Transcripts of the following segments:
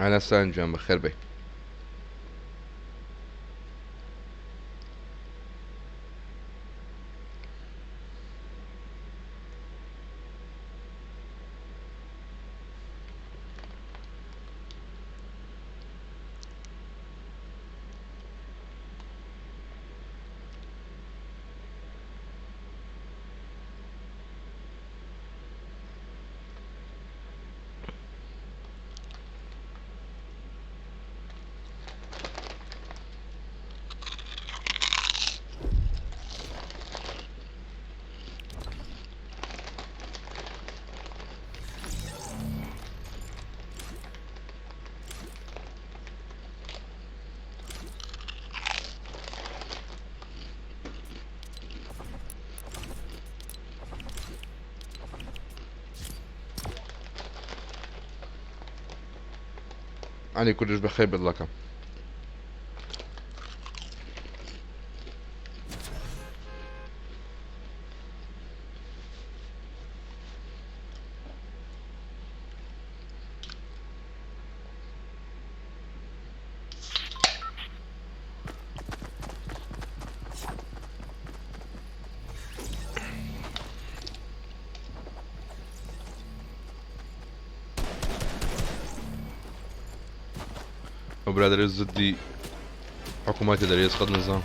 ئەلەسان گیان بەخێر بێی. عەلی کوردش بەخێر بێت دڵەکەم. ئەو برادەرە زدی حکوومەتە دەرێ قەت نزام.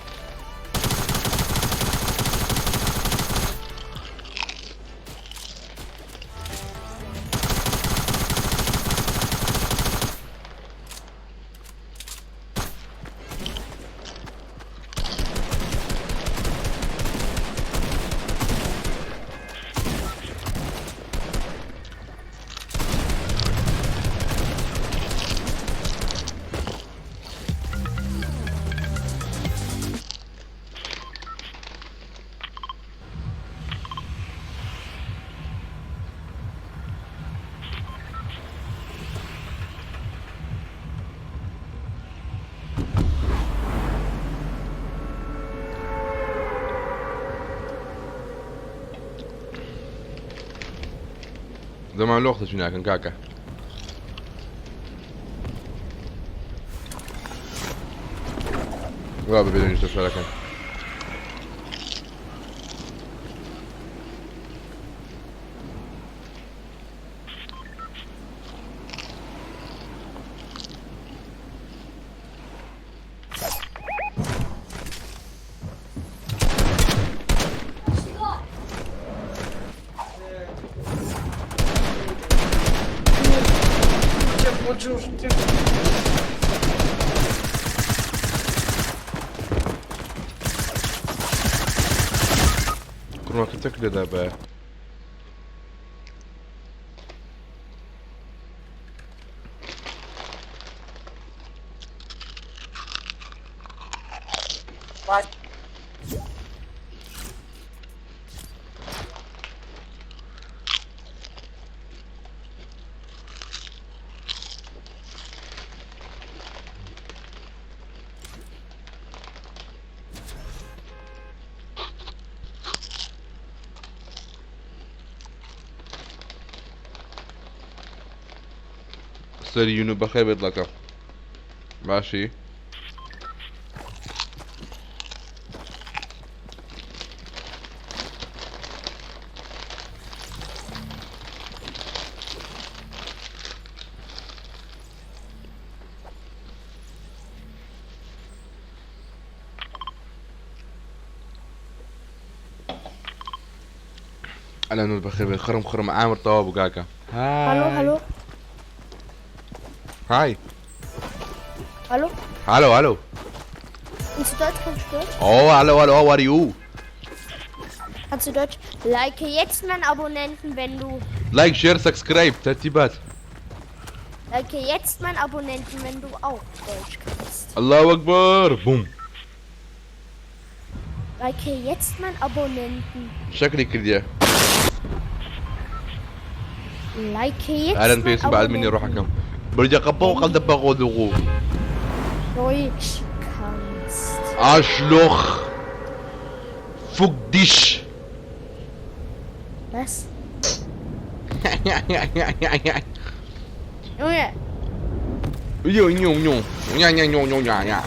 زەمان لۆختە چی ناکەن کاکە. وا بەبێ دەنگیش تەشارەکەن. Kurwa, tak DDB. سەری یونو بەخێر بێت دڵەکەم باشی ئەلە نور بەخێر بێت خڕم خڕم ئامر تەواو بوو کاکە Hallo, های hallo, های hallo. هالو هالو Kannst du Deutsch? Kannst du Deutsch? ئۆ هالو هالو how are you Kannst du Deutsch? Like jetzt meinen Abonnenten, wenn du. like share subscribe ترتیبات Like jetzt meinen Abonnenten, wenn du auch Deutsch kannst. الله اکبر بوم Like jetzt meinen Abonnenten. شکلی کردیە Like jetzt ئارن meinen پێویستم بە ئەدمینی Abonnenten. ڕۆحەکەم برجە قەپە و قەل دەبە دغو Deutsch kannst. ئاشلۆخ فوک دیش Was? Junge. یۆ یۆ یۆ یا یا یۆ یۆ یا یا.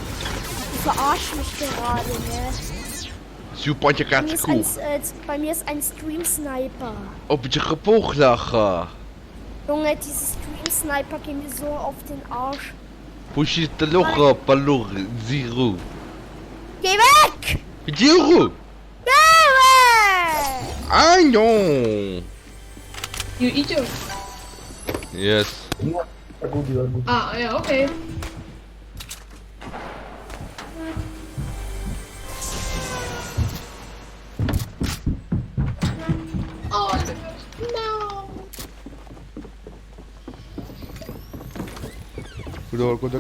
Du verarschst mich gerade, ne? 35 Bei mir ist cool. ein, bei mir ist ein Stream Sniper. Oh, bitte gepooglachen. Junge, diese Stream Sniper gehen mir so auf den Arsch. Pushit locha palor zero. Geh weg! Zero! Geh weg! Ah non! You idiot. Yes. Good, you are good. Ah, yeah, okay. Oh, it's a No.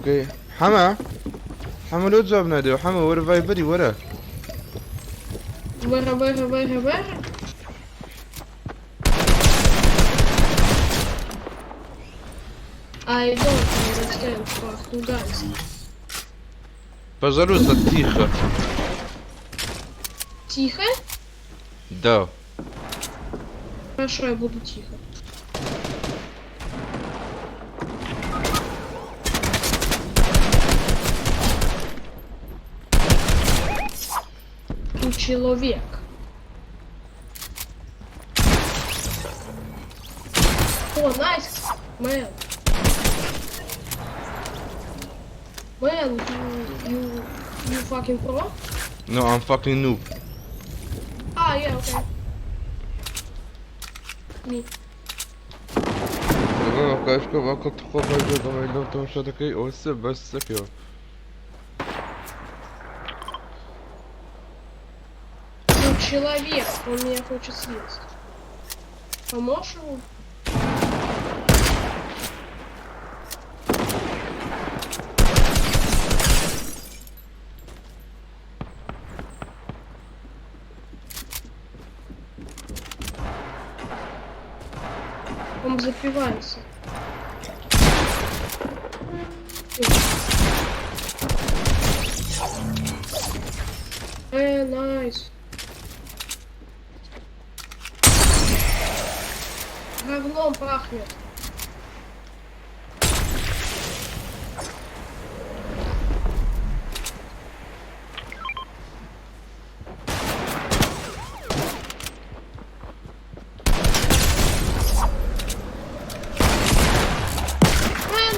كده حما حما لو تزوب نادي حما ورا فايبري ورا. Where, where, where, where? I don't understand fuck you guys. Пожалуйста, тихо. Тихо? Да. Хорошо, я буду тихо. Ты человек. О, nice, man. Man, you fucking pro? No, I'm fucking noob. Ah, yeah, okay. Me. Ну, человек, он меня хочет съесть. Поможешь ему? Он запивается. Nice. Говном пахнет. Man.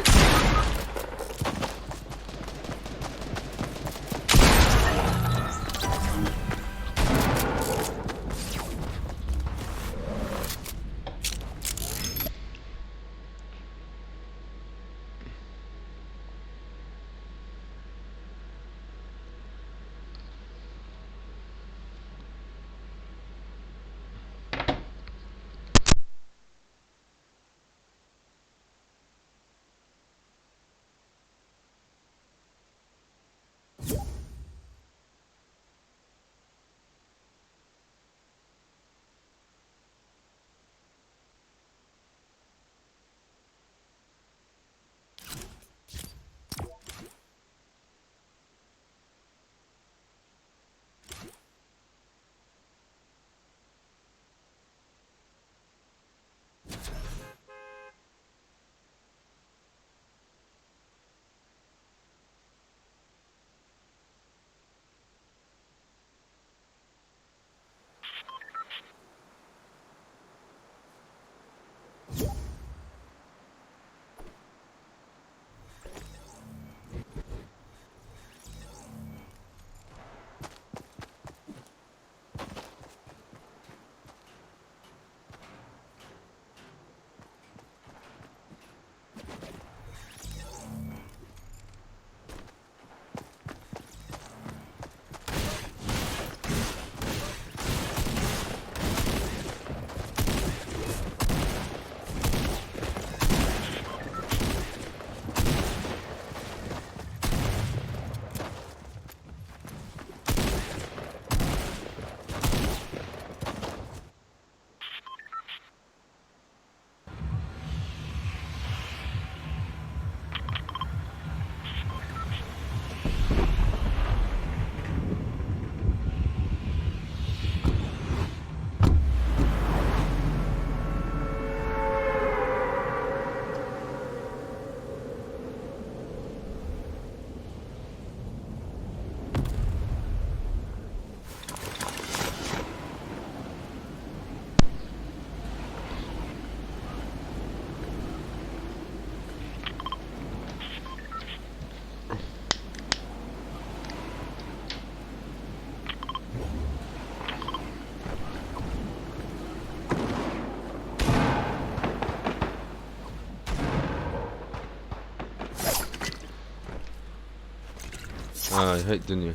ئای هەی دنیا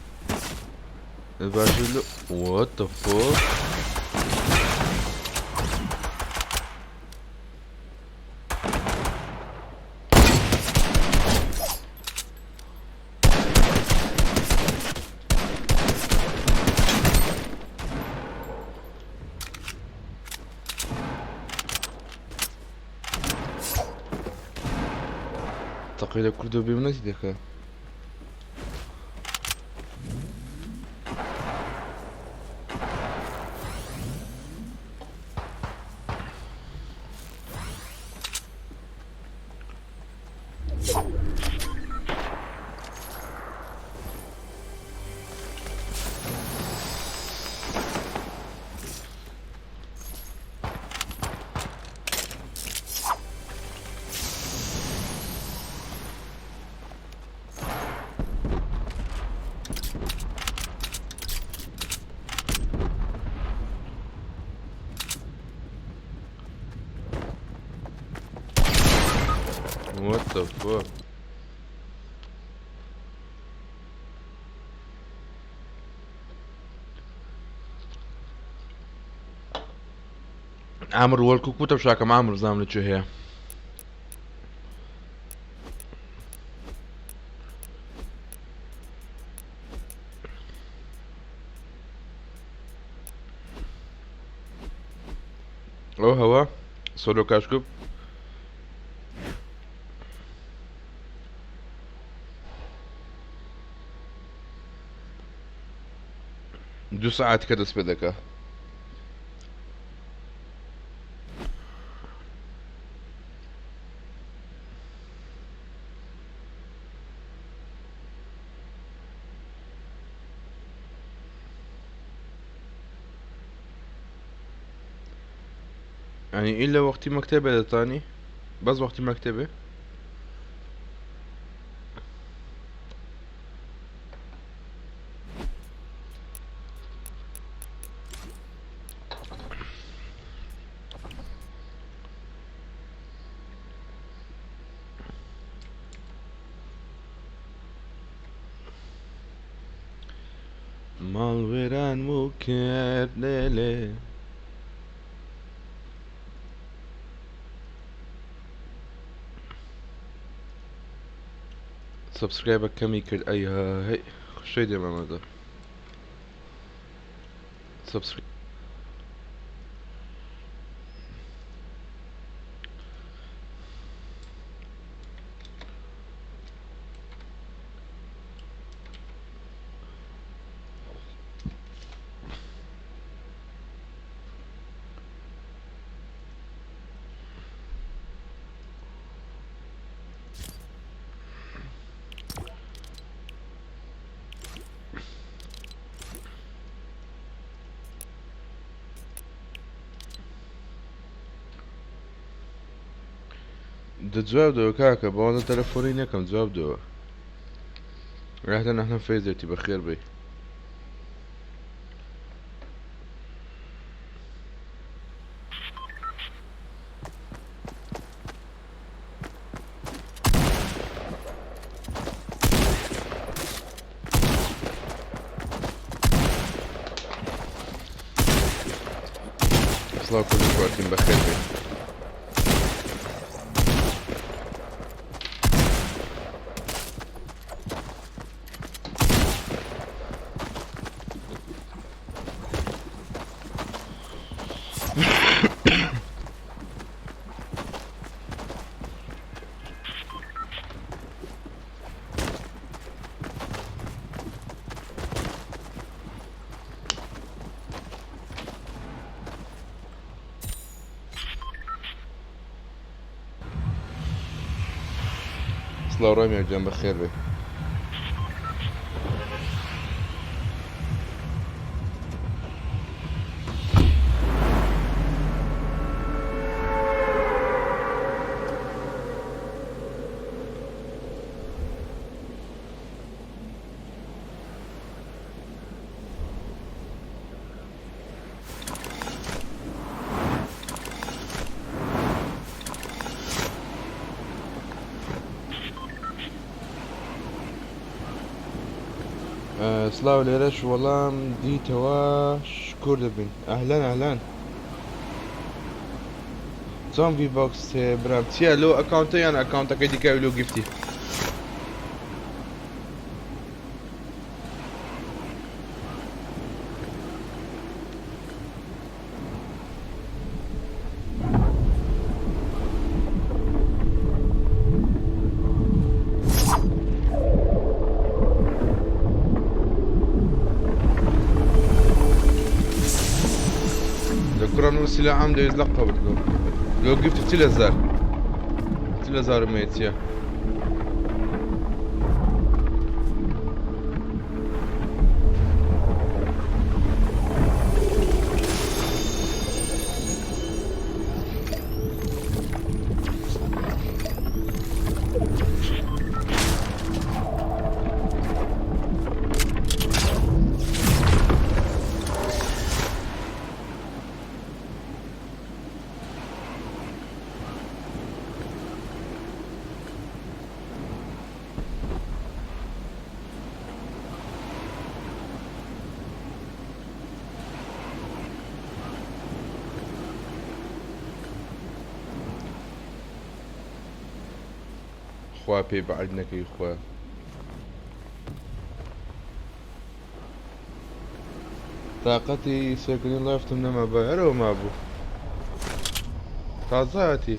باشە لۆ What the fuck تەقەی لە کوردۆ بێ منەتی دەکا. What the fuck? عامر وەلکو کوتە شاکەم عامر زام لە کوێ هەیە. ئەو هەوا سۆلۆ کاشکوب دوو سەعات کە دەست پێ دەکا. يعني إلا وقتی مەکتەبێ دەتانی بەس وەختی مەکتەبێ ماڵ وێران و کرد لێلێ سبسکرایبە کەمی کرد ئەی هەی خوشەی دێمەمەدە سبسکرایب دە جواب دەوە کاکە بەوەندە تەلەفۆنی نەکەم جواب دەوە ڕاهتە نەحنە فێزێتی بەخێر بێ. سڵاو کوردی کواتین بەخێر بێ. سڵاو ڕامیار گیان بەخێر بێ. سڵاو لێرەش وەڵام دیتەوە شکور دەبین ئەهلەن ئەهلەن چۆن ڤی بۆکس برام چییە لۆ ئەکاونتە یان ئەکاونتەکەی دیکە لۆ gift ی؟ لە کوڕە من سیلاحم دەویست لە قەبت لۆ لۆ gift 40 هەزار 40 هەزارم هەیە چییە؟ خوا پێی بەعد نەکەی خوا تاقەتی سێکردنی ڵافتم نەما بە هەرەوە مابوو تازە هاتی.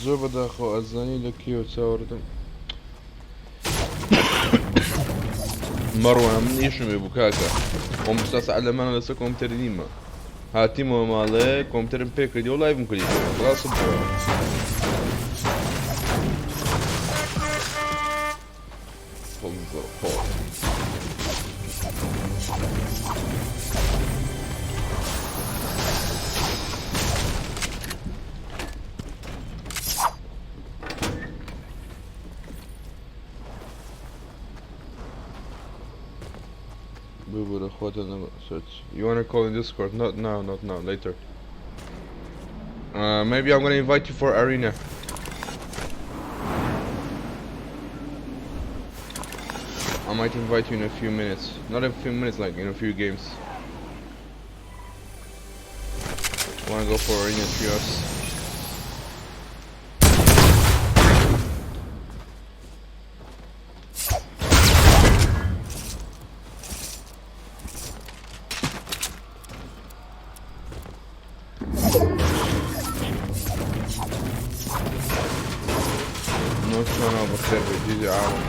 زۆر بەداخەوە ئەزانی لە کێوە چاوەڕێتم مەڕوان من ئیشم بێ بوو کاکە خۆم ستا سەعات لەمانە لەسەر کۆمپیوتەر نیمە هاتیمەوە ماڵێ کۆمپیوتەرم پێ کردی و live م کردی خلاص بووە. ببورە خۆتە search. You wanna call in Discord? Not now, not now, later. Maybe I'm gonna invite you for arena. I might invite you in a few minutes. Not a few minutes, like in a few games. Wanna go for arena trios? نۆشتوانەوە بەخێر بێت دیدی عاڵم.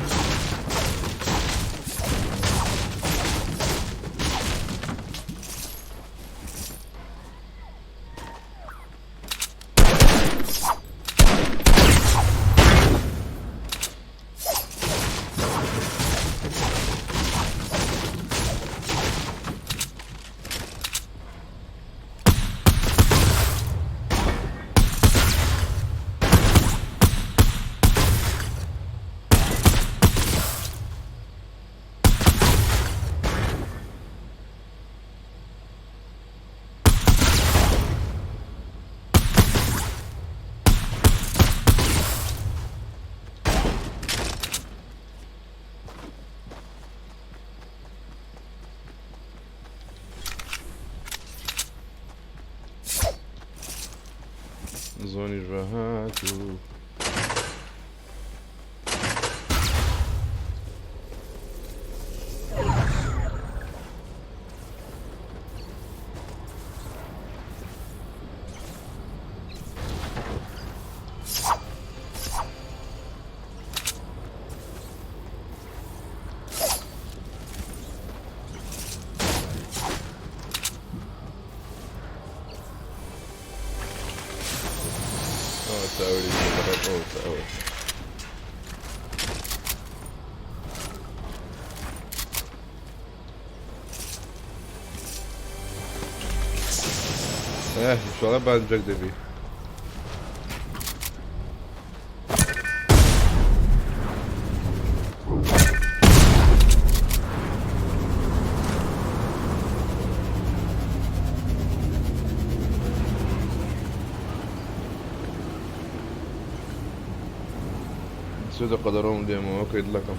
ئەمازۆنیش بە هات و ئەوە ئینشاڵڵا بانجەک دەبی. سوودە قەدەڕۆم دێمەوە کەی دڵەکەم.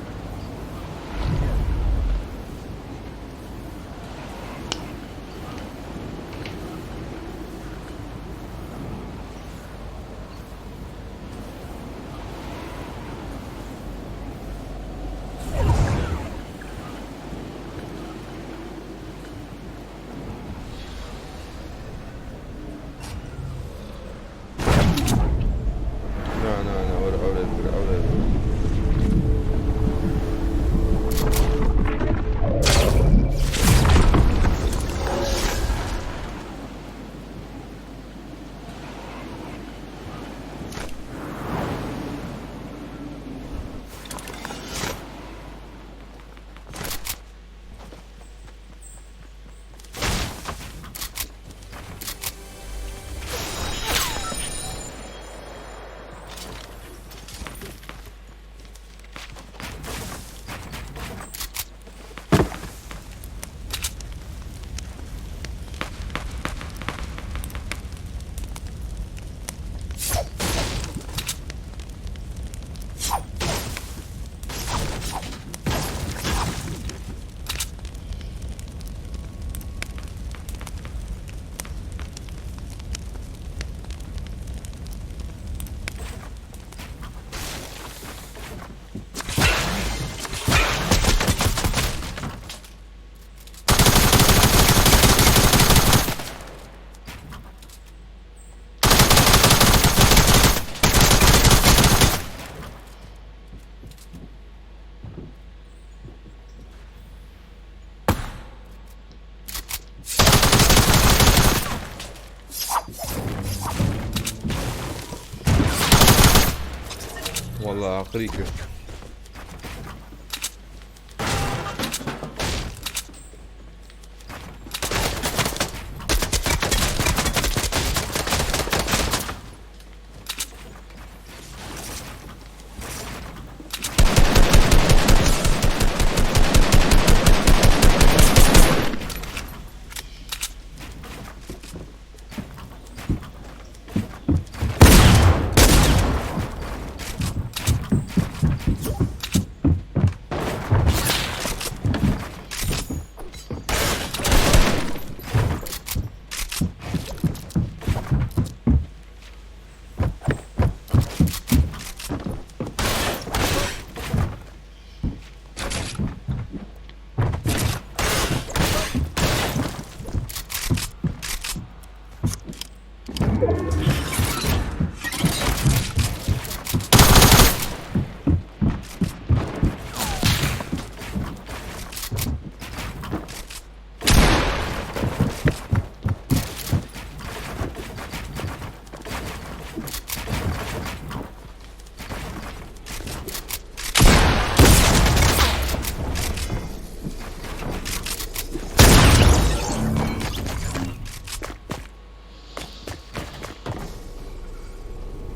نا نا نا وەرە ئەورێ بگرە ئەورێ بگرە. وەڵا ئاقری کرد.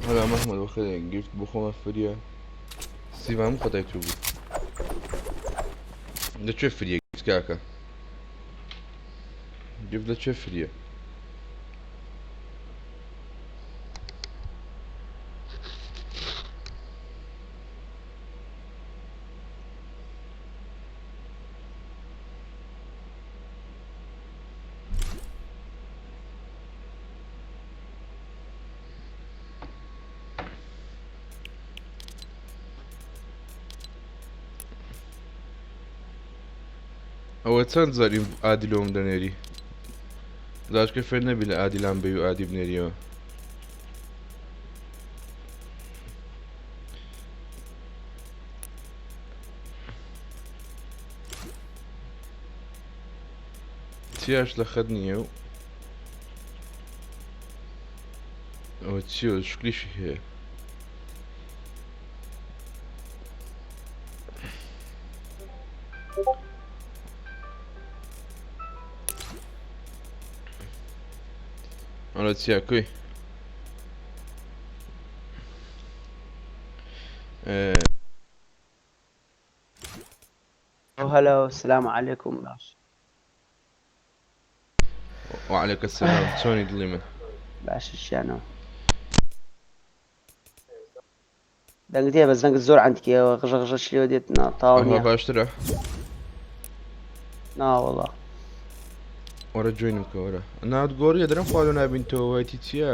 هەلا مەحمەد بەخێرێ گفت بۆ خۆمە فریە سیڤان خۆتای تو بوو لە کوێ فریە گفت کاکە گفت لە کوێ فریە؟ ئەوە چەند جار add ی لۆم دەنێری؟ زاشکە فێر نەبی لە add ی لام بی و add ی بنێریەوە. چیاش لە خەت نییە و ئەوە چییە شکلیشی هەیە. ئەڵە چیا کوی؟ هلا السلام عليكم باش. وعليك السلام، چۆنی دڵی من؟ باش شیانەوە دەنگت هەیە بەس دەنگت زۆر عندکیەوە غژە غژە شلێوە دێت نا تاو ئەوها نییە. باشترە؟ ناوەڵا. وەرە join م بکە وەرە. ناوت گۆڕیە دەرم خوا لۆ نابینتەوە وایتی چییە؟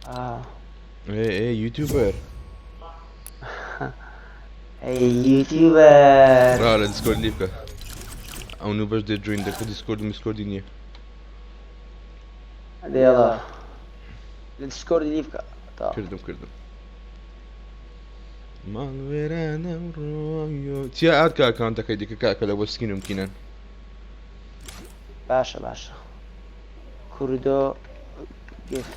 آه. ئێ ئێ YouTuber. ئەی YouTuber. ڕا لە Discord لی بکە. ئەو نوو بەش دێ join دەکە Discord و میسکۆردی نییە. دێڵە لە Discord ی لی بکە تا. کردم کردم. ماڵ وێرانە و ڕۆیۆ. چیا add کە ئەکاونتەکەی دیکە کاکە لە بۆ skin و مکینەن. باشە باشە کوردۆ gift.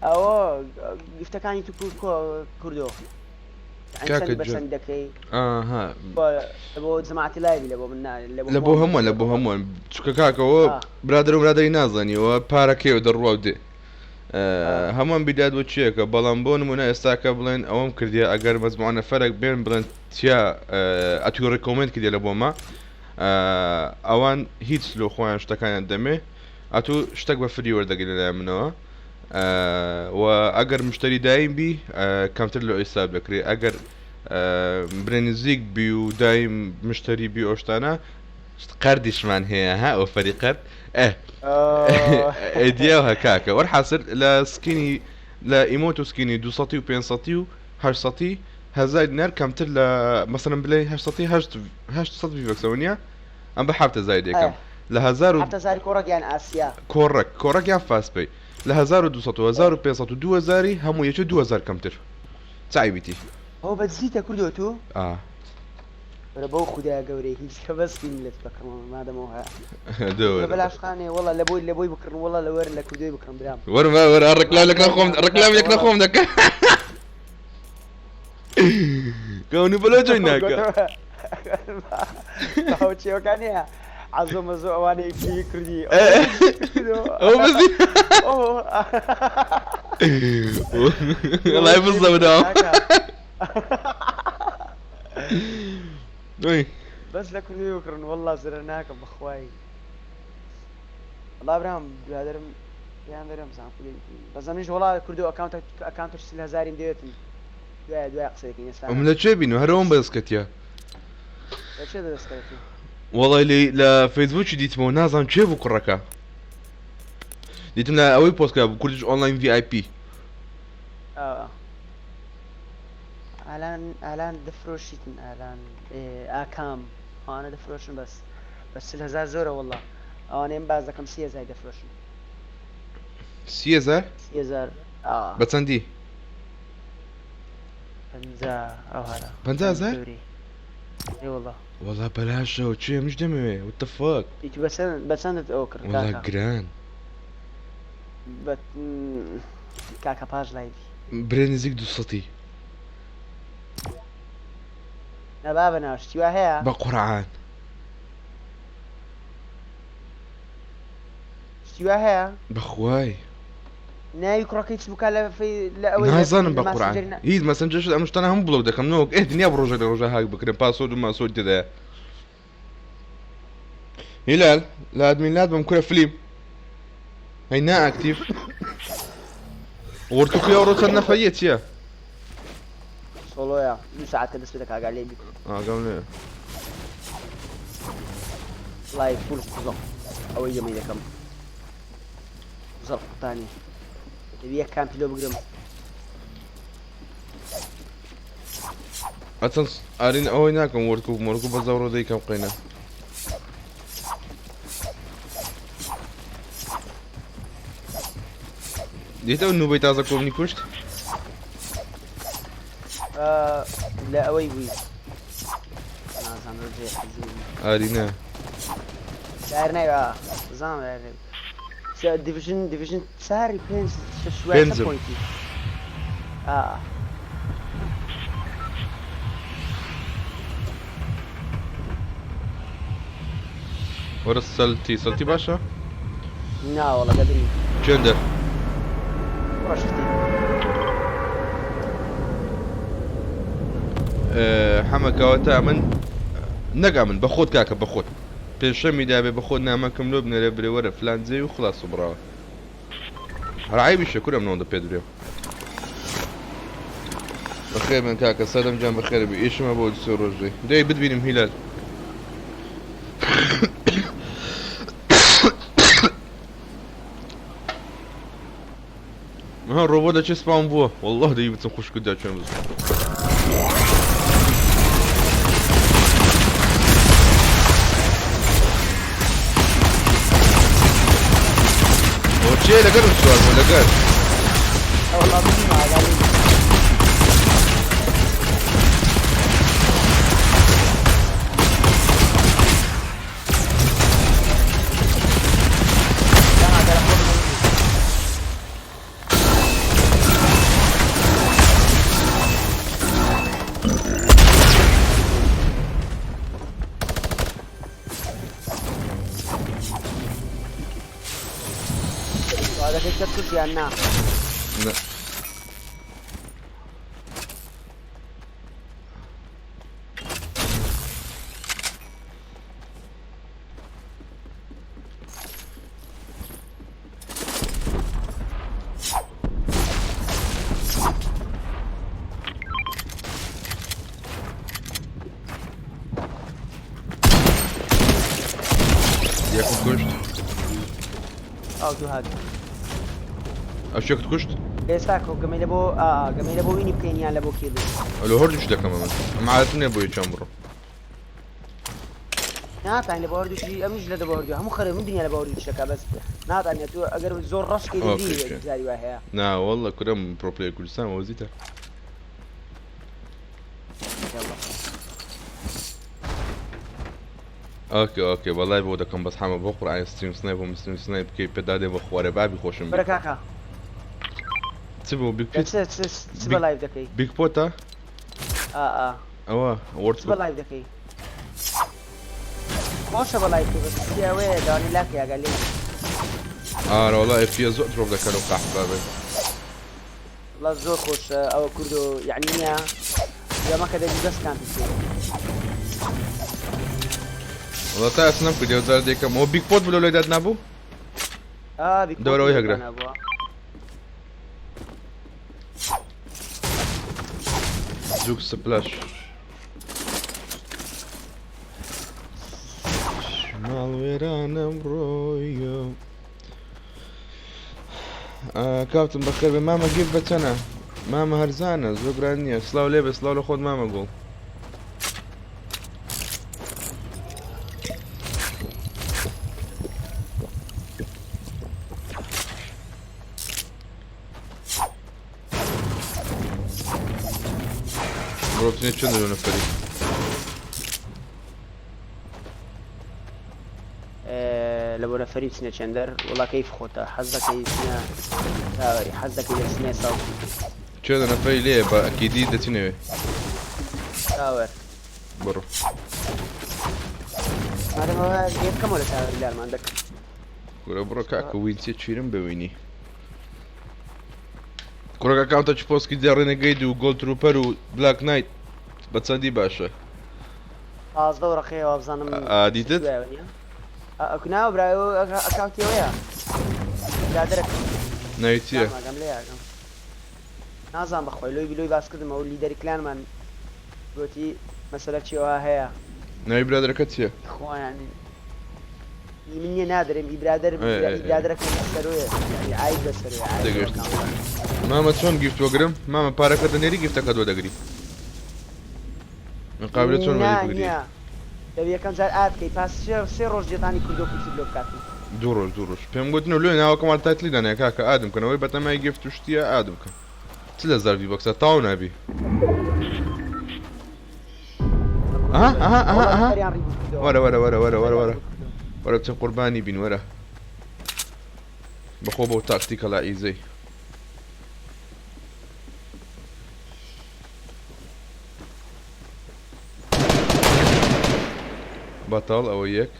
ئەوە gift ەکانی تو کوردۆ کاکە چەند جوان. بەچەند دەکەی؟ ئاها. بۆ جەماعەتی live ی لە بۆ من لە بۆ هەمووان لە بۆ هەمووان، چونکە کاکەوە برادەر و برادەری نازانیەوە پارەکەیەوە دەڕوا و دێ. هەمووان بیدات بۆ چیەکە، بەڵام بۆ نمونە ئێستاکە بڵێن ئەوەم کردیە، ئەگەر مەجموعە نەفەرێک بێن بڵێن چیا ئەتوی recommend کردیە لە بۆمە، ئەوان هیچ لۆ خۆیان شتەکانیان دەمێ، ئەتوو شتێک بە free وەردەگری لەلای منەوە. و ئەگەر مشتری دایم بی کەمتر لە حیساب دەکرێت، ئەگەر برێ نزیک بی و دایم مشتری بی ئەو شتانە قەردیشمان هەیە ها ئۆفەری قەرد ئێ ئەیدیاوە کاکە. وەرحاصل لە skin ی لە emote و skin ی 200 و 500 و 800 هەزار دینار کەمتر لە مەسەلەن بلێ 800 800 V-Bucks ەوە نییە، ئەم بە 7000 یەکەم لە هەزار و 7000 کۆڕەک یان ئاسیا؟ کۆڕەک کۆڕەک یان fast pay لە 1200 و 1500 و 2000 هەموو یەکێ 2000 کەمتر. چ عەیبیتی؟ ئەوە بە دزیتە کوردۆ تو؟ ئا. وەرە بەو خودایە گەورەی هیچ کە بەس فیلم لێت بکڕم مادەمەوە هەیە. دەوەرە. بەلاشخانێ وەڵا لە بۆی لە بۆی بکڕن وەڵا لە وەرن لە کوردۆی بکڕن برام. وەرم وەرە ڕێکلام لەکە خۆم ڕێکلام لەکە خۆم دەکە. کەونی بەلۆ جۆی ناکە. چێوەکانەیە عەزۆ مەزۆ ئەوانەی فیلمی کوردی. ئەو بەزی. وەڵای بزە بداوە. بەس لە کوردی بکڕن وەڵا زرە ناکەم بەخوای. وەڵا برام برادەرم یان دەرم زان کوردی بەس ئەمنیش وەڵا کوردۆ ئەکاونت ئەکاونت 40,000یم دەوێتن. دوای دوای قسە دەکەین ئێستا. ئەم لە کوێ بین و هەرەوەم بەدەستکەتیە. لە کوێ دەستکەوتی؟ وەڵای لە فەیسبووکی دیتمەوە نازانم کێ بوو کوڕەکە. دیتم لە ئەوەی پۆست کرا بوو کوردیش ئۆنلاین VIP. ئالان ئالان دەفرۆشیتن ئالان ئاکام ئەوانە دەفرۆشن بەس بەس 40,000 زۆرە وەڵا ئەوانەیە باز دەکەم 30,000 دەفرۆشن. 30,000؟ 30,000. بە چەندی؟ 50 ئەوهارە. 50,000؟ ئێ وەڵا. وەڵا بەلاشەوە چێ منیش دەمەوێ what the fuck. ئیتی بەچەندت ئەوە کرد وەڵا گران. بە کاکە پاش live ی. برێ نزیک 200. نەبابە ناو شتی وا هەیە؟ بە قورعان. شتی وا هەیە؟ بەخوای. ناوی کوڕەکەی چ بکا لە لە ئەوەی نازانم بە قورعان. هیچ Messenger ش ئەم شتانە هەموو block دەکەم نەوەک ئێ دنیا بە ڕۆژێک لە ڕۆژە هاک بکرێن password و ماسۆرد تێدایە. هیلال لە admin لات بم کورە فلیم. هەی نا active. غورتوخی ئەوڕۆ چەند نەفەریە چییە؟ solo یە دوو ساعتە دەست پێ دەکا ئاگا لێ بی. ئاگام لێ. وڵای full قوزە ئەوەی ئەمەی دەکەم. قوزەڵ قوتانی. دەبی یەک کامپی لۆ بگرم. ئەچەند ئارین ئەوەی ناکەم وەرکوپ مۆرکوپ بە زەوڕۆ دەیکەم قەینە. دیتە ئەو نوبەی تازە کۆمنی کوشت؟ لە ئەوەی بووی نازانم جێ حەزی ئارینە دارنای زانم دیڤژن دیڤژن چاری پێنج شەش وای چەند پێنجم. پۆینتی ئا وەرە سەلتی سەلتی باشە نا وەڵا دەبنی چێندە ڕەشتی حەمە کەواتە من نەک ئەمن بە خۆت کاکە بە خۆت پێنجشەمی دابێ بە خۆت نامەکەم لۆ بنێرە برێ وەرە فلان جێ و خلاص و بڕاوە هەر عەیبیشە کورە ئەم نەوەندە پێت برێ. بەخێر بن کاکە سەردەم گیان بەخێر بی ئیشمە بۆ سێ ڕۆژێ دەی بتبینم هیلال. ها ڕۆبۆت لە چێ سپاون بووە والله دەی بچم خوشکت دا چۆن بزم. چێ لەگەرم سوار بوو لەگەر والله بنیم ئاگا وادەکەی کەت کوشت یان نا؟ نا. یەکم کوشت. ئەو دوو هات. ئەو شێکت کوشت؟ ئێستا کۆ گەمەی لە بۆ گەمەی لە بۆ وینی بکەین یان لە بۆ کێ بێت؟ ئەلۆ هەردووش دەکەم ئەمن ئەم عادەتم نییە بۆ یەکیان بڕۆم. ناتوانین لە بۆ هەردووشی ئەمیش لە بۆ هەردوو هەموو خەرە من دنیا لە بۆ هەردووش دەکا بەس ناتوانێت تۆ ئەگەر زۆر ڕەش کەی ئۆکەی دەبی کە. جاری وا هەیە. نا واللە کورە من پرۆ پلەیەر کوردستان وەزیتە. يلا. ئۆکەی ئۆکەی بە لایڤ بۆ دەکەم بەس حەمە بۆ قورئانی ستریم سنایپ و مستریم سنایپ بکەی پێدا دێ بە خوارێ بابی خۆشم بەرە بی. کاکە. چ بوو بیگ لە پیت چ چ چ بە بیگ لایڤ دەکەی؟ بیگ پۆتە؟ ئا ئا. ئەوە وۆرد چ بە کوپ. لایڤ دەکەی؟ خۆشە بە لایڤ بەس ئەوەیە داوانی لاکەی ئاگا لێ. ئارە وەڵا ئێف پی زۆر درۆپ دەکەن و قەحبە بێ. وەڵا زۆر خۆشە ئەوە کوردۆ یعنی نییە جەمەکە دەبی بەس کامپی بکەی. وەڵا تا ئێستا نەمکردیەوە جار دەیکەم ئەوە بیگ پۆت بوو لەو لای دات نابوو؟ ئا بیگ پۆت دەورەوەی هەگرە. نابووە. جوک سپلاش. ماڵ وێرانم ڕۆیە. کاوتم بەخێر بێ مامە گیف بە چەنە؟ مامە هەرزانە زۆر گران نییە سڵاو لێ بێ سڵاو لە خۆت مامە گوڵ. بڕۆ بچینە چەند لەو نەفەری؟ لە بۆ نەفەری بچینە چێندەر وڵا کەیف خۆتە حەز دەکەی بچینە تاوەری حەز دەکەی لە بچینە ساوت. چێنە نەفەری لێیە بە ئەکیدی دەچینەوێ. تاوەر. بڕۆ. مادەمەوە گێ بکەمەوە لە تاوەری لارمان دەک. کورە بڕۆ کاکە وین چێ چیرم ببینی. کوڕەکە کاونتە چ پۆسکی دێڕێنەگەید و گۆڵد تروپەر و بلاک نایت بە چەندی باشە؟ 15 وەرەقەیە وابزانم. دیتت؟ ئەکناوە برای ئەکاونتی ئەوەیە. برادەرەکەم. ناوی چییە؟ ئاگام لێ ئاگام. نازانم بەخۆی لۆی لۆی باس کردم ئەو لیدەری کلانمان گوتی مەسەلە چیەوە هەیە. ناوی برادەرەکە چییە؟ خۆیان ئی من نییە نادرێم ئی برادەرم ئێ، ئێ، ئی برادەرەکەم سەرۆیە یعنی عاید بە سەرۆیە عاید بە تێگەیشتم. کامڵە. مامە چۆن gift وەگرم؟ مامە پارەکە دەنێری gift ەکەت وەدەگری. من قابلە چۆن نا وەری بگری؟ نییە دەبی یەکەم جار add کەی پاس سێ سێ ڕۆژ جێتانی کوردۆ کوچت لۆ بکاتن. دوو ڕۆژ دوو ڕۆژ پێم گوتن و لۆ ناوەکەمان title ی دانێ کاکە add م کەن ئەوەی بەتەمای gift و شتیە add م کەن. 40 هەزار V-Bucks ە تاو نابی. ئەها ئەها ئەها ئەها وەرە وەرە وەرە وەرە وەرە وەرە وەرە بچین قوربانی بین وەرە بەخۆ بەو تاکتیکەڵە ئیزەی. بەتاڵ ئەوە یەک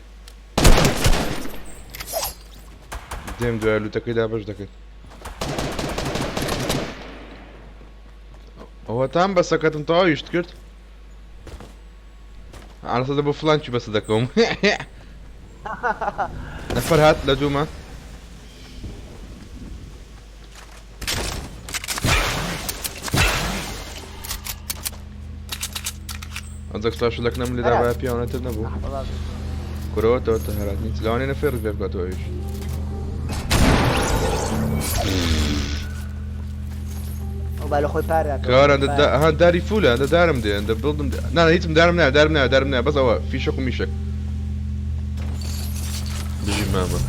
دێم دوای لوتەکەی دابەش دەکەین. ئەوە تام بەسەکەتم تەواویشت کرد عرصە بۆ فلانکی بەسە دەکەوم. نەفەر هات لە دوومە. ئەنجەک فلاش لەک نەم لێدا وایە پیاوانەتر نەبوو. کورەوە تەوە تەهرات نیت لەوانەیە نەفێر پێ بکاتەوە ئەویش. ئەو با لە خۆی پارە کار ئەندە ها داری فولە ئەندە دارم دێ ئەندە بڵدم دێ نا هیچم دارم نایە دارم نایە دارم نایە بەس ئەوە فیشەک و میشەک. بژی مامە.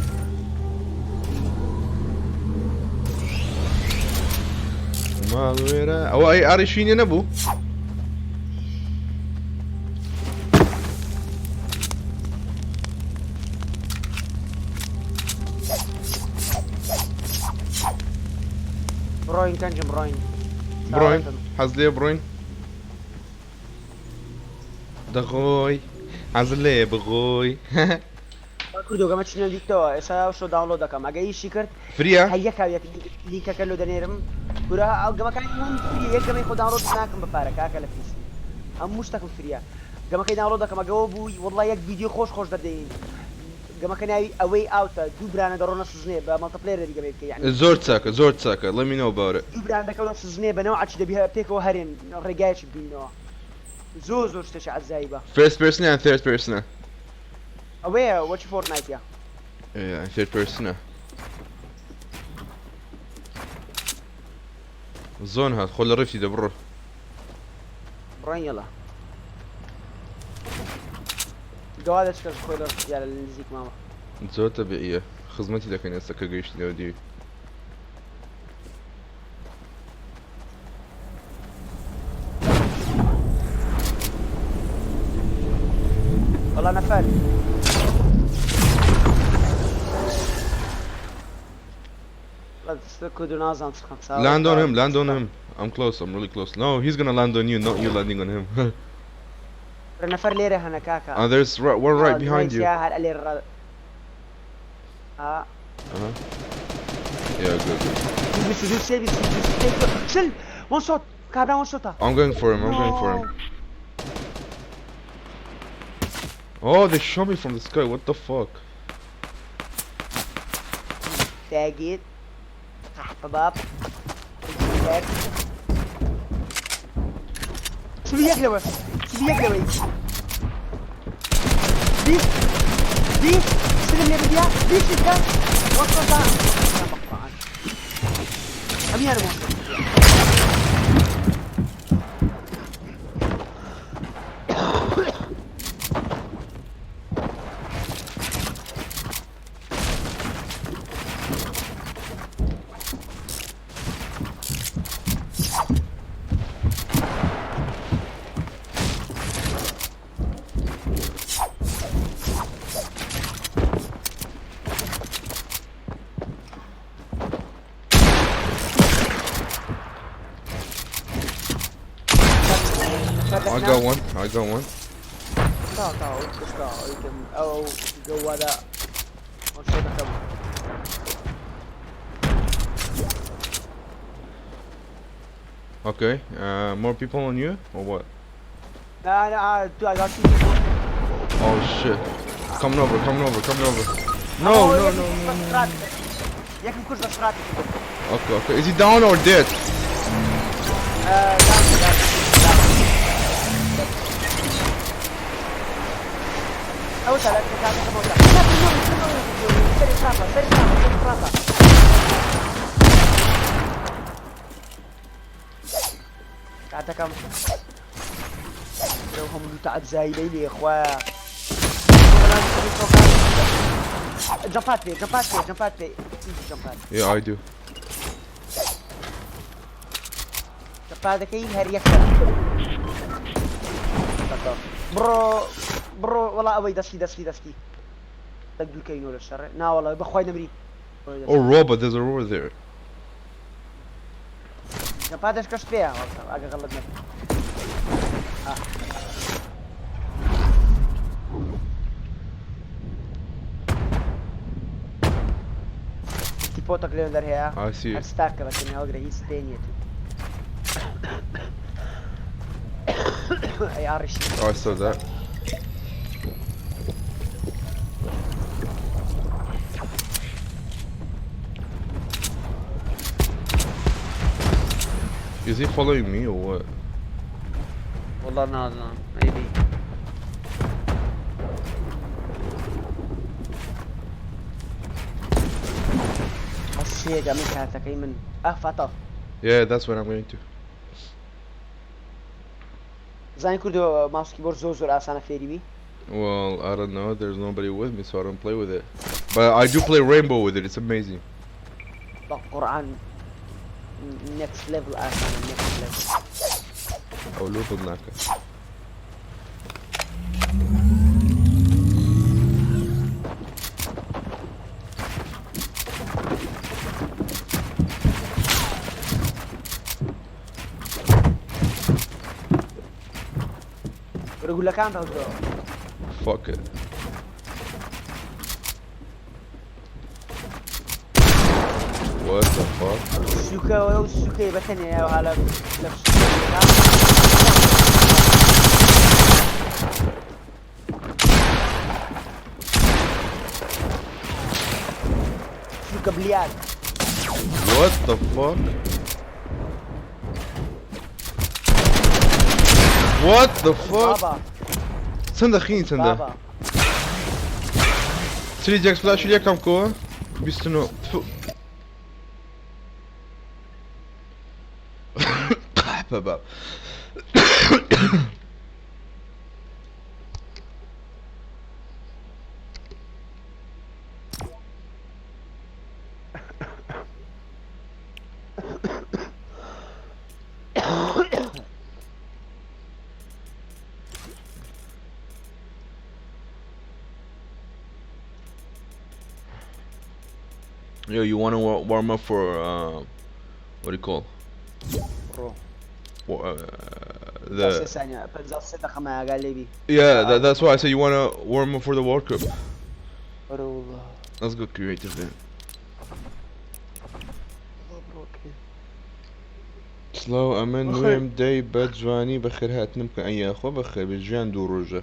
ماڵ وێرە ئەوە ئەی ئاری شینێ نەبوو؟ بڕۆین کەنجم بڕۆین. بڕۆین حەز لێ بڕۆین دەغۆی حەز لێ بغۆی. کوردۆگەمە چینە دیتەوە ئێستا شۆ download دەکەم ئەگە ئیشی کرد free ە هەر یەکا یەک لینکەکە لۆ دەنێرم کورە ئەو گەمەکانی من free یە یەک گەمەی خۆ download ناکەم بە پارە کاکە لە PC هەموو شتەکم free یە گەمەکەی download دەکەم ئەگەوە بوو وەڵڵا یەک ڤیدیۆ خۆش خۆش دەردەین گەمەکە ناوی ئەوەی ئاوتە دوو برانە دەڕۆنە سزنێ بە multiplayer دەبی گەمەی بکەی یعنی زۆر چاکە زۆر چاکە let me know about it. دوو بران دەکەونە سزنێ بە نەوعەکی دەبی پێکەوە هەرێن ڕێگایەکی ببیننەوە زۆر زۆر شتێکی عەجایبە. First person یان third person ە؟ ئەوەیە وەکی Fortnite ە. Third person ە. Zone هات خۆ لە ڕیفتی دە بڕۆ. بڕۆین یەڵا. گەوا دەچکەش خۆی لە دیارە لە نزیک ماوە. زۆر تەبیعیە خزمەتی دەکەین ئێستا کە گەیشتینەوە دیوی. وەڵا نەفەر. Land on him, land on him. I'm close, I'm really close. No, he's gonna land on you, not you landing on him. نەفەر لێرە هەنە کاکە. There's one right behind you. هەر ئەلێرە ڕا. Uh-huh. Yeah, good, good. بیست و دوو سێ بیست و دوو سێ چل one shot کابرا one shot ە. I'm going for him, I'm going for him. Oh, they shot me from the sky, what the fuck? Faggot. قحطباب. شو بيك لوي شو بيك لوي بيس بيس سلم يا بديا بيس انت وصل أمي أنا I got one. I got one. تعال تعال تعال أو جو هذا Okay. More people on you or what? Nah, I got two people. Oh shit. Coming over, coming over, coming over. No, no, no, no, no. Okay, okay. Is he down or dead? Down, down, down. ئەوە لە کاتەکەمەوە سەری خراپە سەری خراپە سەری خراپە کاتەکەم لەو هەموو لوتە عەجزایلەی لێ خوایە جەمپات پێ جەمپات پێ جەمپات پێ جەمپات Yeah, I do. جەمپاتەکەی هەر یەکسەر بڕۆ بڕۆ وەڵا ئەوەی دەستی دەستی دەستی دەک دوورکەینەوە لە شەڕێ ناوەڵا بەخوای نەمری Oh, robot, there's a robot there. جەمپاتەش کەش پێیە ئەگە غەڵەت نەبێ پۆتەک لێ دەر هەیە I see هەر it. ستاکە بە تەنیا وەگرە هیچ پێ نییە ئەی ئاڕیشی Oh, I saw that. Is he following me or what? والله نازل maybe. هەسێگە من کارتەکەی من ئە فاتە Yeah, that's what I'm going to. زانی کوردۆ ماوس کیبۆرد زۆر زۆر ئاسانە فێری بی Well, I don't know. There's nobody with me, so I don't play with it. But I do play Rainbow with it. It's amazing. بە قورئان next level ئاسانە next level. Oh, loop ناکە. ڕگولەکان هەڵگرەوە. Fuck it. What the fuck? سوکە ئەو سوکەی بەتەنێ ئەوها لە لە سوکەکە. سوکە بلیاد. What the fuck? What the fuck? بابا چەندە خین چەندە؟ بابا سری جەکس فلاشی یەکەم کۆ 29 تفو. قەحپە باب. Yo, you wanna warm up for what do you call? ڕۆ The سێ ثانیە 53 دقیقە مایە لێبی. Yeah, that's why I said you wanna warm up for the World Cup. بەرە والله. Let's go creative then. سلاو ئەمە نوێم دەی بە جوانی بەخێرهاتنم بکەن ئەی یاخوا بەخێر بێ ژیان دوو ڕۆژە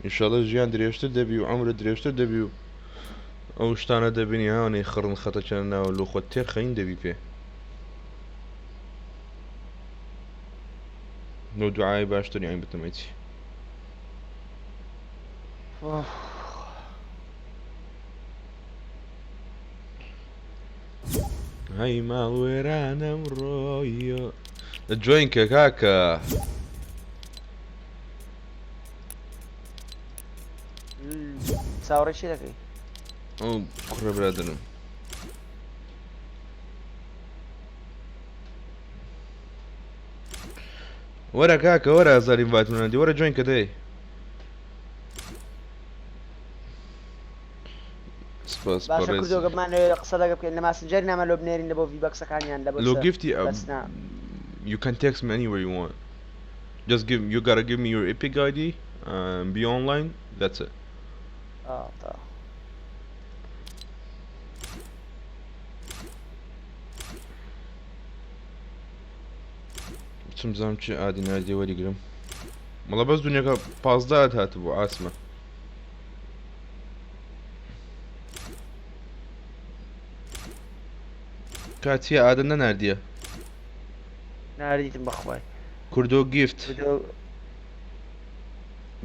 ئینشاڵڵە ژیان درێژتر دەبی و عەمرت درێژتر دەبی و ئەو شتانە دەبینی هاوانەی خڕن خەتەکیان ناوە لۆ خۆت تێر خەین دەبی پێ لۆ دوعای باشتر یانی بتەمەی چی هەی ماڵ وێرانم ڕۆیۆ لە جۆین کە کاکە چاوەڕێ چی دەکەی؟ ئەو کوڕە برادەرم وەرە کاکە وەرە ئازاری ڤایتمنادی وەرە جۆین کە دەی سپاس باشە بەڕێز کوردۆ بمانەوێت قسە لەگە بکەین لە ماسنجەری نامە لۆ بنێرین لە بۆ ڤیبەکسەکانیان لە بۆ لۆ چ؟ گفتی بەس نا you can text me anywhere you want. Just give you gotta give me your Epic ID and be online. That's it. ئا، تا. چم بزانم چی ئادی ناردی وەریگرم مەڵە بەس دنیاکە پازدە هاتبوو ئاسمە کاتیە ئادە نەناردیە ناردیتم بەخوای کوردۆ گیفت کوردۆ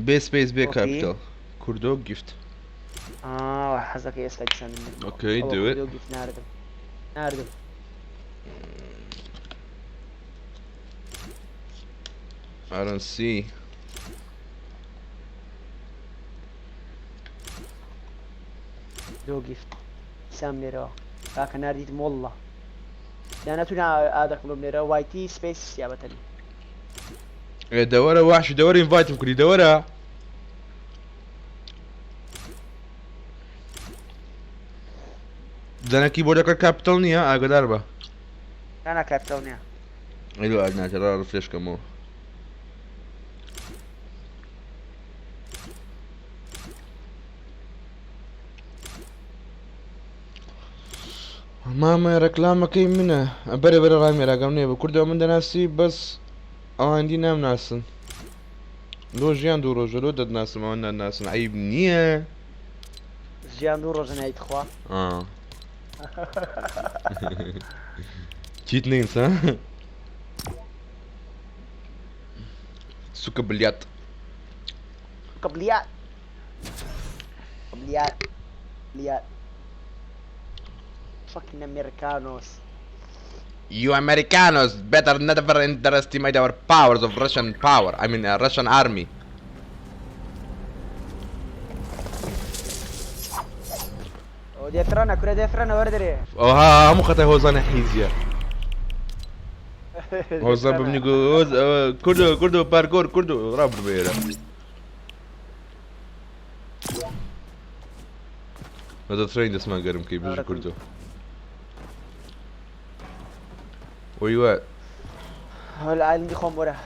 بێ سپەیس بێ ئۆکەی. کاپیتال. کوردۆ gift. ئا حەزەکەی ئێستا دیسان نردمەوە. Okay, ئەوە do it. کوردۆ gift ناردم ناردم. I don't see. دۆ gift سام نێرەوە کاکە ناردیتم واللە یان ئەتو نا ئادەکڵم نێرە YT space یا بەتەنی. ئێ دەوەرە وحشی دەوەرە invite م کردی دەوەرە. دەنە keyboard ەکە capital نییە ئاگدار بە. نا capital نییە. ئەی لۆ add ناکە ڕا refresh کەمەوە. مامە ڕێکلامەکەی منە بەرە بەرە ڕامێراگەم نییە بە کوردەوە من دەناسی بەس ئەوان دی نامناسن لۆ ژیان دوو ڕۆژە لۆ دەتناسم ئەوان ناناسن عیب نییە. ژیان دوو ڕۆژە نایت خوا. Cheat names, huh? Сука, блядь. Сука, блядь. Блядь. Блядь. Fucking Americanos. You Americanos better never underestimate our powers of Russian power. I mean, Russian army. دێفرەنە کورە دێفرەنە وەردرێ. ئەوها هەموو خەتای هۆزانە حیزیە. هۆزان بمنی کوردۆ کوردۆ پارکۆر کوردۆ ڕابر بێرە. دەترین دەستمان گەرم کەی بژی کوردۆ. Where you at? لە ئایلندی خۆم وەرە.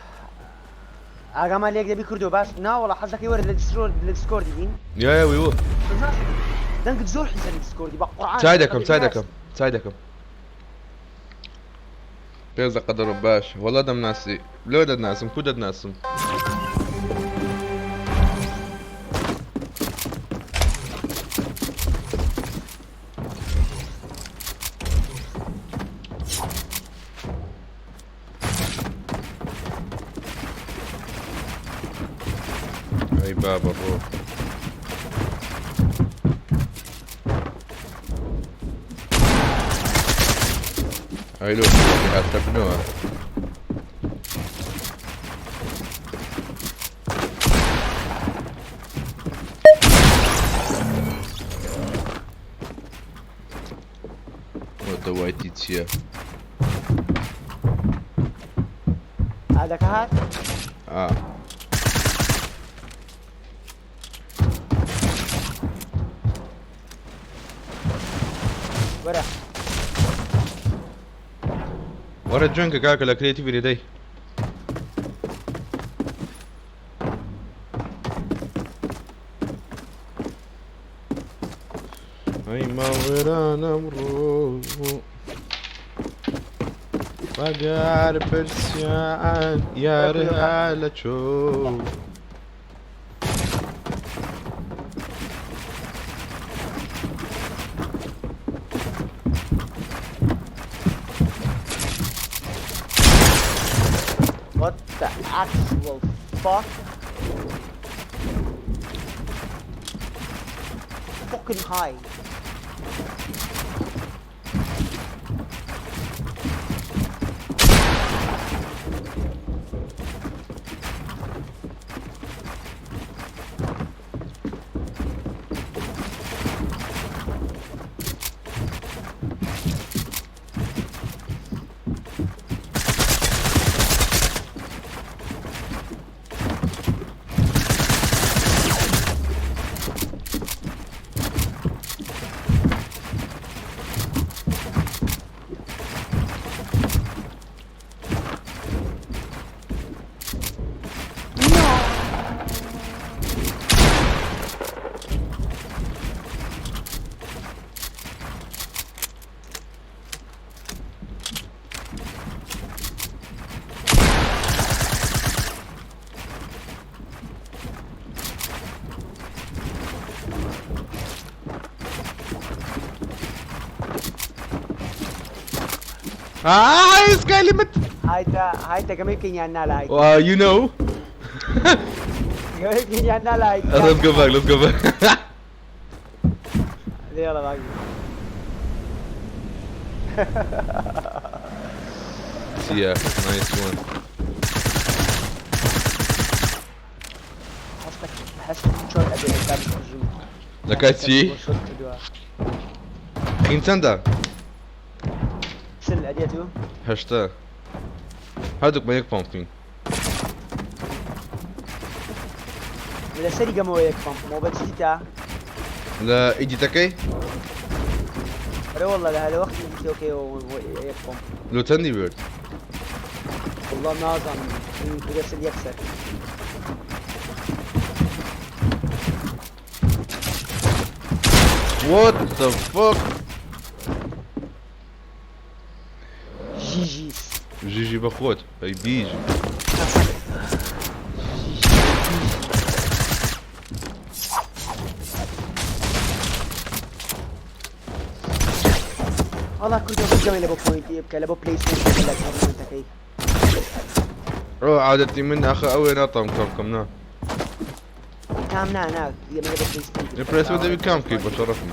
ئاگامان لێک دەبی کوردۆ باش ناوەڵا حەز دەکەی وەرە لە دیسکۆرد لە دیسکۆردی بین. Yeah, yeah, we will. دەنگت زۆر حیزە لە دیسکۆردی بە قورعان. چای دەکەم چای دەکەم چای دەکەم. پێنج دەقە دەڕۆم باش وەڵا دەمناسی لۆ دەتناسم کو دەتناسم. ئەی بابە ڕۆ. ئەی لۆ هاتە بنەوە. What the YT چییە؟ ئادەکە هات؟ ئا. وەرە. وەرە جوێنکە کاکە لە creative دەی. ئەی ماڵوێرانم ڕۆ ئەگەر پرسیان یار لە چۆ. What the actual fuck? Fucking high. Ah, sky limit. هایتە هایتە گەمەی بکەین یان نا لە هایت. You know. گەورەی نا لای Let's go back, let's go back. يلا باقي Yeah, nice one. هەستەک هەستەک چۆن ئەبێ ئێستا بکوژم لە کات چی؟ شۆت کردووە قیم چەندە؟ چل ئەدێت و هەشتا. هەردووک بە یەک پامپین. لەسەری گەمەوە یەک پەمپمەوە بە چیتا لە ئیدیتەکەی؟ ئەرێ والله لە هەلە وەختی ئیدیتەکەیەوە یەک پەمپ لۆ چەندی برد؟ والله نازانم لەسەر یەکسەر What the fuck? ژیژیس ژیژی بە خۆت ئەی بیژی. والله کوردە بگەمە لە بۆ پۆینتی بکە لە بۆ پلیسمنت لە تۆرنمنتەکەی ئەو عادەتی من ئاخە ئەوێ ناتام کام کەم نا. کام نا نا گەمە لە بۆ پلیسمنت لە پرێسمە دەبی کام بکەی بە شەڕەفم.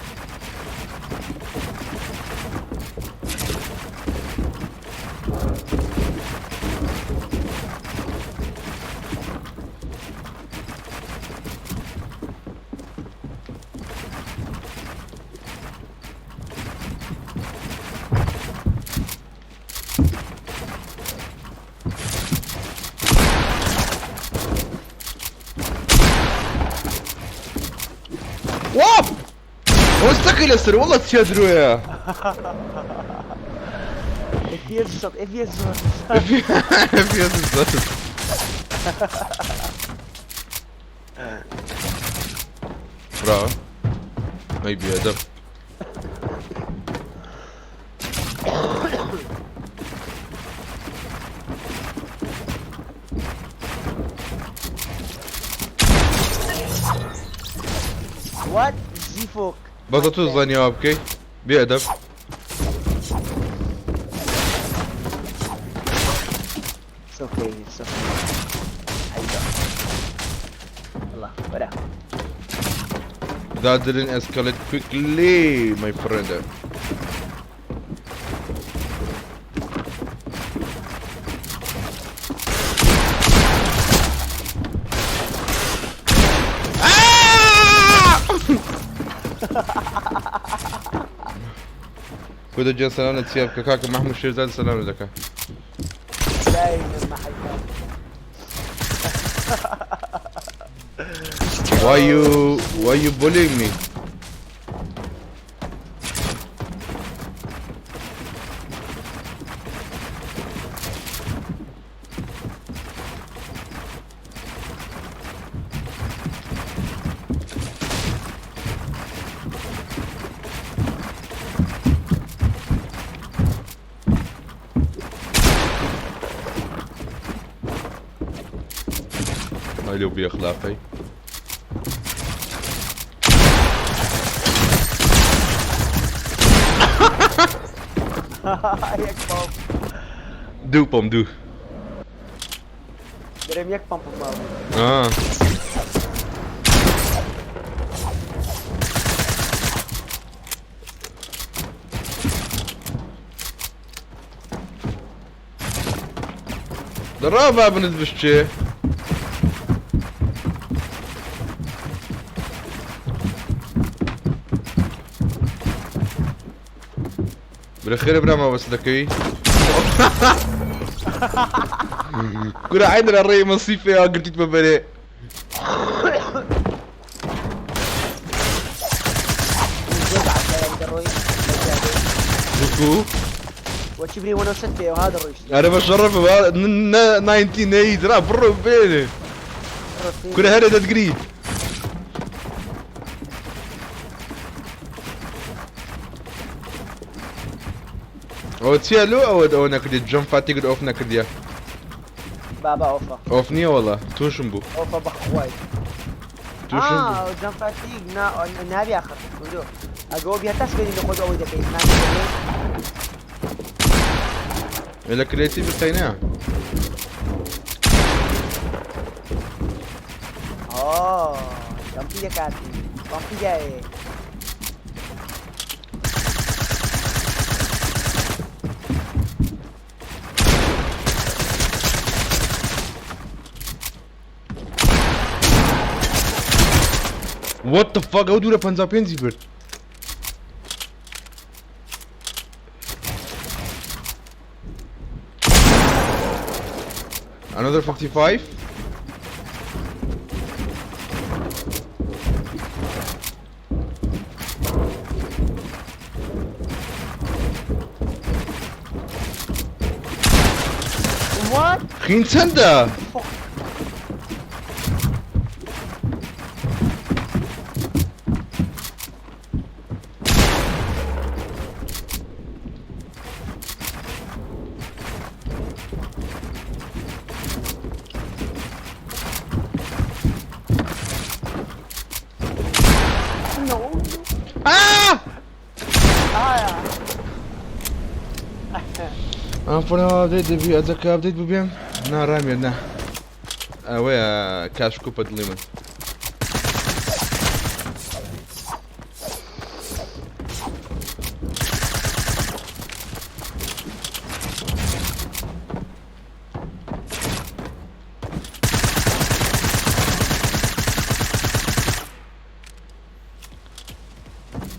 واو ئەوە ستەکەی لەسەر وەڵە چیا درۆیە. FPS شۆت FPS شۆت FPS زۆر. براوە. ئەی بێئەدەب. What زیفۆک بەسە تۆ زانیەوە بکەی؟ بێئەدەب. It's okay, it's okay. حيدا الله ولا That didn't escalate quickly, my friend. کوردە گیان سەلام لە چیا بکە کاکە مەحموود شێرزاد سەلام لە دەکا. دايما ما حيدا Why you bullying me? هاي لو بأخلاقي. یەک پەمپ دوو پەم دوو. دەرێم یەک پەمپ ماوە آه. درابة بنزبشتي. بالخير برا بس دكي. كرة عين الري مصيفة يا قلت ببري. زۆر بەعسایان دەڕۆی بكو وەچی بری وەنەوە شت پێ وها دەڕۆیشت انا بشرف 19 راه برو بيني كرة هري تقريب. او تيا لو او او نكدي جمب فاتيك اوف نكديا. بابا ئۆفە اوف نية والله توشم بو ئۆفە بەخوای توشم بو. آه جەم فاتیگ نا نابی آخر کوردۆ ئەگەوە بی هەتا شوێنی لە خۆت ئەوەی دەکەیت نابی الا كريتي بقيناها. پەمپی دەکات پەمپی دایێ. What the fuck ئەو دوورە 55 ی برد. Another 55. What? خین چەندە؟ No. Ah! Ah. ئەم فۆنەوە ئەپدەیت دەبی ئەجەکە ئەپدەیت ببێم نا ڕامێت نا ئەوەیە کاشکو پە دڵی من.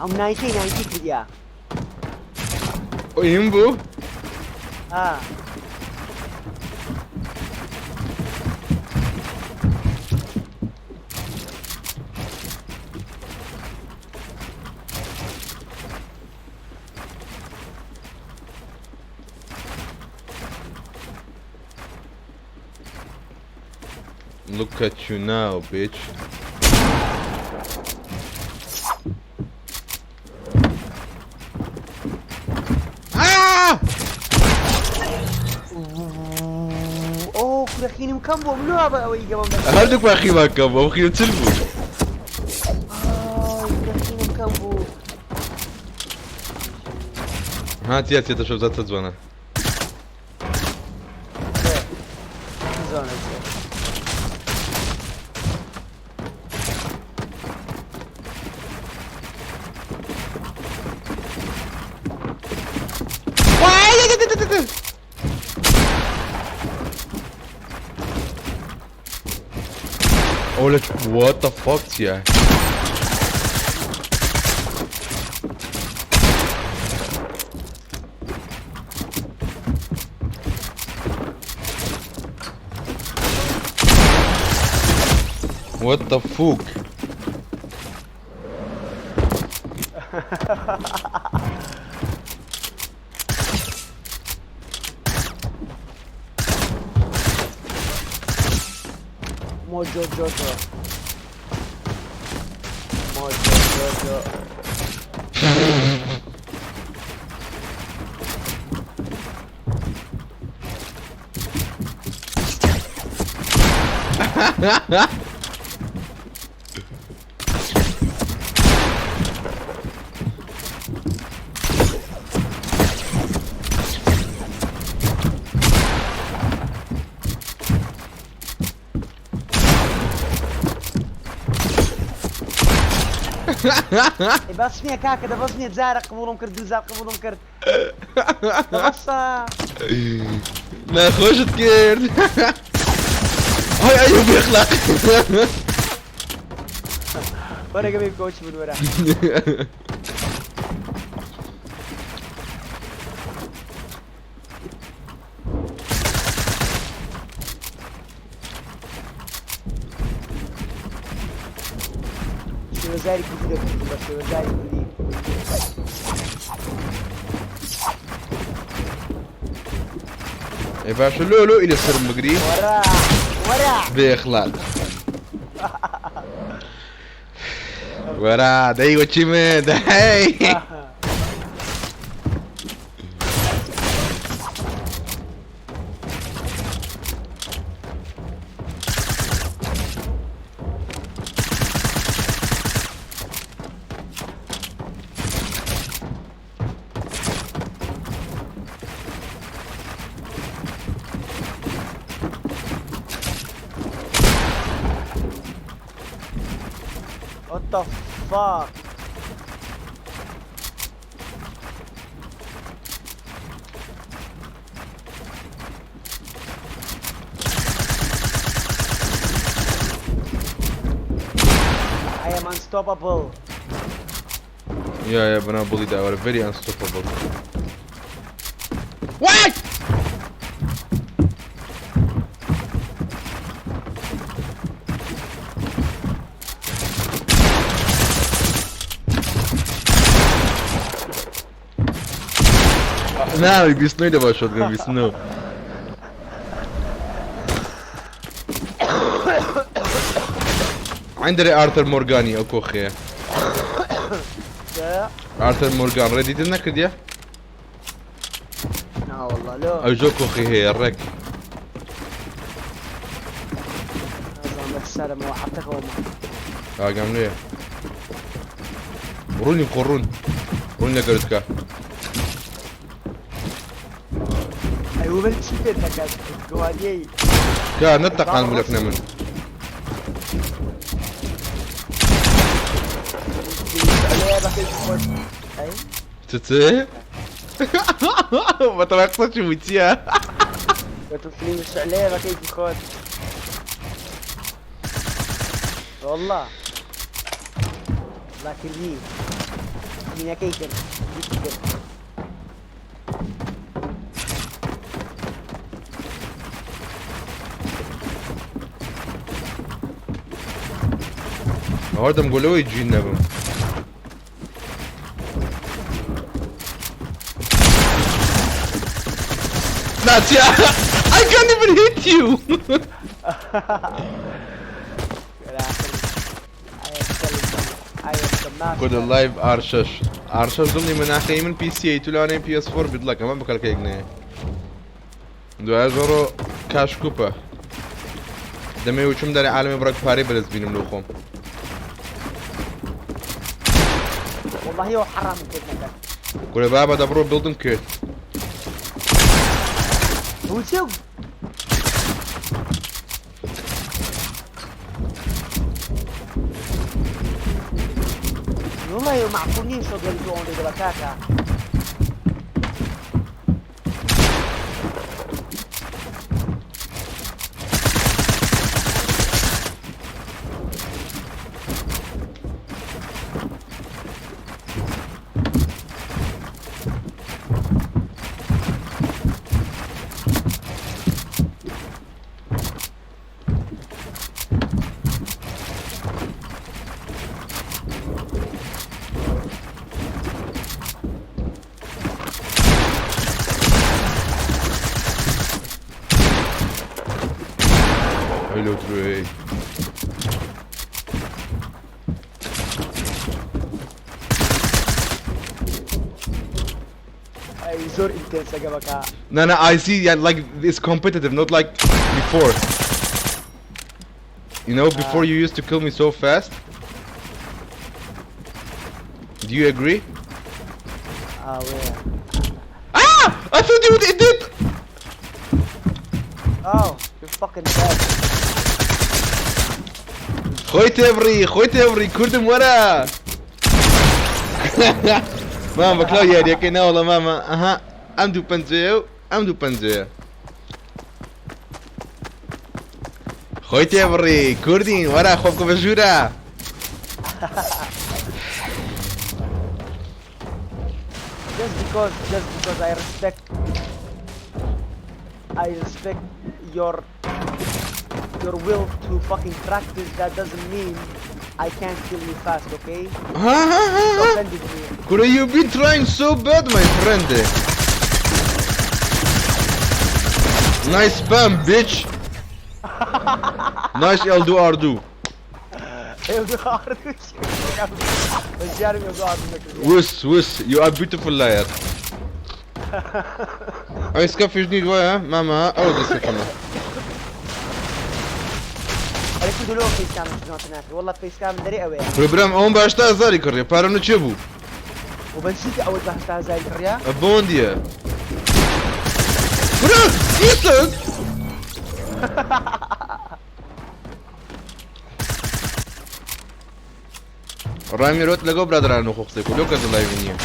ئەم نایتی نایتی کردیا. ئیم بوو؟ آه. Look at you now, bitch. Ah! ئۆ کورە خینم کەم بووە من بە ئەوەی گەمەم دەکرد. هەردووکمان خیمان کەم بوو ئەو خینە چل بوو. ئای کورە خینم کەم بوو. ها تیا تێتە شەو زاتە جوانە. زۆنە چێ. ئەو لە what the fuck چییە؟ What the fuck? Mojo Jojo. Mojo Jojo. ئەی بەس نییە کاکە دە بەس نییە جارە قبوڵم کرد دوو جار قبوڵم کرد دە بەسە. ناخۆشت کرد. هاي ئەیوب بێخلاق. وەرە گەمەی کۆچ بوون وەرە. شێوەزاری کوردی دەکردم بە شێوەزاری کوردی. ئەی باشە لۆ لۆ ئیلە سەرم بگری؟ وەرە وەرە. بێخلاق. وەرە دەی وەچی من دەی. the fuck? I am unstoppable. Yeah, yeah, بەناو بڵی داوەرە very unstoppable. Why? نا بیستنەوەی دەبا شۆتگەن بیستنەوە عندري ئارتەر مۆرگانی ئەو کۆخەیە ئارتەر مۆرگان ڕێدیتت نەکردیە نا والله لۆ ئەو زۆر کۆخی هەیە ڕێک نازانم بە سەرمەوە حەفتەکەەوە ما ئاگام لێیە ڕوونی خۆ ڕوون ڕوون لە گەرتکە ئەی وبل چی پێت دەکات گوالیەی کا نەتەقان بوو لە من بەکەی خۆش ئەی چ بەتەوای قسە چی بوو چییە قلت فيلم الشعلية بكيف خود والله لكن لي من كيكر كيكر هەردەم گۆلەوەی جین نەبم ناچیا I can't even hit you. کۆدە لایڤ R6 R6 دڵی مناخەی من PC تو لەوانەیە PS4 بیدڵەکەمە بکەلکەیەک نەیە دوای زۆرۆ کاش کوپە دەمێ وچم دەرێ عالەمی بڕێک پارەی بەدەست بینم لۆ خۆم. والله هو حرام كده کورە بابە دەبڕۆ بڵدم کرد. هو شو والله معقول نين شو قال تو اون كاكا. ئەی لەو درۆی اي زور انتنس قبك. No, no, I see. Yeah, like it's competitive, not like before. You know, before you used to kill me so fast. Do you agree? اه وين Ah! I thought you would edit. Oh, you're fucking dead. خۆی تێبڕی خۆی تێبڕی کوردم وەرە. مامە بەکلاو یاریەکەی ناوەڵە مامە ئەها ئەم دوو پەنجەیە و ئەم دوو پەنجەیە. خۆی تێبڕی کوردین وەرە خۆ بکە بە ژوورە. Just because I respect your will to fucking practice, that doesn't mean I can't kill you fast, okay? ها ها ها You ها. offended me. Kura, you've been trying so bad, my friend. Nice spam, bitch. Nice L2 R2. يلدو عرض بس جارم يلدو عرض وس وس you are beautiful liar. ئەی سکەفیش نیت وایە مامە ئەو دەستەکەمە. ئەرێ کوردو لۆ فەیس کام شنۆتە ناکرد والله فەیس کام دەرێ ئەوەیە. کورە برام ئەوم بە 80 هەزاری کڕیە پارەم لە چێ بوو؟ و بەنسیتی ئەوەت بە 80 هەزاری کڕیا؟ بۆندیە. کورە ئیسن ڕامیرۆت لەگەڵ برادران و خۆ قسەی کو لۆ کەس live نییە.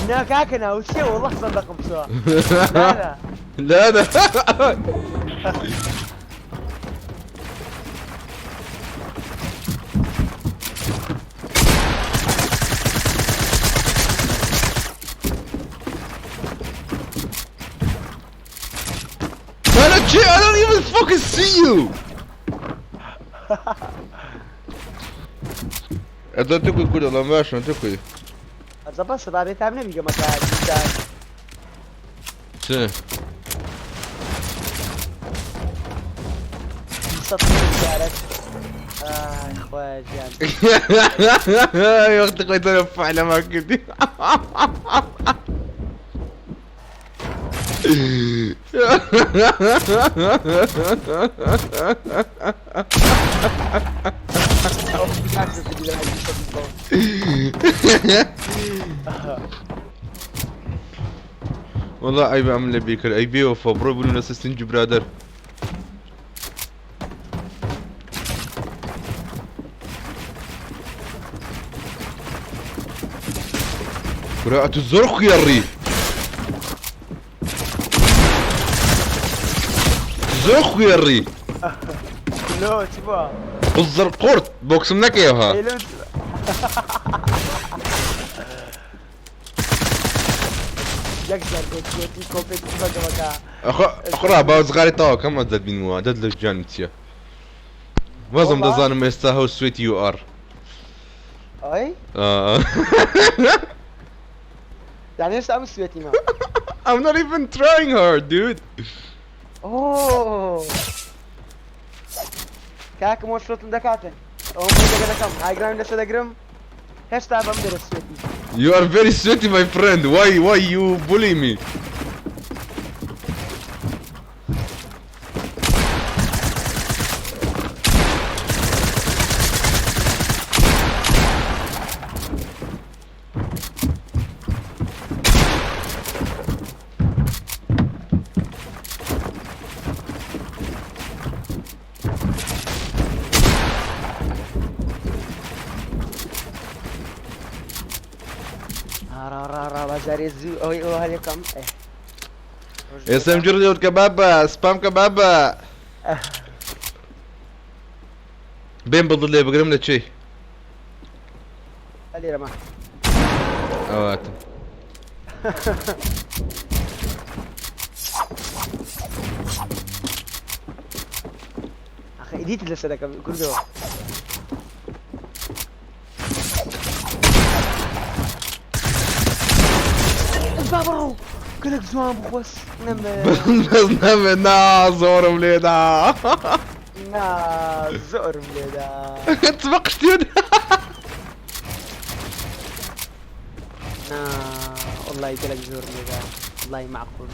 نا کاکە ناو چییە وەڵڵا سندەقم چووە لا لا لا لا Tyler, chill, I don't even fucking see you. ئەدە تکوی کورە ڵام باشە تکوی. ئەجە بەسە با بێتاب نەبی گەمەکە چ؟ وەختی خۆی تەرە فعلەما کردی. والله عیبە ئەم لە بیکرد ئەی بێوەفا بڕۆ بنو لەسەر سنجی برادەر. کورە ئەتو زۆر خوێڕی. زۆر خوێڕی. لۆ چ بووە؟ بزر قورت بۆکسم نەکەیەوە. یەک جار گۆتی کۆپێت بەگەوەکە. ئەخۆ ڕا با زغاری تەواو کەم ئەدەت بینمەوە دەت لە گیانم چییە؟ وازم دەزانم ئێستا هەو سوێتی یو ئار. ئەی؟ یعنی هێشتا ئەم سوێتیمە. I'm not even trying hard, dude. Oh. کاکم وە شۆتم دەکاتن. ئەوە دەگە دەکەم. هایگراوند لەسەر دەگرم. هێشتا بەم دەرە سوێتی. You are very sweaty, my friend. Why you bully me? ڕا ڕا ڕا بازارێ زوو ئەوەی ئەوە هەلێکەم. ئێستا جڕ لێوت کە بابە سپام کە بابە. بێم بەدڵ لێ بگرم لە چی؟ لێرەمە. ئەواتم. ئەخە ئیدیت لەسەر دەکەم کوردەوە. بابە ڕۆ گەلێک جوان بوو خۆش نەمێ. بەس نەمێ نا زۆرم لێدا. نا زۆرم لێدا. تبقشتێ. نا والله گەلێک زۆرم لێدا. والله معقول.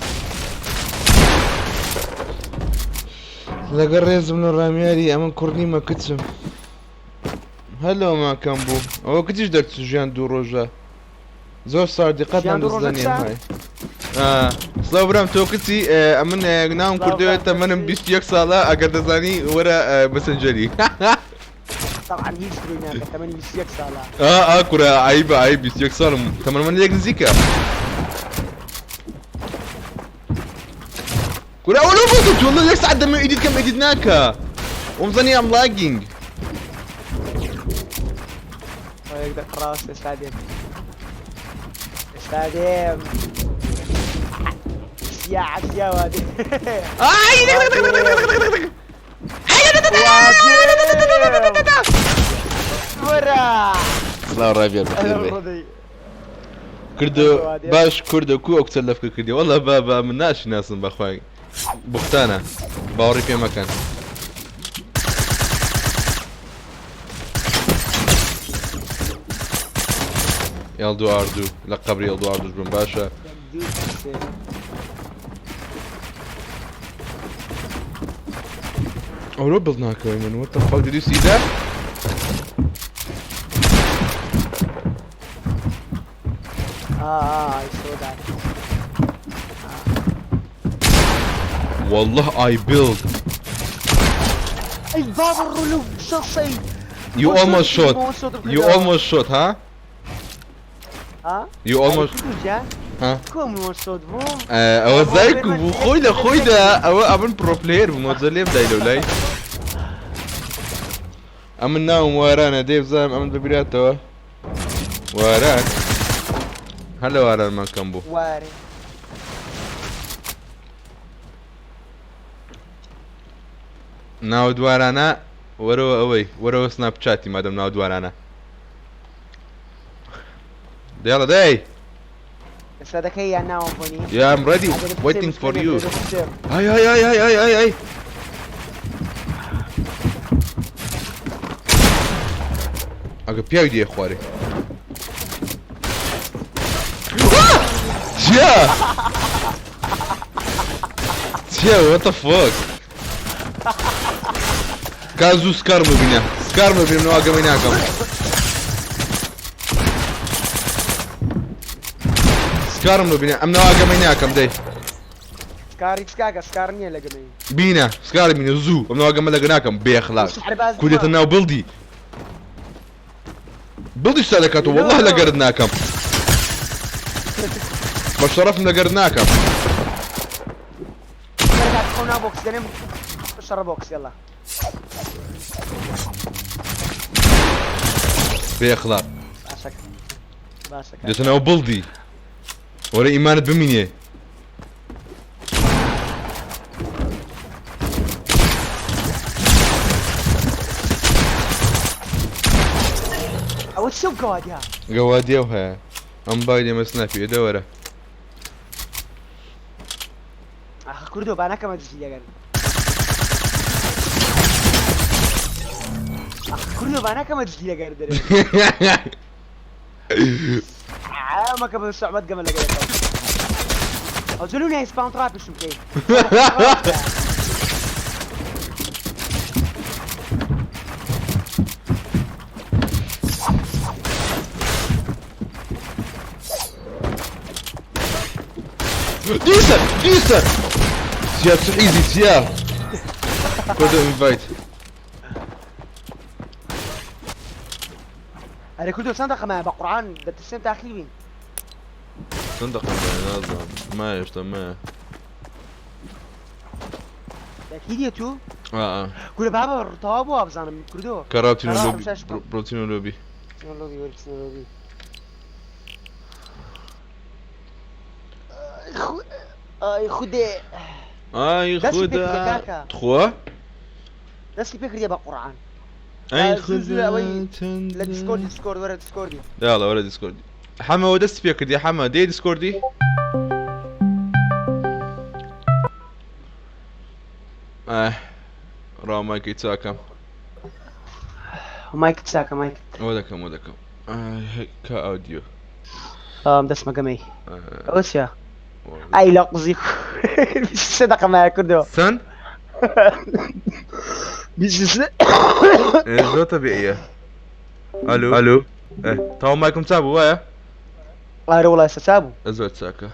لەگەڵ ڕێزم لە ڕامیاری ئەمن کوڕ نیمە کچم. هەلۆ ماکەم بوو ئەوە کچیش دەرچوو ژیان دوو ڕۆژە زۆر ساردی قەتمان ژیان دوو ڕۆژە دەزانیم کچە؟ های سڵاو برام تۆ کچی ئەمن ناوم سڵاو کوردەوە برام، تەمەنم کچی. 21 ساڵە ئەگەر دەزانی وەرە مەسنجەری. طبعا هیچ درۆی ناکە تەمەنی 21 ساڵە. ئا کورە عیبە عیب 21 ساڵم تەمەن من لێک نزیکە. کورە ئەوە لۆ بۆ دەچوو والله یەک ساعت دەمەوێ edit کەم edit ناکە. ومزانی I'm lagging. ئەوە یەک دەقە ڕاوەستە ئێستا دێم. ئێستا دێم. یا عەسیا وا دێ. ئای وەرە. سڵاو ڕابیار بەخێر بێ. ڕۆدەی. کردو باش کوردە کو ئەو کچە لەفکە کردی والله بابا من ناشناسم بەخوای بوختانە باوەڕی پێ مەکەن. ئێڵ دوو ئار دوو لە قەبری ئێڵ دوو ئار دووش بم باشە. دوو سێ. ئەورۆ بڵ ناکەوەی من what the fuck did you see that? I saw that. واللە I build. ئەی بابە ڕوو لەو شەڕشەی You almost shot. You almost shot ها؟ ها؟ You almost ها؟ کۆم شۆت بوو؟ ئەوە زایک بوو خۆی لە خۆیدا ئەوە ئەمن پرۆ پلەیەر بووم ئەوجا لێم دای لەو لای ئەمن ناوم وارانە دێ بزانم ئەمن ببراتەوە واران هەر لە وارانمان کەم بوو وارێ ناو دوارانە وەرەوە ئەوەی وەرەوە سناپ چاتی مادەم ناو دوارانە دێڵە دەی ئێستا دەکەی یان ناوم بۆنی Yeah, I'm ready. Waiting for you. هاي هاي هاي هاي هاي هاي هاي ئەگە پیاوی دێ خوارێ چییە چییە what the fuck کا زوو سکار ببینە سکار ببینم نەوە گەمەی ناکەم سکارم ببینە ئەم نەوە گەمەی ناکەم دەی سکاری چکاکە سکار نییە لە گەمەی بینە سکاری بینە زوو ئەم نەوە گەمە لەگە ناکەم بێخلاق کودێتە ناو بڵدی بڵدی سا دەکاتەوە والله لەگەرت ناکەم بە شەڕەفم لەگەرت ناکەم خۆ بۆکس دەنێم شەڕە بۆکس يلا بێ ئەخلاق باشە باشە دێتە ناو بڵدی وەرە ئیمانت بمینێ ئەوە چیە گەوادیا گەوادیە و هەیە ئەم بای دێمە سناپی ئێدە وەرە ئاخ کوردۆ با نەکەمە دژی لەگەر ئاخ کوردۆ با نەکەمە دژی لەگەر دەرێ مەکە بە سەعبەت گەمە لەگەر ئەو جلو نای سپاون تراپیشم بکەی دیسە دیسە چیا چ ئیزی چیا کوردۆ ئینڤایت ئەرێ کوردۆ چەند دەقە مایە بە قورعان دەترسێم تاخیر بین چەند دەقە مایە نازانم مایە شتە مایە تاکیدیە تو ئا ئا کورە بابە تەواو بووە بزانم کوردۆ کەڕاو تینۆ کەڕاو لۆبی شەش بکەم. بڕۆ تینۆ لۆبی تینۆ لۆبی وەرە تینۆ لۆبی ئای خودێ ئای دەستی پێ خودا کردە کاکە. تخوا دەستی پێ کردیە بە قورعان ئای زوو زوو ئەوەی خودا لە دیسکۆردی دیسکۆرد وەرە دیسکۆردی یاڵا وەرە دیسکۆردی حەمەوە دەستی پێ کردی حەمە دێ دیسکۆردی ئاه ڕاو مایکی چاکەم مایکت چاکە مایکت ئەوە دەکەم ئەوە دەکەم کە ئاودیۆ ئام دەستمە گەمەی ئەوە چیە ئای لە قوزی سێ دەقە مایە کردەوە چەند 23 زۆر تەبیعیە ئەلو ئەلو تاو مایکم چا بوو وایە ئارە وڵای سەچا بوو زۆر چاکە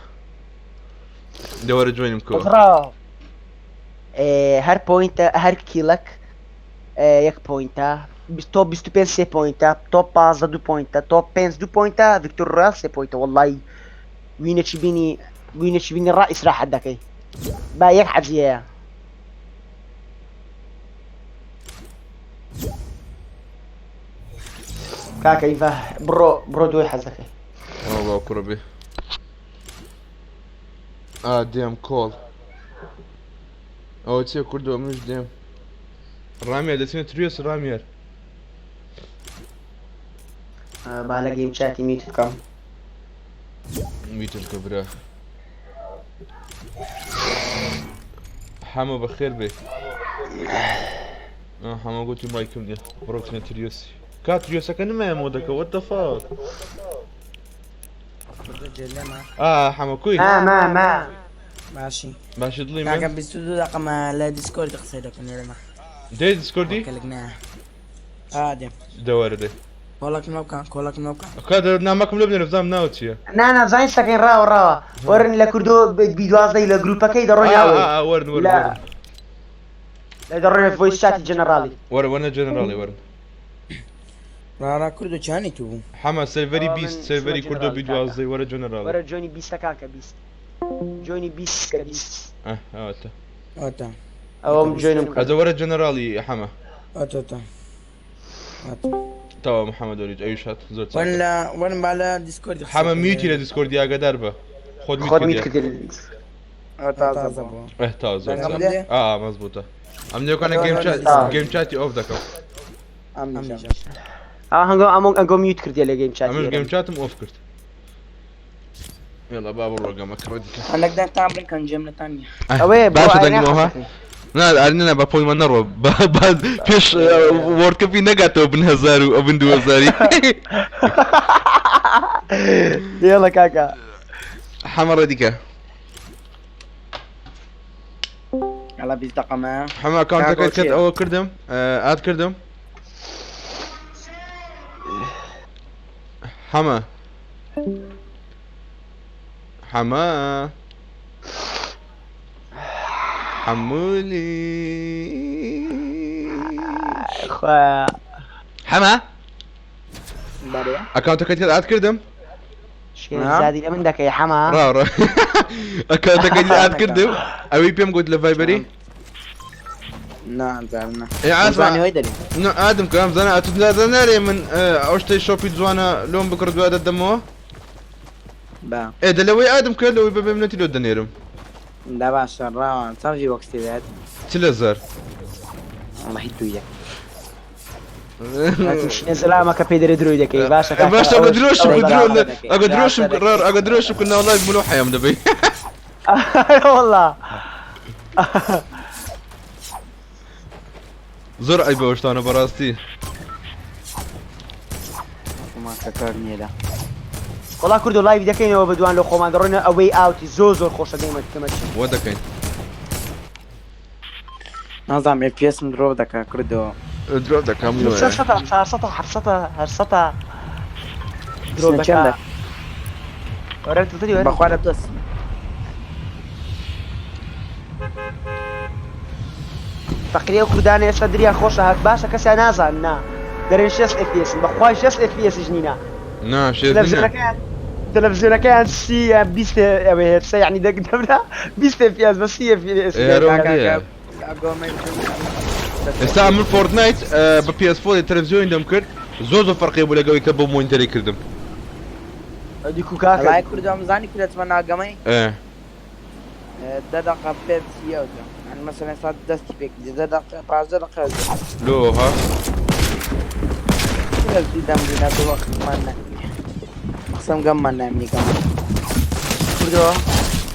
دەوەرە جوێنم کەوە هەر پۆینتە هەر کیلەک یەک پۆینتە تۆپ 25 سێ پۆینتە تۆپ 15 دوو پۆینتە تۆپ 5 دوو پۆینتە ڤیکتۆر ڕۆیال سێ پۆینتە وەڵی وینەکی بینی وینەکی بینی ڕا ئیسراحەت دەکەی با یەک حەزیەیە کاکە ئیڤا بڕۆ بڕۆ دوای حەز دەکەی ئەوە کوڕە بێ ئا دێم کۆڵ ئەوە چیە کوردەوە منیش دێم ڕامیار دەچینە تریۆس ڕامیار با لە گەیم چاتی میوت بکەم میوتم کە برا حەمە بەخێر بێ حەمە گوتی مایکم نییە بڕۆ بچینە تریۆسی کا تریۆسەکە نمایە مۆدەکە what the fuck ئا حەمە کوی ما ما ما باشی باشی دڵی من کاکە 22 دقە ما لە دیسکۆرد قسەی دەکەن لێرەمە دێ دیسکۆردی کەلک نایە ئا دێم دەوەرە دێ. کۆڵەکم لۆ بکە کۆڵەکم لۆ بکە. کاکە نامەکم لۆ بنێرە بزانم ناوت چییە. نا نا زانین شتەکەین ڕاوە ڕاوە وەرن لە کوردۆ بی دوازدەی لە گروپەکەی دەڕۆین ئا ئەوەی ئا ئا وەرن وەرن لە وەرن لە دەڕۆینە ڤۆیس چاتی جەنەڕاڵی. وەرە وەرنە جەنەراڵی وەرن. ڕاڕا کوردۆ چانی تو بوو. حەمە سێرڤەری ئەوە من 20 چوومە سێرڤەری کوردۆ جەنەڕاڵی بی کاکە. دوازدەی وەرە جەنەراڵی. وەرە جۆینی بیستە کاکە 20 جۆینی 20 کە 20. ئە ئەوەتە. ئەوەتە. ئەوەم جۆینم کرد. ئەجە وەرە جەنەراڵی حەمە. ئەوەتە ئەوەتە. ئەوەتە. تەواو محەمەد وەلید ئەویش هات زۆر وەرن چاکە. لە وەرن با لە دیسکۆردی قسە حەمە بکەین میوتی لە لێرە. دیسکۆردی ئاگادار بە. خۆت میوت خۆت میوت کردیە. کردی. ئەوە تازە بووە. ئه تەواو زۆر دەنگم چاکە. دێ؟ ئا مەزبووتە. ئەم نێوکانە گەیم وەرە چات آه. گەیم چاتی ئۆف دەکەم. ئەمنیشم. ئا هەنگۆ ئەمۆنگ ئەنگۆ میوت کردیە لە گەیم چاتی ئەمەش ئێرە. گەیم چاتم ئۆف کرد. يلا بابا ڕۆگەمە کڕە دیکە. هەندێک دەنگتان بڵێن کەم جێم لەتان نییە. ئەوەیە بۆ باشە ئاینە دەنگمەوە خەسەکەی. نا ئەرنە بە پۆیمە نەڕۆ با با پێش وۆرد کەپی نەگاتەوە بن هەزار و ئەبن دوو هەزاری. يلا کاکە. حەمە ڕێ دیکە. يلا 20 دقة ما. حەمە ئەکاونتەکەت کاکە کرد چییە؟ ئەوە کردم ئاد کردم حەمە حەمە حەمولی خوا حەمە بەڵێ. ئەکاونتەکەت کرد ئاد کردم شکێن زادی لە من دەکەی حەمە. ڕا ڕا ئەکاونتەکەت ئاد کردم ئەوەی پێم گوت لە ڤایبەری نا زانم. ئێ ئاسما زانی وەی دەرێ. نا ئادم کە ئەم زانە ئەتو نارێ من ئەو شتەی شۆپی جوانە لۆم بکڕ دوای دەدەمەوە با. ئێ دە لەوەی ئادم کرد لەوەی بەبێ منەتی لۆ دەنێرم. دا باشە ڕاوان چەند ڤی بۆکسی بێت؟ 40 هەزار. وەڵڵاهی دوو یەک. شنە زەلامەکە پێی دەرێ درۆی دەکەی باشە کاکە. باشە ئەگە درۆشم ئەوەش کرد درۆ بەرامبەر. ئەگە درۆشم ڕار ئەگە درۆشم کرد ناوڵای بلۆ حەیام دەبەی. والله. زۆر عیبە ئەو شتانە بەڕاستی. ماکەکار نییە لە. وەڵا کوردۆ لایڤ دەکەینەوە بە دوان لە خۆمان دەڕۆینە ئەوەی ئاوتی زۆر زۆر خۆشە گەیمە کەمە چی. وە دەکەین. نازانم FPS-م درۆ دەکا کوردۆ. درۆ دەکەم لۆیە. 600 400 700 800 درۆ سنە دەکا. چەندە؟ وەرە تڵتری وەرە. بەخوا لە دەست. فەقری ئەو کوردانە ئێستا دریان خۆشە هات باشە کەسیان نازان نا دەرێن 6 FPS بەخوای 6 FPS نینە. نا شێت نییە. تەلەڤیزیۆنەکەیان تەلەڤیزیۆنەکەیان سی یان 20 ئەوێ هێرسە یعنی دەک دەبرا 20 FPS بە سی FPS. ئێ هەرەوە نییە. ئێستا من فۆرتنایت بە PS4 تەلەڤیزیۆنی دەم کرد زۆر زۆر فەرقی بوو لەگەڵی کە بۆ مۆنیتەری کردم. دیکو کاکە. وەڵای کوردۆ ئەم زانی کورە چمە ناگەمەی؟ ئێ. دە دقە پێ سیەوتە. يعني مثلا ساعت دەستی پێ کردی دە دقە 15 دقە. لۆ ها؟ دەستی دەم دینا دو وەختمان نامینێ. قسەم گەممان نامینی گەم. کوردۆ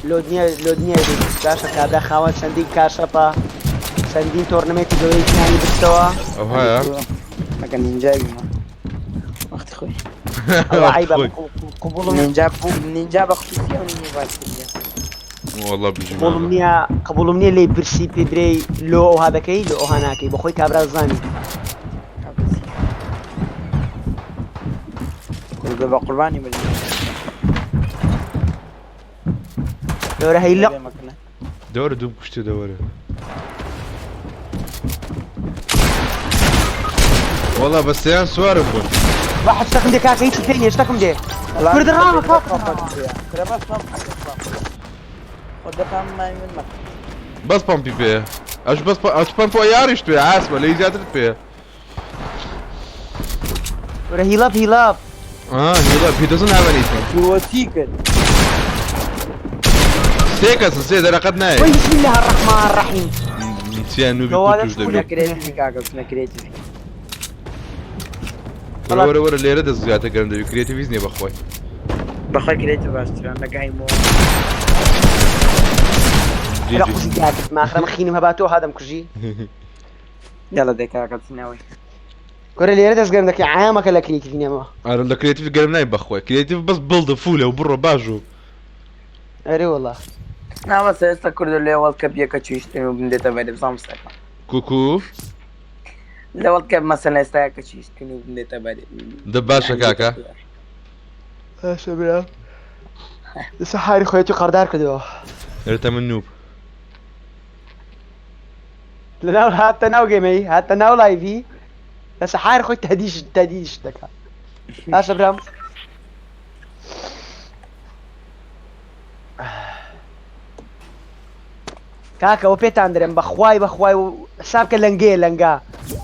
لۆ نییە لۆ نییە باشە کابرا خاوەن چەندین کاشەپە چەندین تۆرنمێنتی گەورەی جیهانی بستەوە. ئەو هەیە؟ ئەگە نینجا بیمە. وەختی خۆی. ئەوە عیبە قبوڵم نینجا بوو نینجا بە خصوصی ئەو نینجا باش کردیە. والله بژی قبوڵم نییە قبوڵم نییە لێی پرسی پێ درێی لۆ ئەوها دەکەی لۆ ئەوها ناکەی بەخۆی کابرا زانی. کوردۆ بە قوربانی بن. دەورە هەی لە دەوەرە دوو کوشتێ دەوەرە. والله بە سێیان سوارم بوون. واحد شتەکم دێ کاکە هیچی پێ نییە شتەکم دێ. کوردە ڕاوە کاکە. بەس پەمپی پێیە. ئەش بەس ئەش پەمپ یاریش پێیە ئاسمە لێی زیاترت پێیە. وەرە heal up heal up. Heal up. He doesn't have anything. چی کرد؟ سێ کەسن سێ دەرەقەت نایە. وەی بسم الله الرحمن الرحیم. سیان نوبی گەوادە کوتوش چوو دەبێت. نەکرێتی کاکە نەکرێتی. وەرە وەرە وەرە لێرە دەست زیاتر گەرم دەبی کرێتیڤیز نییە بەخوای. بەخوای کرێتی باشترە لەگای مۆ. لە قوزی داکرد ماخرە من خینم هەباتەوە هادەم کوژی. یاڵە دێ کاکە چنەوەی. کورە لێرە دەست گەرم دەکەی عامەکە لە کرێتیڤ نێمەوە. ئەرە لە کرێتیڤ گەرم نای بەخوای کرێتیڤ بەس بڵدە فولە و بڕۆ باش و. ئەرێ وەڵا. ناوەسە ئێستا کوردۆ لێ وەڵ کە بیەکە چیشتن و بندێتە بەرێ بزانم سەکە. کوکو. لەوەڵ کە مەسەلەن ئێستا کەچی سکن و بنێتە بەر دە باشە کاکە. باشە برا ئێستا حاری خۆیەتی قەردار کردەوە. ئەرێ من نوب. لەناو هاتە ناو گەمەی هاتە ناو لایڤی لەسە حاری خۆی تەدیش تەدیش دەکا باشە برام. کاکە ئەوە پێتان درێم بەخوای بەخوای و حساب کە لەنگەیە لەنگا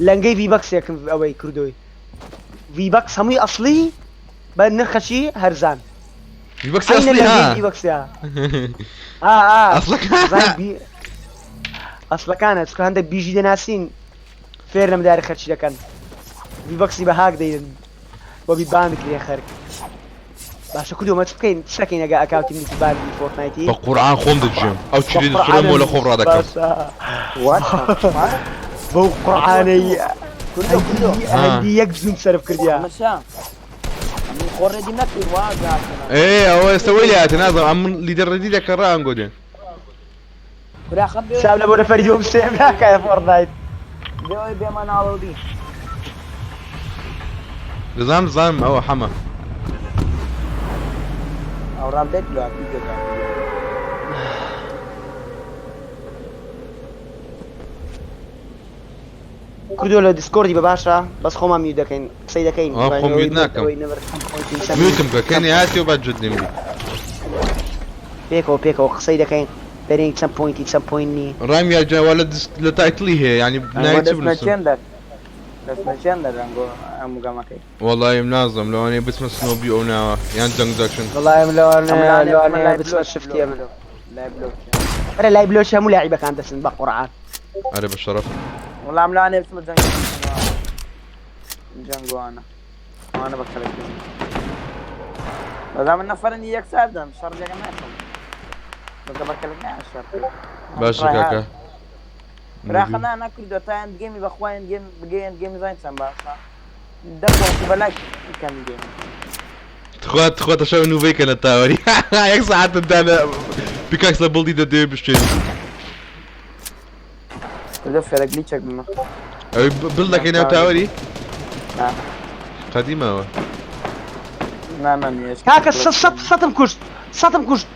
لەنگەی ڤیبەکسێکم ئەوەی کردوی ڤیبەکس هەمووی ئەسڵی بە نرخەکی هەرزان ڤیبەکس ئەسڵی ها ڤیبەکسیا ئا ئا ئەسڵەکان ئەسڵەکانە چونکە هەندێک بیژی دەناسین فێر لەم داری خەرچی دەکەن ڤیبەکسی بە هاک دەیدن بۆ بی بان بکرێ خەرک باشە کوردۆ مە چ بکەین چ دەکەین ئەگە ئەکاونتی منی بان بی فۆرتنایتی بە قورعان خۆم دەجێم ئەو چری دەسڕێمەوە لە خۆم ڕادەکەم باشە بەو قورعانەی کوردۆ کوردۆ هەندی یەک زوم سەرف کردیا مەشا من خۆ ڕێدی نەکرد واز هاتنە ئێ ئەوە ئێستا وەی لاتە نازانم ئەم لیدەر ڕێدی دەکە ڕانگۆ دێن برا خەم بێ سام لە بۆ نەفەری دووەم سێم ناکایە فۆرتنایت بێ بێمە ناڵۆبی دەزانم زانم ئەوە حەمە ئەو ڕام دێت لە دەکات کوردۆ لە دیسکۆردی بە باشە بەس خۆمان میوت دەکەین قسەی دەکەین آه، خۆم میوت ناکەم. میوتم بکە کەنی هاتی و با جوت نمری پێکەوە پێکەوە قسەی دەکەین دەرێن چەند پۆینتی چەند پۆینت نی ڕام یا جا وە لە لە تایتڵی هەیە یعنی ناوی چ بنووسم دەستمەچێن دەر دەستمەچێن دەر ئەنگۆ هەموو گەمەکەی وەڵی نازم لەوانەیە بچمە سنۆبی ئەو ناوە یان جەنگ جەکشن وەڵای من لەوانەیە ئەم لەوانەیە لای بچمە بلۆچ، شفتی ئەمن لای بلۆچ ئەرێ لای بلۆچ هەموو لاعیبەکان دەچن بە قورعان ئەرێ بە شەرەف وەڵام لەوانەیە بچمە جەنگ جەنگۆانە ئەوانە بە کەلک بەزا من نەفەرن یەکسار دەم شەڕ لەگە ناکەم بەزە بە کەلک نایە شەڕ باشە کاکە براخە نا نەکردووە تا ئەند گەیمی بەخوا ئەند گەیم بگەی ئەند گەیمی زانین چەند باشە دە پۆینت بەلای کەمی گەیمی تخوا تخوا تەشەو نوبەی کە لە تاوەری یەک ساعتم دانە پیکاکس لە بڵدی دەدەوێ بشکێنی کردو فێرە گلیچێک بمە ئەوەی بڵ دەکەی ناو تاوەری نا قەدیمەوە نا نا نییە کاکە سەد سەد سەدم کوشت سەدم کوشت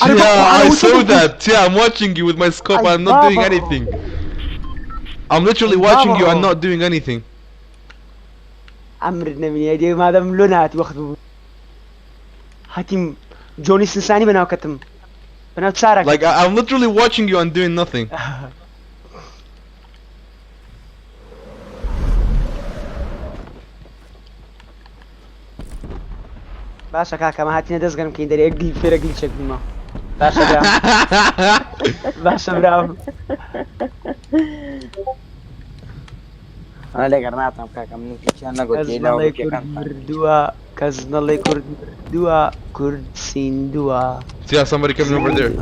ئەرێ بە Yeah, قورعان I ئەوە saw سەدم کوشت. that. Yeah, I'm watching you with my scope. Ay, I'm not doing baba. anything. I'm literally watching you. I'm Baba. not doing anything. ئەمرت نەبینی دێ مادەم لۆ نهاتی وەخت بوو هاتیم جۆنی سنسانی بەناو کەتم بەناو چارەکەم Like I'm literally watching you and doing nothing. باشە کاکە مە هاتینە دەستگەرم کەین دەرێ یەک گل فێرە گلیچێک بوومە باشە برام باشە برام ئەنا لێگەر ناتام کاکە من هیچیان نەگوت کەس نەڵێ کورد مردووە کەس نەڵێ کورد مردووە کورد سیندووە Yeah, somebody coming over there.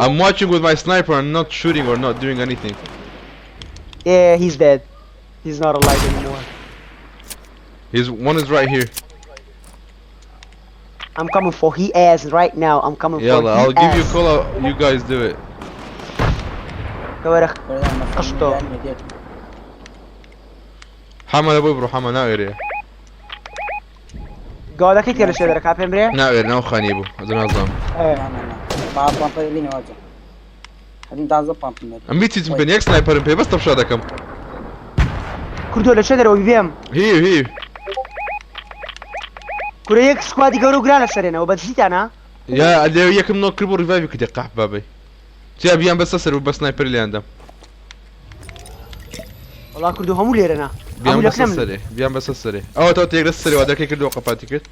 I'm watching with my sniper. I'm not shooting or not doing anything. Yeah, he's dead. He's not alive anymore. He's one is right here. I'm coming for he ass right now. I'm coming for Yalla, he I'll give you a ass. call out. You guys do it. کەوەرە قشتۆ. حەمە لە بۆ بڕۆ حەمە ناوێرێ گاوەکەی تێ لە شێ دەرەکا پێم برێ ناوێر ناو خانی بوو ئەزە نازانم ئەم بیتیتم پێ یەک سنایپەرم پێ بەس تەمشا دەکەم کوردۆ لە شێ دەرەوە بێم هی هی کورە یەک سکوادی گەورە و گران لەسەرێنەوە بە دزیتانە یا لێ یەکم نۆ کرد بۆ ڕیڤایڤی کردی قەحپ بابەی تیا بیان بەسە سەر و بە سنایپەر لێیان دەم وەڵا کوردۆ هەموو لێرەنا بیان هەموو بەسە لەکنەم سەرێ بیان بەسە سەرێ ئەوە تەوە تێگرە سەرێ وا دەرکەی کردەوە قەپاتی کرد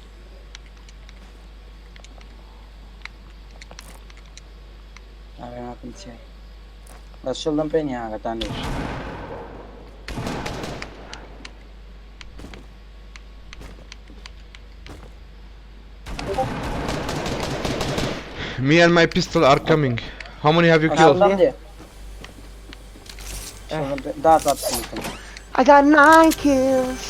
بەس شڵم پێ نییە ئاگاتان لێ Me and my pistol are coming. How many have you killed? شڵم دێ دا I got nine kills.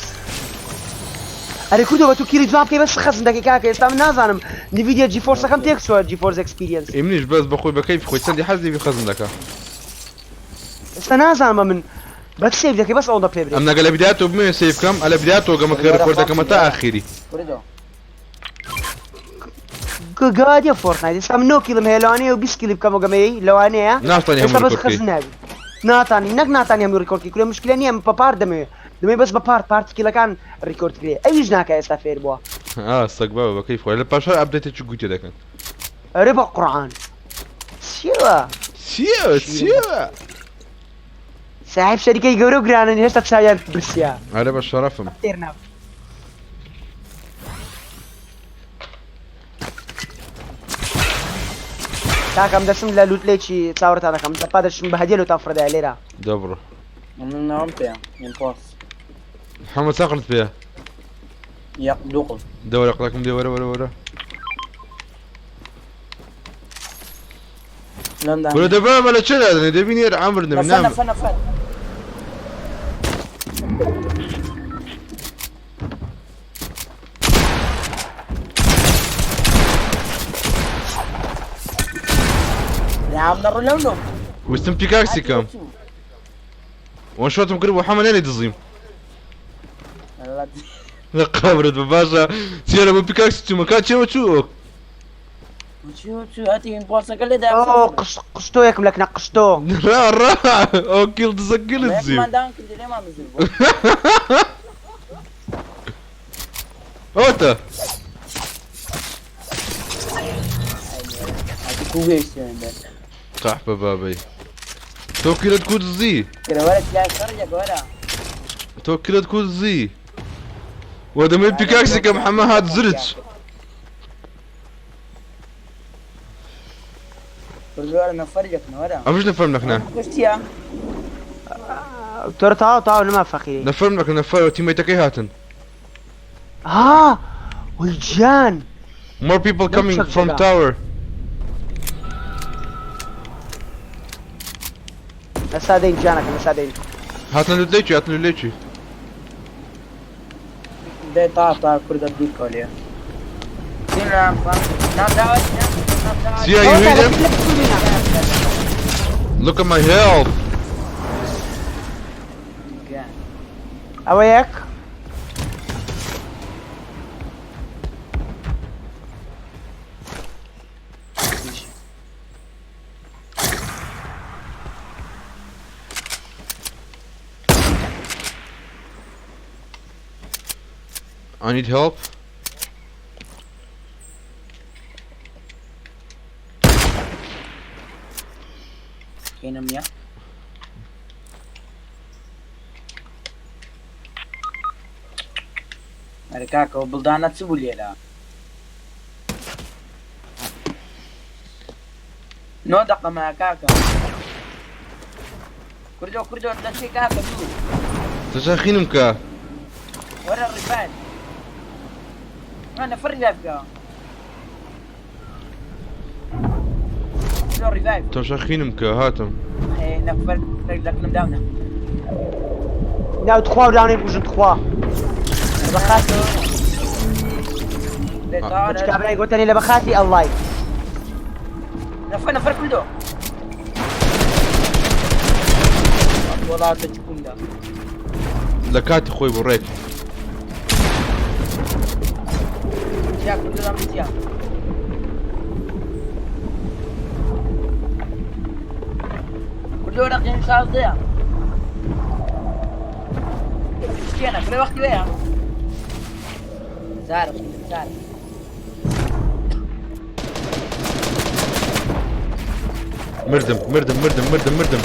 ئەرێ کوردۆ بە تو کیلی جوان بکەی بەس خەزم دەکەی کاکە ئێستا من نازانم نڤیدیا جی فۆرسەکەم تێک چووە جی فۆرس ئێکسپیریەنس ئیمنیش بەس بەخۆی بە کەیف خۆی چەندی حەز لێ خەزم دەکا. ئێستا نازانم من بەس save دەکەی بەس ئەوەندە پێ برێ. ئەم نەگە لە بدايەتەوە بمەوێ save کەم ئەلە بدايەتەوە گەمەکە record دەکەمە تا ئاخیری. گادیە فۆرتنایت ئێستا من نۆ kill م هەیە لەوانەیە و 20 kill ی بکەمەوە گەمەی لەوانەیە ناتوانانی ئێستا هەموو بەس record کەی. خەز نابی ناتانی نەک ناتانی هەموو record کەی کورە مشکلە نییە من بە part دەمەوێ دەمەوێ بەس بە part part ی kill ەکان record کرێ ئەویش ناکا ئێستا فێر بووە. ئا سەگ بابە بە کەیف خۆی لە پاشا update ێکی گوتێ دەکەن. ئەرێ بە قورعان چییە؟ چییە چییە؟ ساحب شەریکەی گەورە و گرانن هێشتا چاویان برسیە. ئەرێ بە شەرەفم. تێر ناب. کاکەم دەچم لە لوتلێکی چاوەڕێتان دەکەم دەپا دەچم بە هەدیە لۆتان فڕێدایە لێرە. دەبڕۆ. من ناوم پێ ئیمپۆس. محەممەد چاقلت پێیە؟ یەک دوو قڵ. دەوەرە قڵەکم دێ وەرە وەرە وەرە. وەرە دەبا بە لە چێ دادەنێ دەبینی هەر عەمر نەبی نەفەر نام. نەفەر نەفەر. نعم نڕ لەو لۆ. ویستم پیکاکسی کەم. وان شۆتم کرد بۆ حەمە نێنی دزیم. لە قەبرت بە باشە چێرە بۆ پیکاکسی چوومە کا چێوە چوو. ئۆ قشتۆیەکم لەکنە قشتۆ. ڕا ڕا ئەو کیڵ دزە کیڵ دزیم. ئەوەتە. قەحپە بابەی. تۆ کیلت کو دزی؟ تۆ کیلت کو دزی؟ وە دەمەی پیکاکسی کەم حەمە هات زرچ. ئەمش نەفەرم نەکنە. تۆرە تەواو تەواو نەما فەقیری. نەفەرم نەکە نەفەر تیمەیتەکەی هاتن. ها وەی گیان. More people coming from tower. ئەسا دەین گیانەکەم ئەسا دەین. هاتن لولێکی هاتن لولێکی. دەی تا تا کوردە بیکۆلێ. See how you hit him? Look at my health. ئەوە یەک. I need help. کەینم نییە. ئەرێ کاکەوە بڵدانە چ بوو لێرە؟ نۆ دەقە مایە کاکە. کوردۆ کوردۆ دەچێ کاکە دوو. تەشەخینم کە. وەرە ڕیفایل. نەفەر ڕیفایل بکە. کوردۆ ڕیفایل. تەشەخینم کە هاتم. نەفەر لەکنم داونە. ناو تخوا و داونەی بکوژن تخوا. بەخاتر. کابرای گوتنی لە بەخاتی ئەڵڵای. نەفەر نەفەر کوردۆ. وڵاتە چکومدا. لە کاتی خۆی بوو ڕێک. چیا کوردۆ دام چیا. کوردۆ ڕەقیم شازدەیە. شتێنە کوڕێ وەختی وەیە. زارم زارم. مردم مردم مردم مردم مردم.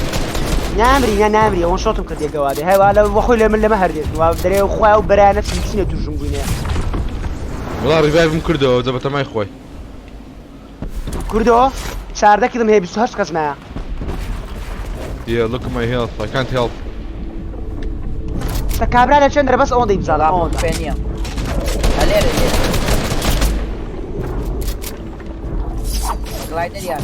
نامری نا نامری ئەوە شۆتم کردێ گەوادێ هەوا لە وەخۆی لە من لەمە هەردێت وا دەرێ خوا و بەرایە نەچم چینە تووشم بووینێ. وەڵا revive م کردەوە جە بەتەمای خۆی. کوردۆ 14 kill م هەیە 28 کەس مایە. Yeah, look at my health. I can't help. تا کابرا لە چەند بەس ئەوەندەی بزانم ئەوەندە. پێ نییە. لێرە لێرە. glider یان.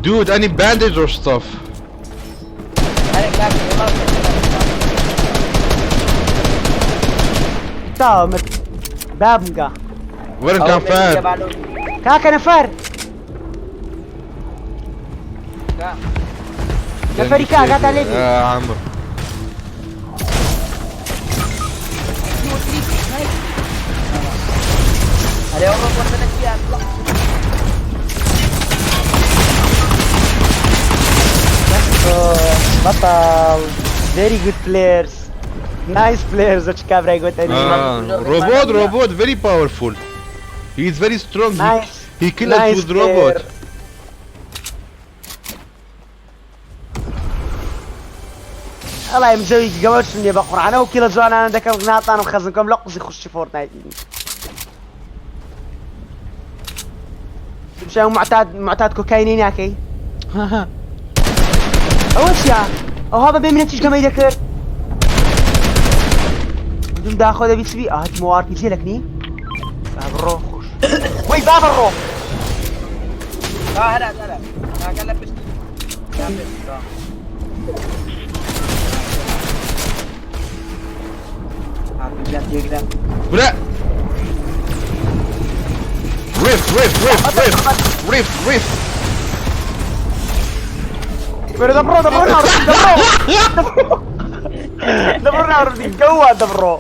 Dude, I need bandage or stuff. ئەرێ کاکە وەڵا تا مرد بابمگا. وەرن کام فەر. کاکە نەفەر. نەفەری کا ئاگاتان لێ بی. عمر ئەرێ ئەو ڕۆبۆتە لە چییە؟ بەتاڵ very good players nice players چ کابرای گوتنی ڕۆبۆت ڕۆبۆت very powerful he is very strong Nice. he killed us Nice with robot player. ئەڵای مجەوی گەوەشم نیە بە قورعانە و کیلە جوانانە دەکەم ناتانم خەزم کەم لە قوزی خوشی فۆرتنایت مشان معتاد معتاد کۆکاینی ناکەی ئەوە چیە ئەوها بەبێ منەتیش گەمەی دەکرد دوم داخۆ دەبی چبی ئاهات مواڕپی جێ لەکنی بابڕۆ خۆش وەی بابڕۆ هەرا هەرا کاکە لە پشت یا پێش برا ریف ریف ریف ریف ریف ریف بەرە دەبڕۆ دەبڕۆ ناڕفتی دەبڕۆ دەبڕۆ ناڕفتی گەوا دەبڕۆ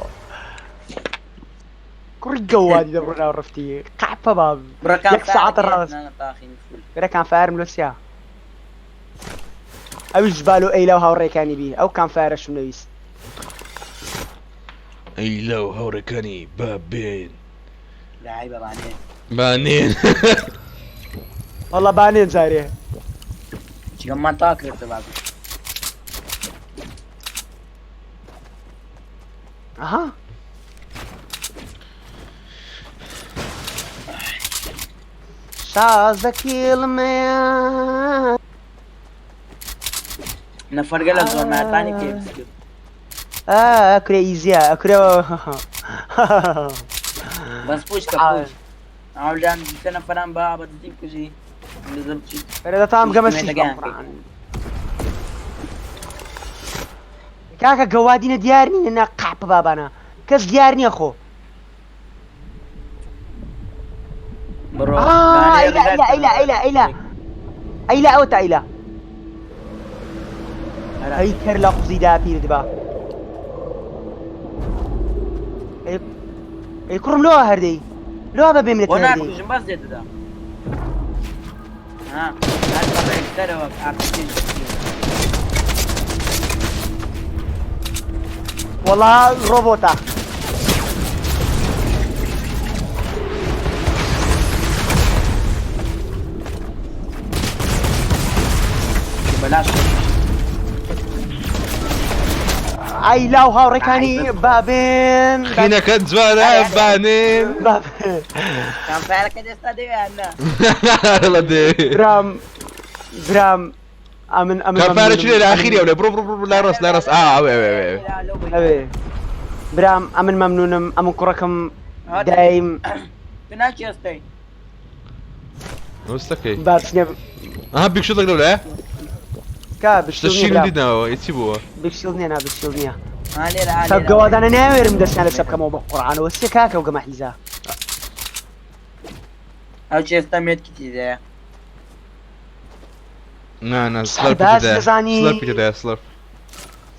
کوڕی گەوادی دەبڕۆ ناڕفتی قەحپە باب یەک ساعەتە ڕاست برا کان فایرم لۆ چیا ئەویش بالۆ ئەیلا و هاوڕێکانی بی ئەو کان فایرەشم نەویست ئەیلا و هاوڕێکانی با بێن لای بەبانێ بانێن والله بانێن جارێ چیکەممان تا کرد بابی ئەها شازدە کیلمەیە نەفەرگە لە زۆر ناتانی پێ بسکرد ئەکرێ ئیزیە ئەکرێ بەس پوش کە پوش ئاولان سێ نەفەران بە بە دزی بکوژی بزم چی بەرە دەتام گەمە مێتەکەیان سی کرد. کاکە گەوادینە دیار نینە نا قاپە بابانە کەس دیار نییە خۆ بڕۆ آه، ئەیلا ئەیلا ئەیلا ئەیلا ئەیلا ئەیلا ئەوە تا ئەیلا ئەی کەر لە قوزی داپیرت با ئەی ئەی کوڕم لۆ هەردەی لۆ بە بێم لە بۆ هەردەی ناکوژم بەس لێ دەدا ها هەر بە ڕێکتەرەوە ئاپیش وەڵا ڕۆبۆتە بەلاش ئەی لاو هاوڕێکانی بابێن خینەکە جوانە بانێن بابێن کامپایەکە دەستا دەوێ نا لە دێ برام برام ئەمن ئەمن کافارە چێ لە ئاخیری ئەولێ بڕۆ بڕۆ بڕۆ لای ڕاست لای ڕاست ئا ئەوێ ئەوێ ئەوێ ئەوێ برام ئەمن مەمنونم ئەمن کوڕەکەم دایم ناچی ئێستای ڕاستەکەی بابچنە ئەها بیکشڵێک لەولایە کا شتە بشتڵ نییە شیرم برام دیدنەوە ئی چی بووە بشتڵ نییە نا بشتڵ نییە ها لێرە ها سەب لێرە. گەوادانە ناوێرم دەستیان لەسەر بکەمەوە بە قورعانەوە سێ کاکە و گەمە حیزە ئەو چێستا مێتکی تێدایە نا نا سلەرپی باز تێدایە دەزانی. سلەرپی تێدایە سلەرپ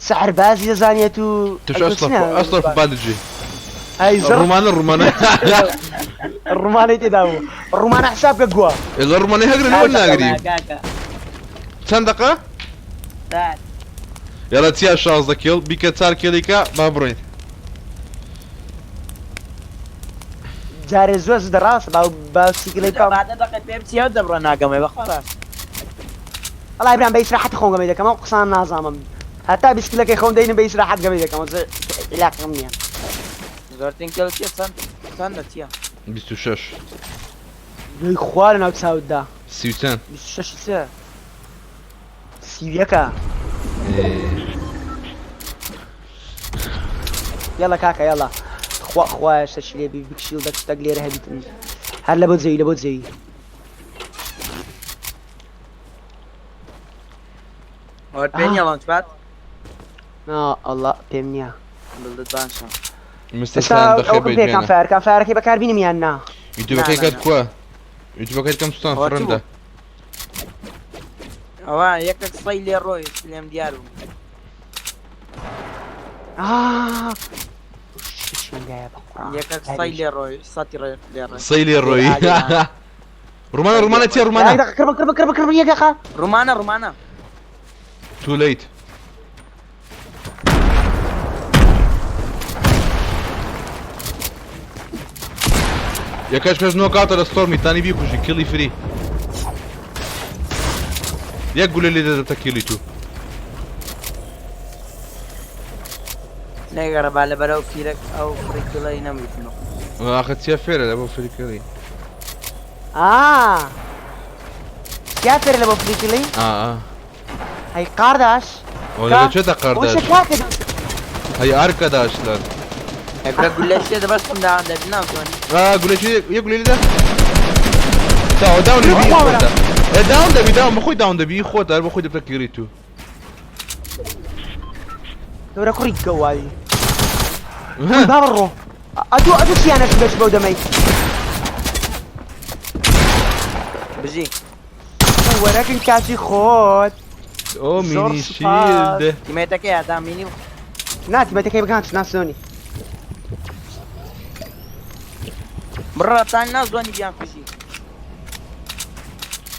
سەعربازی دەزانێت و تش ئەسڵەرپ ئەسڵەرپ باندجی ئەی زڕ ڕومانە ڕومانە ڕومانەی تێدا بوو ڕومانە حساب کە گووە ئێ ڕومانە هەگرن وەر ناگری کاکە چەند دقە سات یاڵە چیا 16 کیڵ بیکە 4 کیڵیکە با بڕۆین جارێ زۆر زدە ڕاستە با با سیکلەی بکەم بعد دقیقە پێ بچیەوە دەبڕۆ ناگەمێ بەخوا ڕاست وەڵای برام بە ئیسراحەتی خۆم گەمەی دەکەم ئەو قسان نازانم هەتا بیسکلەکەی خۆم دەینم بە ئیسراحەت گەمەی دەکەم عیلاقم نییە زۆرترین کێڵ چیە چەند چەندە چییە 26 لۆی خوا لە ناو چاوتدا سی و چەند 26 سێ 31ە ئێ. یاڵا کاکە یاڵا خوا خوایە شتەکی لێ بی بکشیل دەک شتەک لێرە هەبیتن هەر لە بۆ زەوی لە بۆ زەوی ئەوە پێ نییە لانچ پاد نا ئەڵا پێم نییە دڵت باشە مستر ئێستا سان بەخێر ئەوکم بێیت پێ کام بێنە فایەر کام فایەرەکەی بەکاربینم یان نا یوتیوبەکەی نا، کات نا. کووە یوتیوبەکەی کەم سوستان ئەوە چی فڕندە بوو؟ ئەوە یەکێک سەی لێ ڕۆیشت لێم دیار بوو. آه شتیان بە قورئان. یەکێک سەی لێ ڕۆی سەتی ڕێ لێ ڕۆی. سەی لێ ڕۆیی. ڕومانە ڕومانە چیە ڕومانە؟ یەک دەقە کڕ بکڕ بکڕ بکڕ یەک دەقە. ڕومانە ڕومانە. Too late. یەکەش کەس نۆکاتە لە ستۆرمی تانی بیکوژی کیڵی فری یەک گولە لێ دەدەتە کیڵی تو. نەگەڕە با لەبەر ئەو فیرەک ئەو فریکڵەی نەمریتنەوە. ئاخە چیە فێرە لە بۆ فریکڵی. ئا چیا فێرە لە بۆ فریکڵی؟ ئا ئا. هەی قارداش. ئەوە لە چێتە قارداش؟ خۆشە کاکە. هەی ئارکەداشلەر. ئەگرە گولە چێ دەبەستم داوان دەبی نازۆنی. ئا گولە چێ یە گولە لێدا. تاوە داون دەبی خۆتە. ئێ داون دەبی داون بەخۆی داون دەبی خۆت هەر بەخۆی دەبتە کیڵی تو. دەورە کوڕی گەوادی. بابە ڕۆ. ئەدوو ئەدوو چیانە بەش بەو دەمەی. بژی. وەرەکن کاتی خۆت. ئۆ زۆر مینی سوپاس. شیلد. تیمێتەکەی هاتا مینی نا تیمەتەکەی بگان ناسۆنی. بڕە تا نازۆنی بیان کوژی.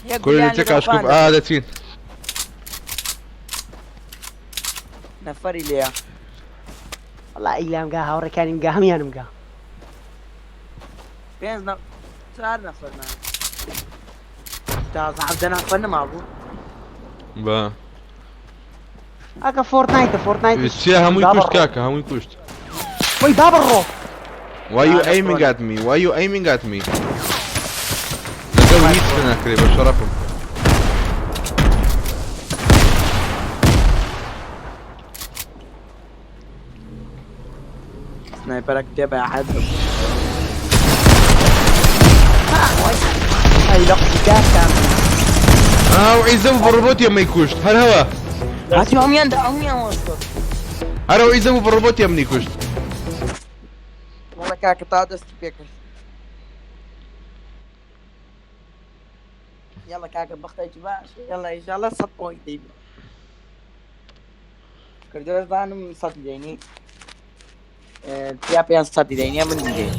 یەک کوڕی گولیان لە لێ کاشکوب دەخواند. ئا دەچین. نەفەری لێیە. وەڵا ئیلام گا هاوڕێکانیم گا هەمیانم گا. پێنج نە چوار نەفەر نا. تازە حەڤدە نەفەر نەمابوو. با. ئاکە فۆرتنایتە فۆرتنایت. چیە هەمووی کوشت کاکە هەمووی کوشت. وەی بابە ڕۆ. Why you aiming at me? Why you aiming at me? لەگەڵ هیچ ناکرێ بە شەرەفم. سنایپەرەک تێ بە حەز. ئەی لە قوتی کاکە. ئا و عیزە بوو بە ڕۆبۆتی ئەمەی کوشت هەر هەوە. هاتی هەموویان دا هەموویان وەستۆ. هەر ئەو عیزە بوو بە ڕۆبۆتی ئەمنی کوشت. وەڵا کاکە تا دەستی پێکرد. یاڵا کاکە بەختێکی باش یاڵا ئینشاڵڵا 100 پۆینت دەیبی. کردووە زانم 100 دەینی. تیا پێیان 100 دەینی من دەینی.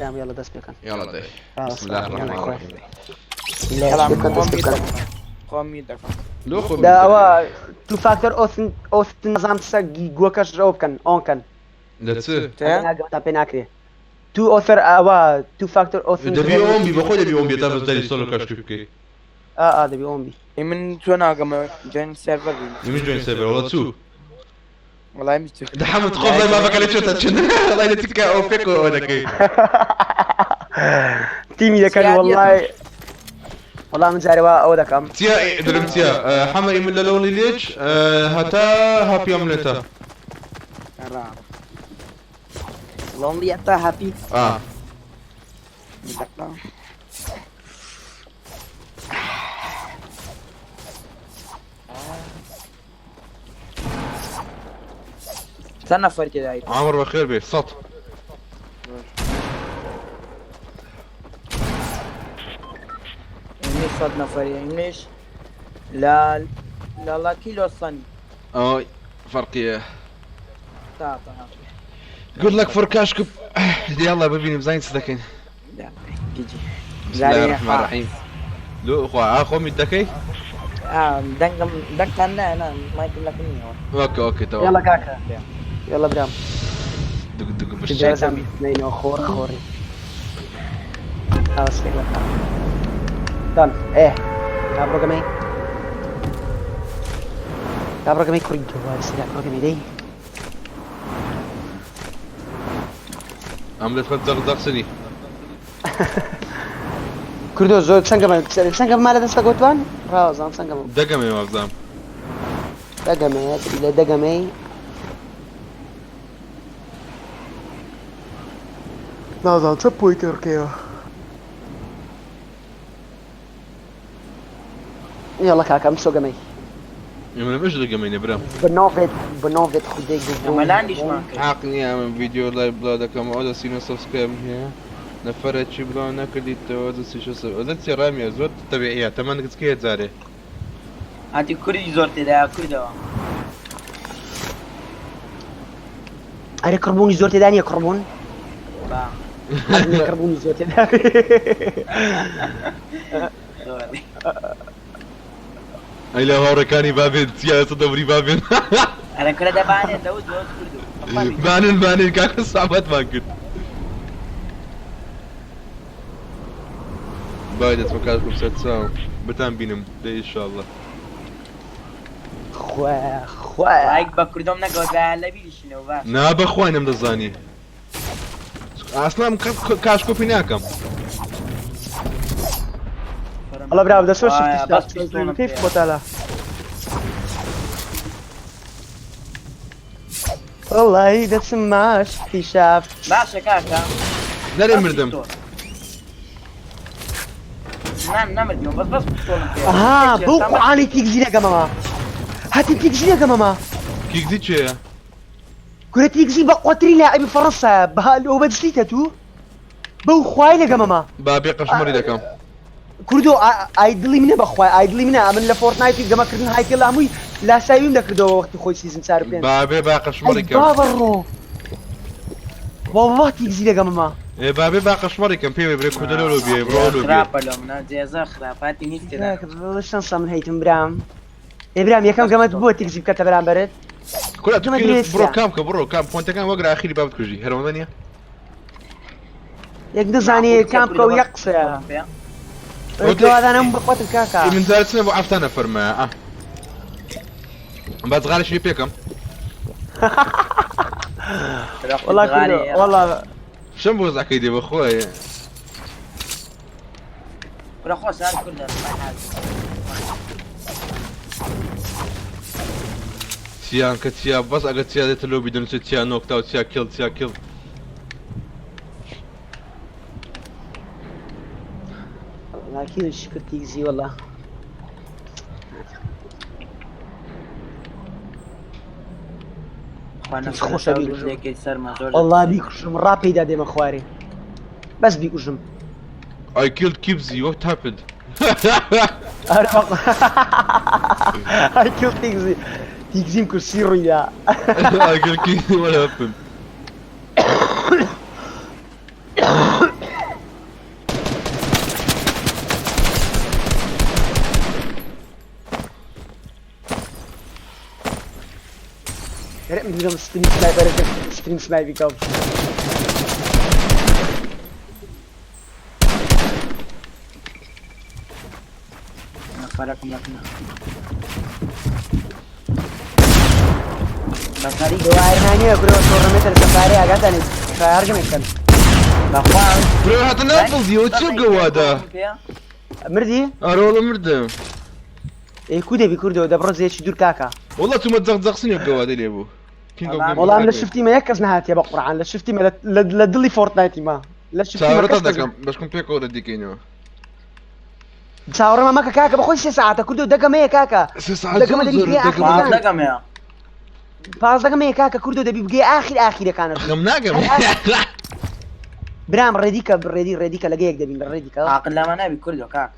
دام یاڵا دەست پێکەن. يلا دەی. بسم الله الرحمن الرحيم. یاڵا دەست پێکەن، خۆم دەست میوت پێکەن. دەکەم. خۆم میوت دەکەم. لۆ خۆم دا ئەوە تو فاکتەر ئۆسن ئۆسن نظام سە گوەکەش ئەو بکەن ئۆن کەن. لە چ؟ تا پێ ناکرێ. تو ئۆسەر ئەوە تو فاکتەر ئۆسن دەبی ئۆم بی بەخۆی دەبی ئۆم بی تا بەشداری سۆلۆ کاشکی بکەی. ئا ئا دەبی ئۆم بی. ئەی من چۆن ناگەمەوە جوین سێرڤەر بیم. من جوین سێرڤەر وەڵا چوو. وەڵای من چوو. دەحەمت خۆم لای مافەکە لە چۆتە چن. وەڵای لە تکا ئەو پێکەوە ئەوە دەکەی. تیمی دەکەن وەڵای. وەڵا من جارێ وا ئەوە دەکەم. چیە درم چیە حەمە ئیمن لە لۆنلی لێچ هەتا هاپی ئەملێتە. لۆنلی هەتا هاپی. ئا. چەند نەفەر تێدایت؟ عامر بەخێر بێ 100. ئینگلیش 100 نەفەری ئینگلیش لە لە لاکی لۆ سەنی. ئەوە فەرقیە. تا تا. Good luck for کاشکب. يلا ببینیم بزانین چ دەکەین. گیجی. بسم الله الرحمن الرحیم. لۆ خوا ئا خۆمی دەکەی؟ ئا دەنگم دەنگتان نا نا مایکم لەکن نییەوە. ئۆکە ئۆکە تەواو. یاڵا کاکە. یاڵا برام. دق دق بەشێ. نەینەوە خۆر خۆڕی. ئاوە سێ دان ئێ تا بڕۆگەمەی تا بڕۆگەمەی کوڕی گەوادی سەرا بڕۆگەمەی دەی. ئەم لەتفەت زەق زەق سنی. کوردۆ زۆر چەند گەمە چەند گەمە لە دەستە گوتوان ڕاوەزان چەند گەمە دەگەمێ وابزانم. دەگەمێ لە دەگەمەی نازانم چە پۆینت ڕکەیەوە. یاڵا کاکە ئەم سۆ گەمەی. ئێمە مش دەگەمەی نەبرام. بنۆڤێت بنۆڤێت خودەی ئەمە لاندیشمان کرد. حەق نییە ئەمە ڤیدیۆ لای بڵاو دەکەم ئەو دەسینە سەبسکرایبم هەیە. نەفەرە چی بڵاو نەکردیتەوە دەستی شە سەب ئەدە چی ڕامیە زۆر تەبیعیە تەمەن گچکەیە جارێ. هاتی کوردی زۆر تێدایە کوردەوە. ئەرێ کڕبوونی زۆر تێدا نییە کڕبوون؟ با. حەزم لە کڕبوونی زۆر تێدا زۆر. ئەی لە هاوڕێکانی بابێن چیا ئێستا دەوری بابێن. ئەرە کورە دەبانێ دەوت دەوت کوردو. بانن بانن کاکە سامەتمان کرد. بای دەچمە کاش بم سەر چاو بتان بینم دە ئیشاڵڵا. خوایە خوایە. لایک بە کوردۆم نەگەوت بە لەبیریشینەوە باش. نا بەخوای نەمدەزانی ئاسلام کاش کۆپی ناکەم. وەڵا برام دەست خۆش وایە، شفتی بەس شاف پستۆڵم کەیف پێیە. خۆتانە. وەڵی دەچم ماشتی شاف. باشە کاکە. نەرێ بەس مردم. پستۆڵ. نا نەمردیەوە بەس بەس پستۆڵم پێیە. ئەها یەکێ بەو سامەت قوعانەی تیکزی نەگەمەوە. هەتی تیکزی نەگەمەمە. کیکزی چێە؟ کورە تیکزی بە قوتری لاعبی فەڕەنسایە بە ئەو بەجدیتە تو بەو خوای لەگەمەمە. با بێ قەشمەری دەکەم. کوردۆ ئای دڵی منە بەخوای ئای دڵی منە ئەمن لە فۆرتنایتی گەمەکردن هایکل هەمووی لاساویم دەکردەوە وەختی خۆی سیزن 4 و 5. با بێ با ئەی قەشمەری کەم. بابە ڕۆ والله تیکزی لەگەمەمە. ئێ با بێ با قەشمەری کەم پێ برێ کوردە لۆ بێ بڕۆ لۆ بێ. خراپە لۆ منە جێزە خراپاتی نیست تێدا. شەنسە من هەیتم برام. ئێ برام یەکەم گەمەت بووە تیکزی بکەتە بەرامبەرت؟ کورە تو گەمە کەی درێسە. بڕۆ کام کە بڕۆ کام پۆنتەکان وەگرە ئاخیری با بتکوژی هەرەوەندە نییە؟ یەک نزانێ کام بکە و یەک قسەیە. ئەوە بخواتم کاکە. من جارە چنە بۆ عەفتانە فەرمایە ئا. با جغارێکی لێ پێکەم. والله کوردۆ والله شەم بۆ زعکەی دێ بەخۆی. کورە خۆش هەر کوردە چیان کە چیا بەس ئەگەر چیا دێتە لۆبی دەنووسێت چیا نۆکتا و چیا کێڵ چیا کێڵ. والله كيف شكر تيكزي والله. خۆشە بیکوژم. والله بیکوژم ڕاپیدا دێمە خوارێ. بەس بیکوژم. I killed Kibzy, what happened? I killed تيكزي. تيكزيم کورسی ڕوویدا. I killed Kibzy, what happened? من ستريم سنايبر ستريم سنايبر کەم. نەفەرەکم لەکنە. بەسەری دوایرنانیە کورە تۆڕەمێتە لەسەر پارەی ئاگاتانێت هەرگەمێک کەن. بەخوا کورە هاتە ناو بڵدیەوە چیە گەوادە؟ مردی؟ ئەرە وەڵا مردم. ئێ کو دەبی کوردەوە دەبڕۆ زێکی دوور کاکە. وەڵا چوومە جەق جەقسنێک گەوادەی لێ بوو. وەڵام لە شفتی مە یەک کەس نەهاتیە بە قورعان لە شفتی مە لە دڵی فۆرتنایتی ما لە شفتی مە چاوەڕێتان کەس دەکەم بەشکم پێکەوە ڕەدیکەینەوە. چاوەڕێمە مەکە کاکە بەخۆی سێ سەعاتە کوردەوە دەگەمەیە کاکە. سێ سەعات دەگەمە زۆر دەبی زۆرە، بگەی دەگەمە. ئاخرەکان. دەگەمەیە. پازدەگەمەیە کاکە کوردەوە دەبی بگەی ئاخیر ئاخیرەکانە. خەم ناگەم. برام ڕێدیکە ڕێدی ڕێدیکە لەگەیەک دەبین ڕێدیکە. عاقل لەمە نابی کوردەوە کاکە.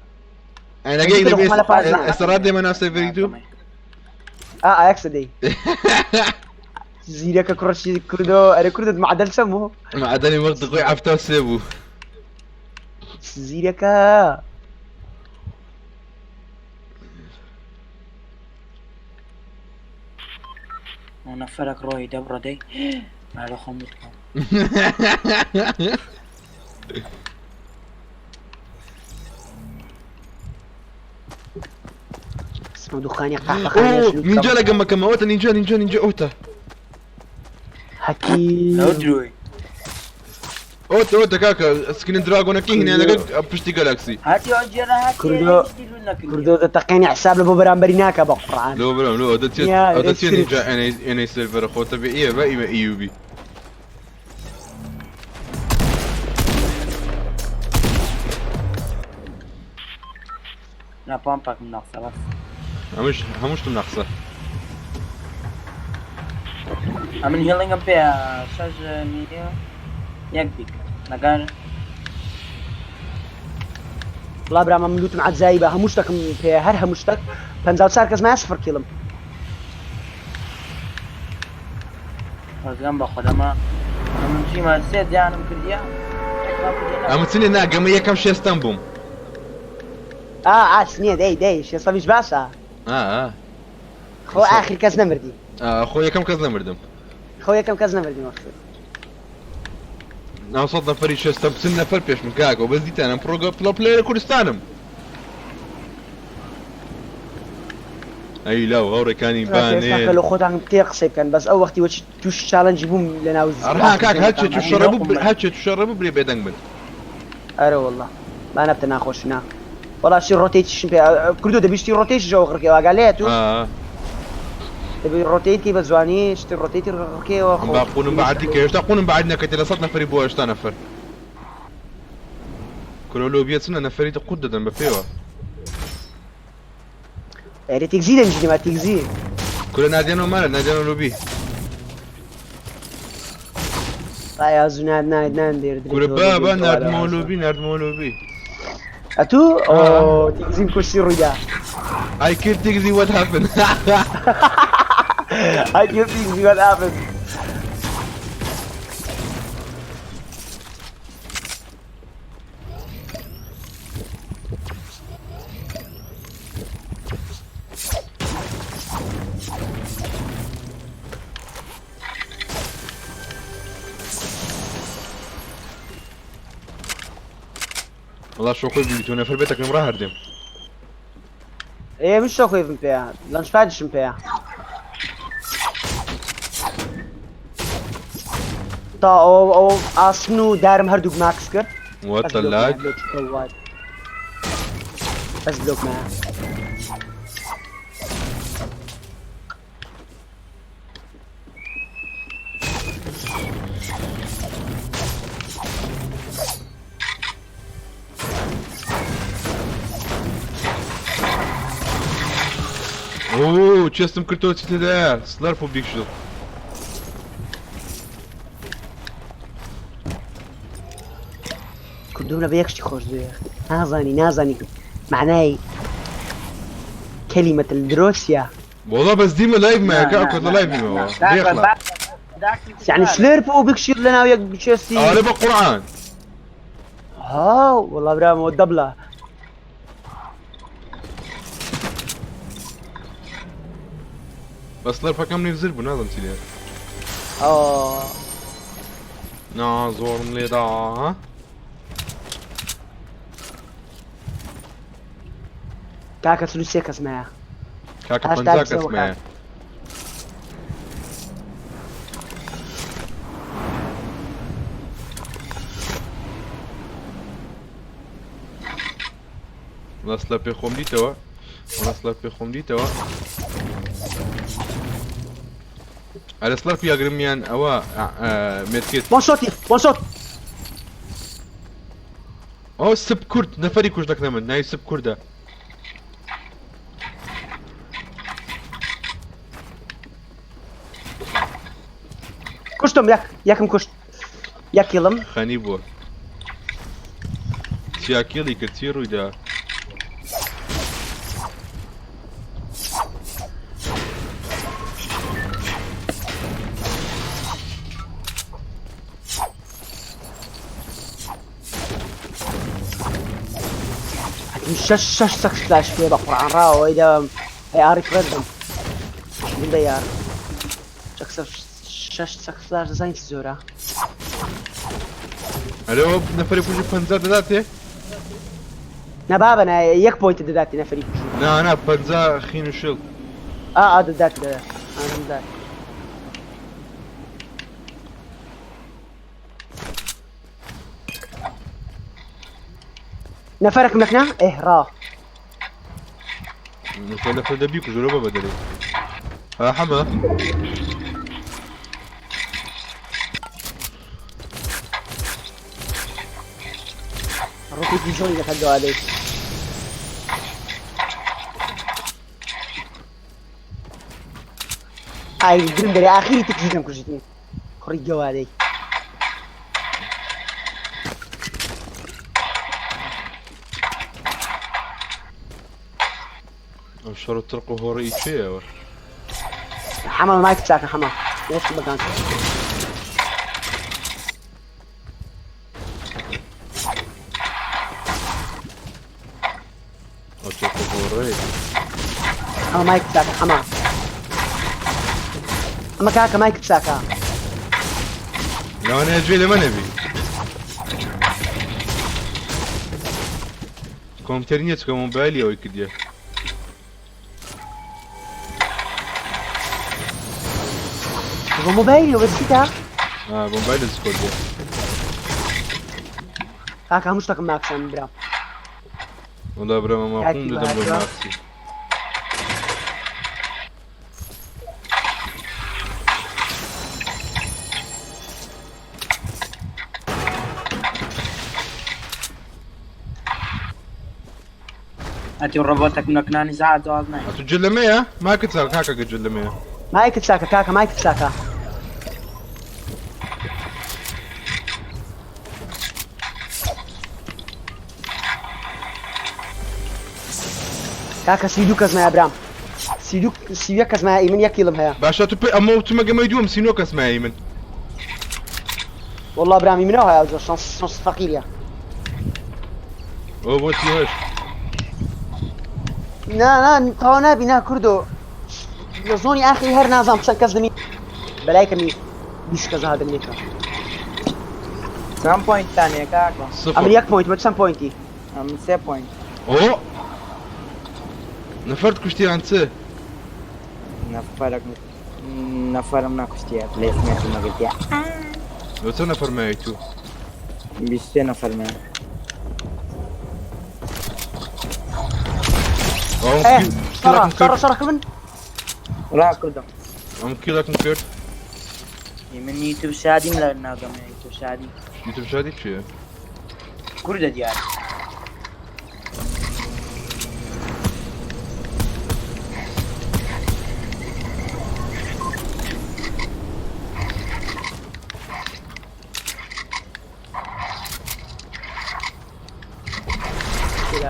ئەی لەگەیەک دەبی خۆ لە پازدە. ئێستا ڕات دێمە ناو سێرڤەری تو؟ ئا ئاکسە دەی. زیرەکە کوڕەشی کوردۆ ئەرێ کوردت معدەل چەند بوو؟ معدەلی وەختی خۆی 73 بوو. زیرەکە. نەفەرەک ڕۆی دەبڕە دەی مالە خۆم بکەم. اسمه دخاني قهوة نينجا لەگەمەکەم ئەوەتە نینجا نینجا نینجا ئەوتە. هەتی لەو درۆی. ئەوتە ئەوتە کاکە سکرین دراگۆنەکەی هینە لەگەڵ پشتی گەلاکسی. هاتی ئەو جێرە هاتی کوردۆ کوردۆ دەتەقێنی حساب لە بۆ بەرامبەری ناکە بە قورعان. لۆ برام لۆ دەچێت یا، ئەو دەچێت ئێکسریت. نینجا ئێنەی سێرڤەرە خۆ تەبیعیە بە ئیمە ئیوبی. نا پامپاکم ناقسە بەس. هەموو شتم ناقسە. ئەمن هێڵنگم پێ شەش میلیۆن یەک بیک لەگەر. وڵا برامە من لوتم عەجایبە هەموو شتەکم پێ هەر هەموو شتەک 54 کەس مایە سفر kill م. خۆزگەم بە خودەمە ئەمن چیمە سێ دیانم کردیە ئەمە چنێ نا گەمە یەکەم شێستەم بووم. ئا ئاس نییە دەی دەی شێستەمیش باشە. ئا ئا. خۆ ئاخر کەس نەمردی. خۆ یەکەم کەس نەمردم. خۆ یەکەم کەس نەمردی مەخسود. ناو سەد نەفەری شێستەم چل نەفەر پێش من کاکەوە بەس دیتانم پڕۆگە پڵە player ە کوردستانم. ئەی لاو هاوڕێکانی بانێ لە خۆتان تێ قسەی بکەن بەس ئەو وەختی وەچی توش challenge ی بووم لە ناو ئەرها کاک هەرچێ تو شەڕە بوو هەرچێ تو شەڕە بوو برێ بێدەنگ بن. ئەرە واللە با نەبتە ناخۆشی نا وەڵا شتی rotate یشم پێ کردو دەبی شتی rotate یش ەوە غڕکەوە ئاگا لێت و دەبی rotate کەی بە جوانی شتی rotate ی ڕکەوە خۆ با قونم بە عەردی کە هێشتا قونم بە عەرد نەکەتێ لە سەد نەفەری بۆ 80 نەفەر کورە لۆبیە چنە نەفەری دە قوت دەدەن بە پێوە. ئەرێ تێکزی دەنجینی ما تێکزی. کورە نادیانەوە مالە نادیانەوە لۆبی. ئایا زوو ناد ناد نان دێر کورە بابا ناردمەوە لۆبی ناردمەوە لۆبی. ئەتوو ئۆ تێکزیم کورسی ڕوویدا. I killed Tigzy, what happened? I killed Tigzy, what happened? وەڵا شۆخۆی بی تۆ نەفەر بێتەکەم ڕا هەردێم. ئێ من شۆخۆیڤم پێیە لەنج پادیشم پێیە. تا ئەو ئەو ئاسن و دارم هەردووک ماکس کرد. What the lag? بەس بلۆک مایە. ئۆ chest م کردەوە چی تێدایە slurp و big shield. کوردم لە بە یەک شتی خۆش دوێ نازانی نازانی معنای كلمة الدروسيا. وەڵا بەس دیمە live مایە کاکە لە live میمەوە بێخڵا. يعني slurp و big shield لەناو یەک chest ی. ئەرێ بە قورعان. ها والله برام دبلة. بەس slurp ەکەم نێو زر بوو نازم چی لێ. ئۆ نا زۆرم لێدا ها. کاکە 43 کەس مایە. کاکە هاشتاگ 50 کەس سێوە مایە. وەڵا slurp ێ خۆم دیتەوە وەڵا slurp ێ خۆم دیتەوە. ئەرە slurp یاگرم یان ئەوە medkit. one shot ی one shot. ئەو سپ کورد نەفەری کوش دەکنە من ناوی سپ کوردە. کوشتم یەک یەکم کوشت یەک kill م. خەنی بووە چیا kill ی کرد چی ڕوویدا؟ شەش شەش سەک فلاش پێ بە قورعان ڕاوە ئەی دەم ئەی ئاری فرێندم من بە یار شەش سەک فلاش دەزانین چ زۆرە. ئەرێ ئەوە نەفەری کوژی 50 دەداتێ؟ نا بابە نا یەک point دەداتی نەفەری کوژی. نا نا 50 خین و شڵ. ئا ئا دەدات دەدات ئا دەدات. نەفەرەکم لەکنا ئێ ڕا. نەفەر نەفەر دەبی کوژەرەوە بە بەدەرێ. ها حەمە. ڕۆتێکی زۆری دەکات گەوادەی. ئای درم دەرێ ئاخیری تکژی دەم کوژیتنی کوڕی گەوادەی. شەڕ و تڕق و هۆڕی کێیەوە؟ حەمە مایک چاکە حەمە وەسڵ بەگان. ئەو تڕق و هۆڕەی. حەمە مایک چاکە حەمە. ئەمە کاکە مایک چاکە. لەوانەیە گوێ لەمە نەبی. کۆمپیوتەر نییە چکە مۆبایلی ئەوەی کردیە. بۆ مۆبایلی بەسیتە؟ مۆبایل دەستکۆت بووە. کاکە هەموو شتەکەم ماکسان برا. وەڵا برا مەما قوم دەدەم بۆ ماکسی. ئەتی ڕۆبۆتەکم لە کنانی زعات جواز نای. ئەتو جلەمەیە؟ ماکت چاکە کاکە جلەمەیە. مایکت چاکە کاکە مایکت چاکە. کاکە 32 کەس مایە برام. 32 31 کەس مایە من یەک کیڵم هەیە. باشە تو پێ ئەمە وتمە گەمەی دووەم 39 کەس مایە من. والله برامی منەوە هەیە زۆر شانس شانس فەقیریە. ئەوە بۆ 38. نا نا تەواو نابی نا کوردۆ لە زۆنی ئاخری هەر نازانم چەند کەس دەمی بەلای کەمی 20 کەس هاتن لێکە. چەند پۆینتتان هەیە کاکە؟ سفر. ئەمن یەک پۆینت بە چەند پۆینتی؟ ئەمن سێ پۆینت. ئۆ نەفەرت کوشتیان چ؟ نەفەرەک نەفەرم نەکوشتیە پلەیسمێنتم نەگرتیە. لۆ چەند نەفەر مایەی تو؟ 23 نەفەر مایە. ئێ شەڕە شەڕە شەڕە کردن. ڕا کردم. ئەم کیڵەکم کرد. من یوتیوب شادیم لە ناگەم یوتیوب شادی. یوتیوب شادی چییە؟ کوردە دیار.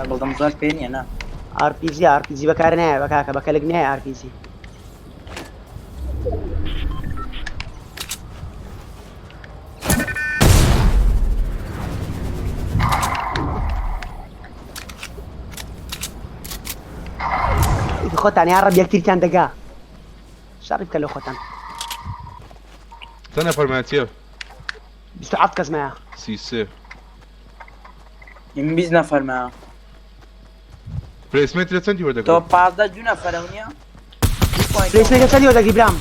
بەڵام زۆر پێ نییە نا. RPG RPG بەکار نایە بە کاکە بە کەلک نایە RPG. خۆتان یا ڕەب یەکتریتان دەگا شەڕی بکە لە خۆتان. چەند نەفەر مایە چییە؟ 27 کەس مایە. 33. من 20 نەفەر مایە. پلەیسمێنت لە چەندی تۆ وەردەگرم؟ 15 دوو نەفەرە نییە؟ پلەیسمێنت لە چەندی وەردەگری برام؟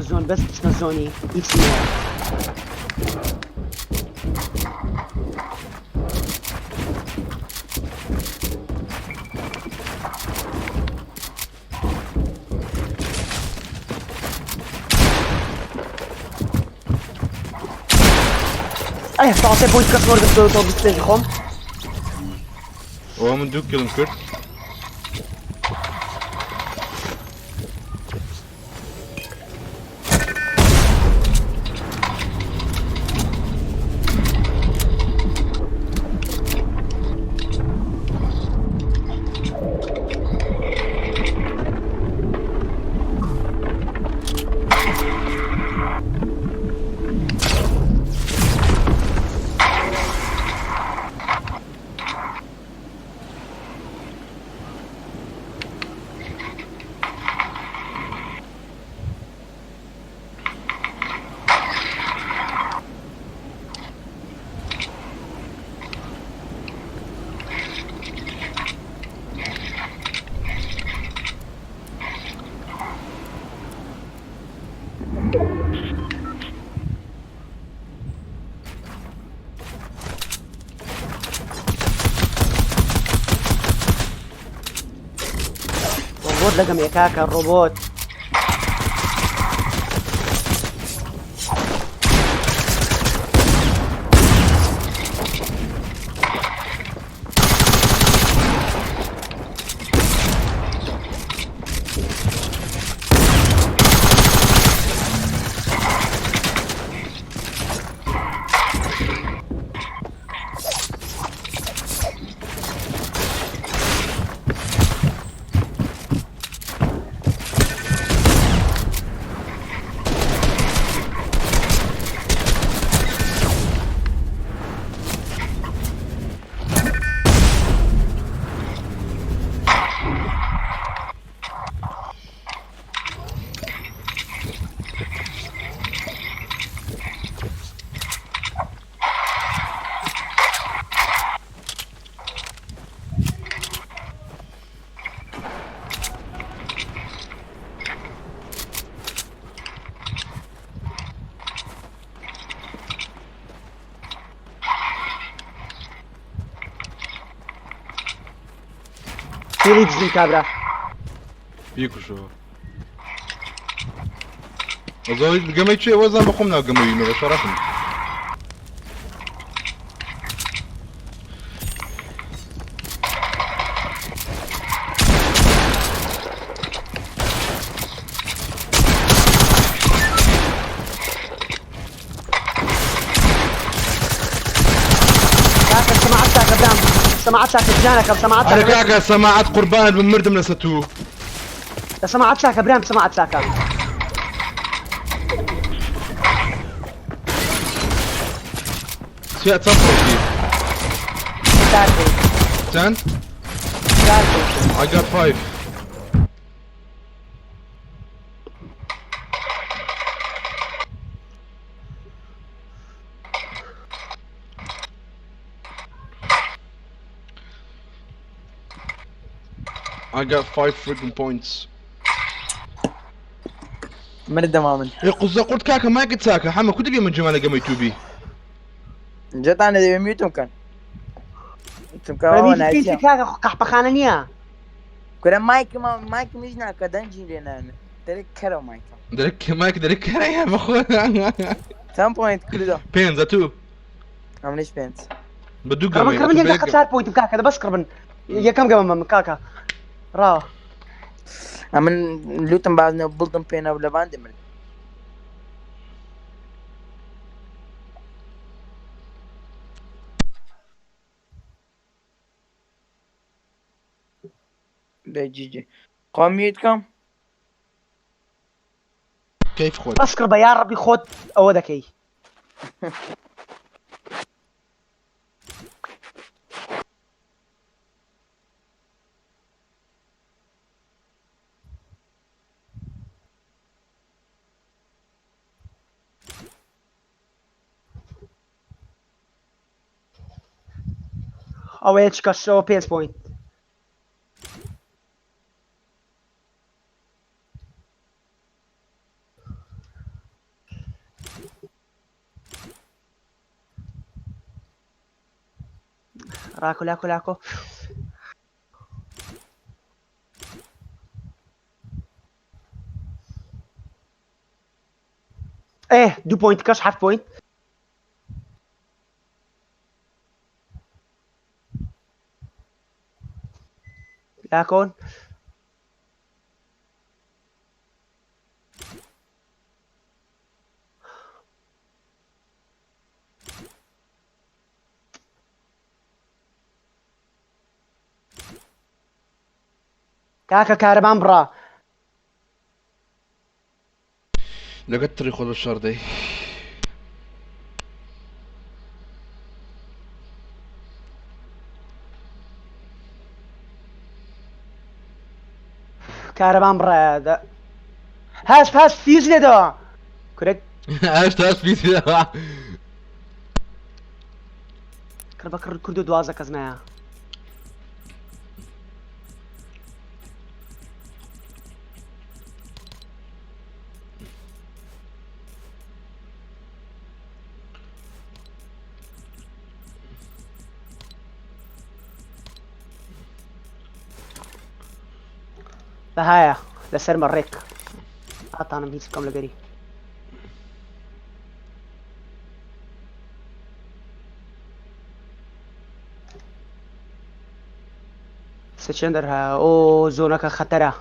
زۆن بەس بچمە زۆنی هیچ نییە. ئەی ساڵ سێ پۆینت کەس وەرگرت تۆ 25 خۆم. ئەوە من دوو کیڵم کرد. ڕۆبۆت لەگەم یە کاکە ڕۆبۆت. دڵی دزیم کابرا. بیکوژەوە. وەزان گەمەی چێ وەزان بەخۆم ناو گەمەویمە بە شەڕەفم. کاکە سەماعەت چاکە برام سەماعەت چاکە گیانەکەم سەماعەت ئەرێ چاکە کاکە سەماعەت قوربانت بم مردم لەسەر تو. لە سەماعەت چاکە برام سەماعەت چاکە. چیا چەند پۆینتی؟ چار پۆینت. چەند؟ چار پۆینت. I got five. I got five freaking points. مردم من. ئێ قوزە قورت کاکە مایکت چاکە حەمە کو دەبی من جمالە گەمەی توبی. جەتان دەبێ میوتم کەن. چونکە بەبی ئەوە پێی نایتیە. کاکە خۆ قەحپەخانە نییە. کورە مایکم مایکم هیچ ناکە دەنگی لێ نانێ. دەرێ کەرەوە مایکم. دەرێ مایک دەرێ کەرەیە بەخۆ. چەند پۆینت کردۆ؟ پێنج تو. ئەمنیش پێنج. بە دوو کڕبن گەمەی کڕبن یەک بە یەک دەقە گەمە. چار پۆینتم کاکە دە بەس کڕبن یەکەم گەمەمە من کاکە ڕاوە. ئەمن لوتم بازنە بڵدم پێ نەبوو لە باندی مرد. دەی جیجی. خۆم میوت کەم؟ کەیف خۆت. بەس کڕبە یاڕەبی خۆت ئەوە دەکەی. ئەوەیە چکەشەوە پێنج پۆینت. ڕاکۆ لاکۆ لاکۆ. ئێ دوو پۆینت کەش حەفت پۆینت. لاکۆن. کاکە کارەبام بڕا. لەگەت تڕی خۆت بە شەڕ دەی. کارەبام بڕایە دە هەست هەست فیوز لێدەوە کورە. هەشت هەشت فیوز لێدەوە. کڕ بە کڕ کوردۆ 12 کەس مایە. بەهایە لەسەر مەڕێک ئاتانم هیچ بکەم لەگەری. سچندر ئۆ زۆنەکە خەتەرە.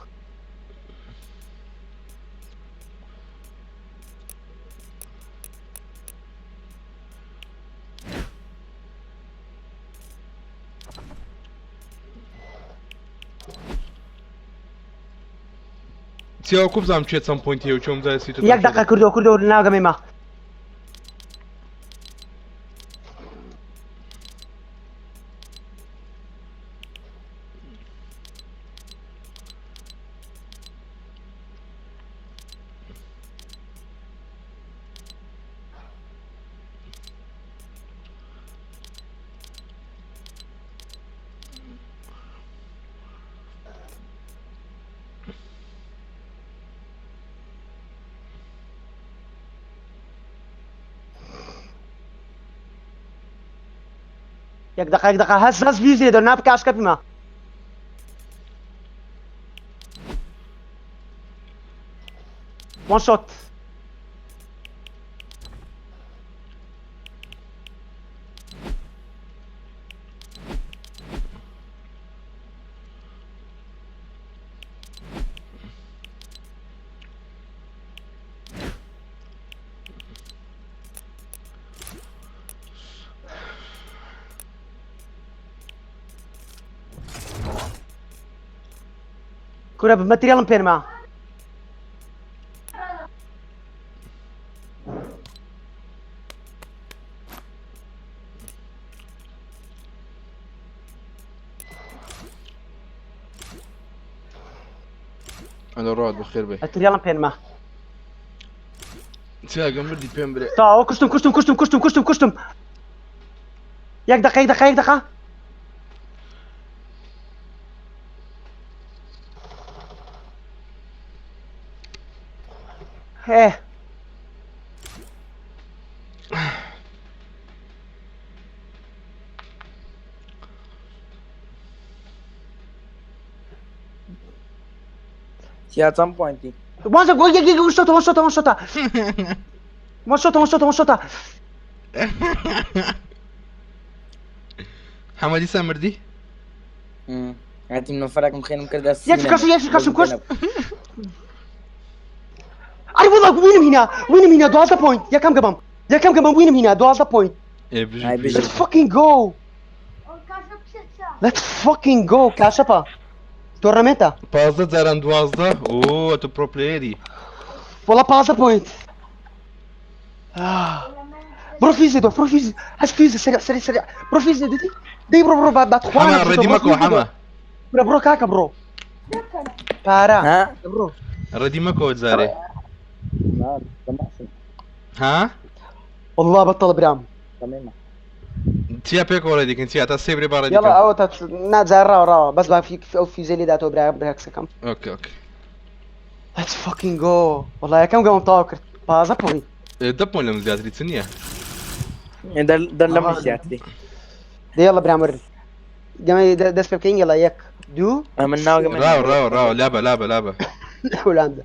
چیا کو بزانم چێ چەند پۆینتی هەیە و چۆن بزانم سی یەک دقە کردو کردو ناگەمێ ما. یەک دقە یەک دقە هەست هەست فیوز لێدەوە نابکە ئاشکە پیما. One shot. کورە مەتریاڵم پێنما. ئەلە ڕات بەخێر بێ. مەتریاڵم پێنما. چاگە مردی پێم برێ. تاوە کوشتم کوشتم کوشتم کوشتم کوشتم کوشتم. یەک دقە یەک دقە یەک دقە. ئێ تیا چەند پوینتی؟ وان شۆت یەک یەک وان شۆتە وان شۆتە وان شۆتە وان شۆتە وان شۆتە وان شۆتە. حەمە دیسان مردی؟ هاتیم نەفەرەکم خێنم کردە یەک کەس یەک کەسم کوشت. ئەی وەڵا وینم هینا وینم هینا 12 پوینت یەکەم گەمەم یەکەم گەمەم وینم هینا 12 پوینت. ئێ بژی ئای بژی. Let's fucking go. Let's fucking go کاشەپە تۆرنەمێنتە. 15 جاران 12 ئۆ تۆ پرۆ پلەیەری. وەڵا 15 پوینت. بڕۆ فیزێ دۆ بڕۆ فیز هەست فیزە سەریع سەریع سەریع بڕۆ فیزێ دەدی دەی بڕۆ بڕۆ با تخوا حەمە ڕێدی مەکۆ حەمە. بڕۆ بڕۆ کاکە بڕۆ پارە ها بڕۆ ڕێدی مەکۆ جارێ. ها؟ والله بەتەڵ برام. چیا پێکەوە ڕێدیکەن چیا تا سێ برێ با ڕێدی يلا کەم. ئەوە تا نا جار ڕاوە ڕاوە بەس با ئەو فیزەی لێ داتەوە برا براکسەکەم. ئۆکەی ئۆکەی. Let's fucking go. والله یەکەم گەمەم تەواو کرد 15 پوینت. دە پوینت لەم زیاتری چ نییە؟ دەر لەم زیاتری. دە يلا برام وەرن گەمەی دەست پێ بکەین يلا یەک دوو ئەمن ناوگەمە ڕاوە ڕاوە ڕاوە لابە لابە لابە. هۆلاندا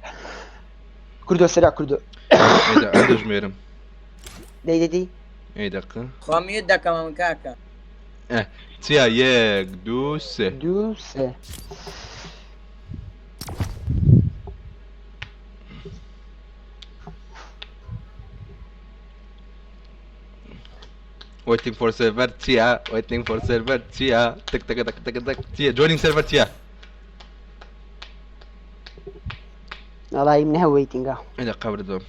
کوردۆ سرع کوردۆ. ئێ دە دەژمێرم. دەی دەی دەی. ئێ دەقە. خوا میوت دەکەم ئەمن کاکە. چیا یەک دوو سێ. دوو سێ. Waiting for server چیا waiting for server چیا تک تک تک تک تک چیا joining server چیا. والله منها ويتنج. ئێ دەقە بردم.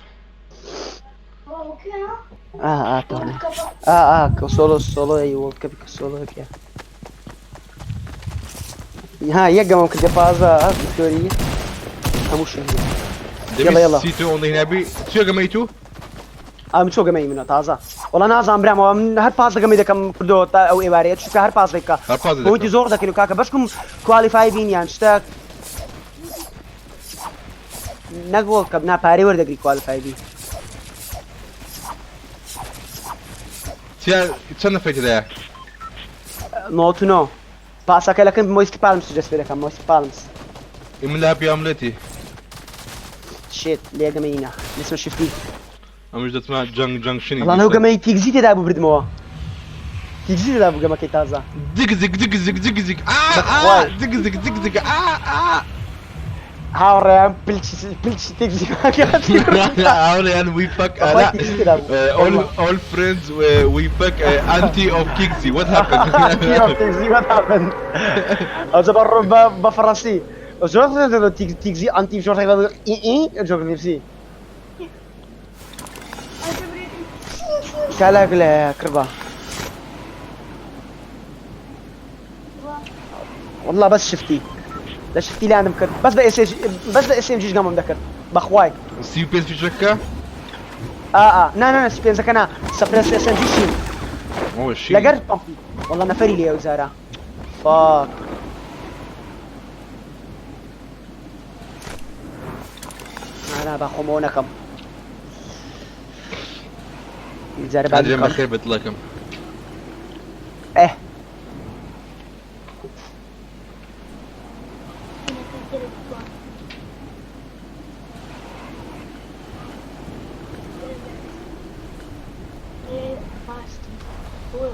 اه اه تورني اه اه سولو سولو اي وولد كاب سولو هيك ها یەک گەمەم کردە پازە فیکتۆری هەموو شوێن. يلا، يلا. سی تو ئۆنلی هێنابی چیە گەمەی تو؟ ئەم چۆ گەمەی منە تازە وەڵا نازانم برامەوە من هەر پازە گەمەی دەکەم کردەوە تا ئەو ئێوارەیە چونکە هەر پازێک بکە. هەر پازێک پوینتی دەکەم. زۆر دەکەین و کاکە بەشکم کوالیفای بین یان شتێک نەک وۆڵد کەپ نا پارەی وەردەگری کوالیفای بی. چیا چەند نەفەی تێدایە؟ نۆ تو نۆ پاسەکە لەکەم مۆیستی پالمس دەست پێ دەکەم مۆیستی پالمس. ئێ من لە هەپی ئاملێتی. شێت لێ گەمەی نا لەسمە شفتی. ئەمش دەچمە جەنگ جەنگشنی وەڵا لەو گەمەی تیگزی تێدا بوو بردمەوە. تیگزی تێدا بوو گەمەکەی تازە. دگزگ دگزگ دگزگ ئا ئا بەخوای. دگزگ دگزگ ئا ئا. هاوڕێیان پلچی پلچی تێکزی هاوڕێیان we fuck بەخوای تیگزی تێدا بوو. All friends we fuck anti of Kixi what happened. تیگزی what happened. ئەوجا بە فەڕەنسی زۆر تیگزی ئەنتی زۆر ئی ئی زۆر نفسی. کالاک لە کڕبا. والله بس شفتي لا شفتي لا انا بس بە اس بس بە اس ام جیش گەمەم دەکرد بەخوای. سی و پێنج فیشەکە؟ اه اه نا نا نا سی پێنجەکە نا سەپرێس اس ام جی شین. ئەوە شین. لەگەر پەمپی والله نەفەری لێ ئەو جارە فاک. نا نا با خۆمەوە نەکەم جارە با ئەدرێن بکەم. بەخێر بێت دڵەکەم. ئێ کورە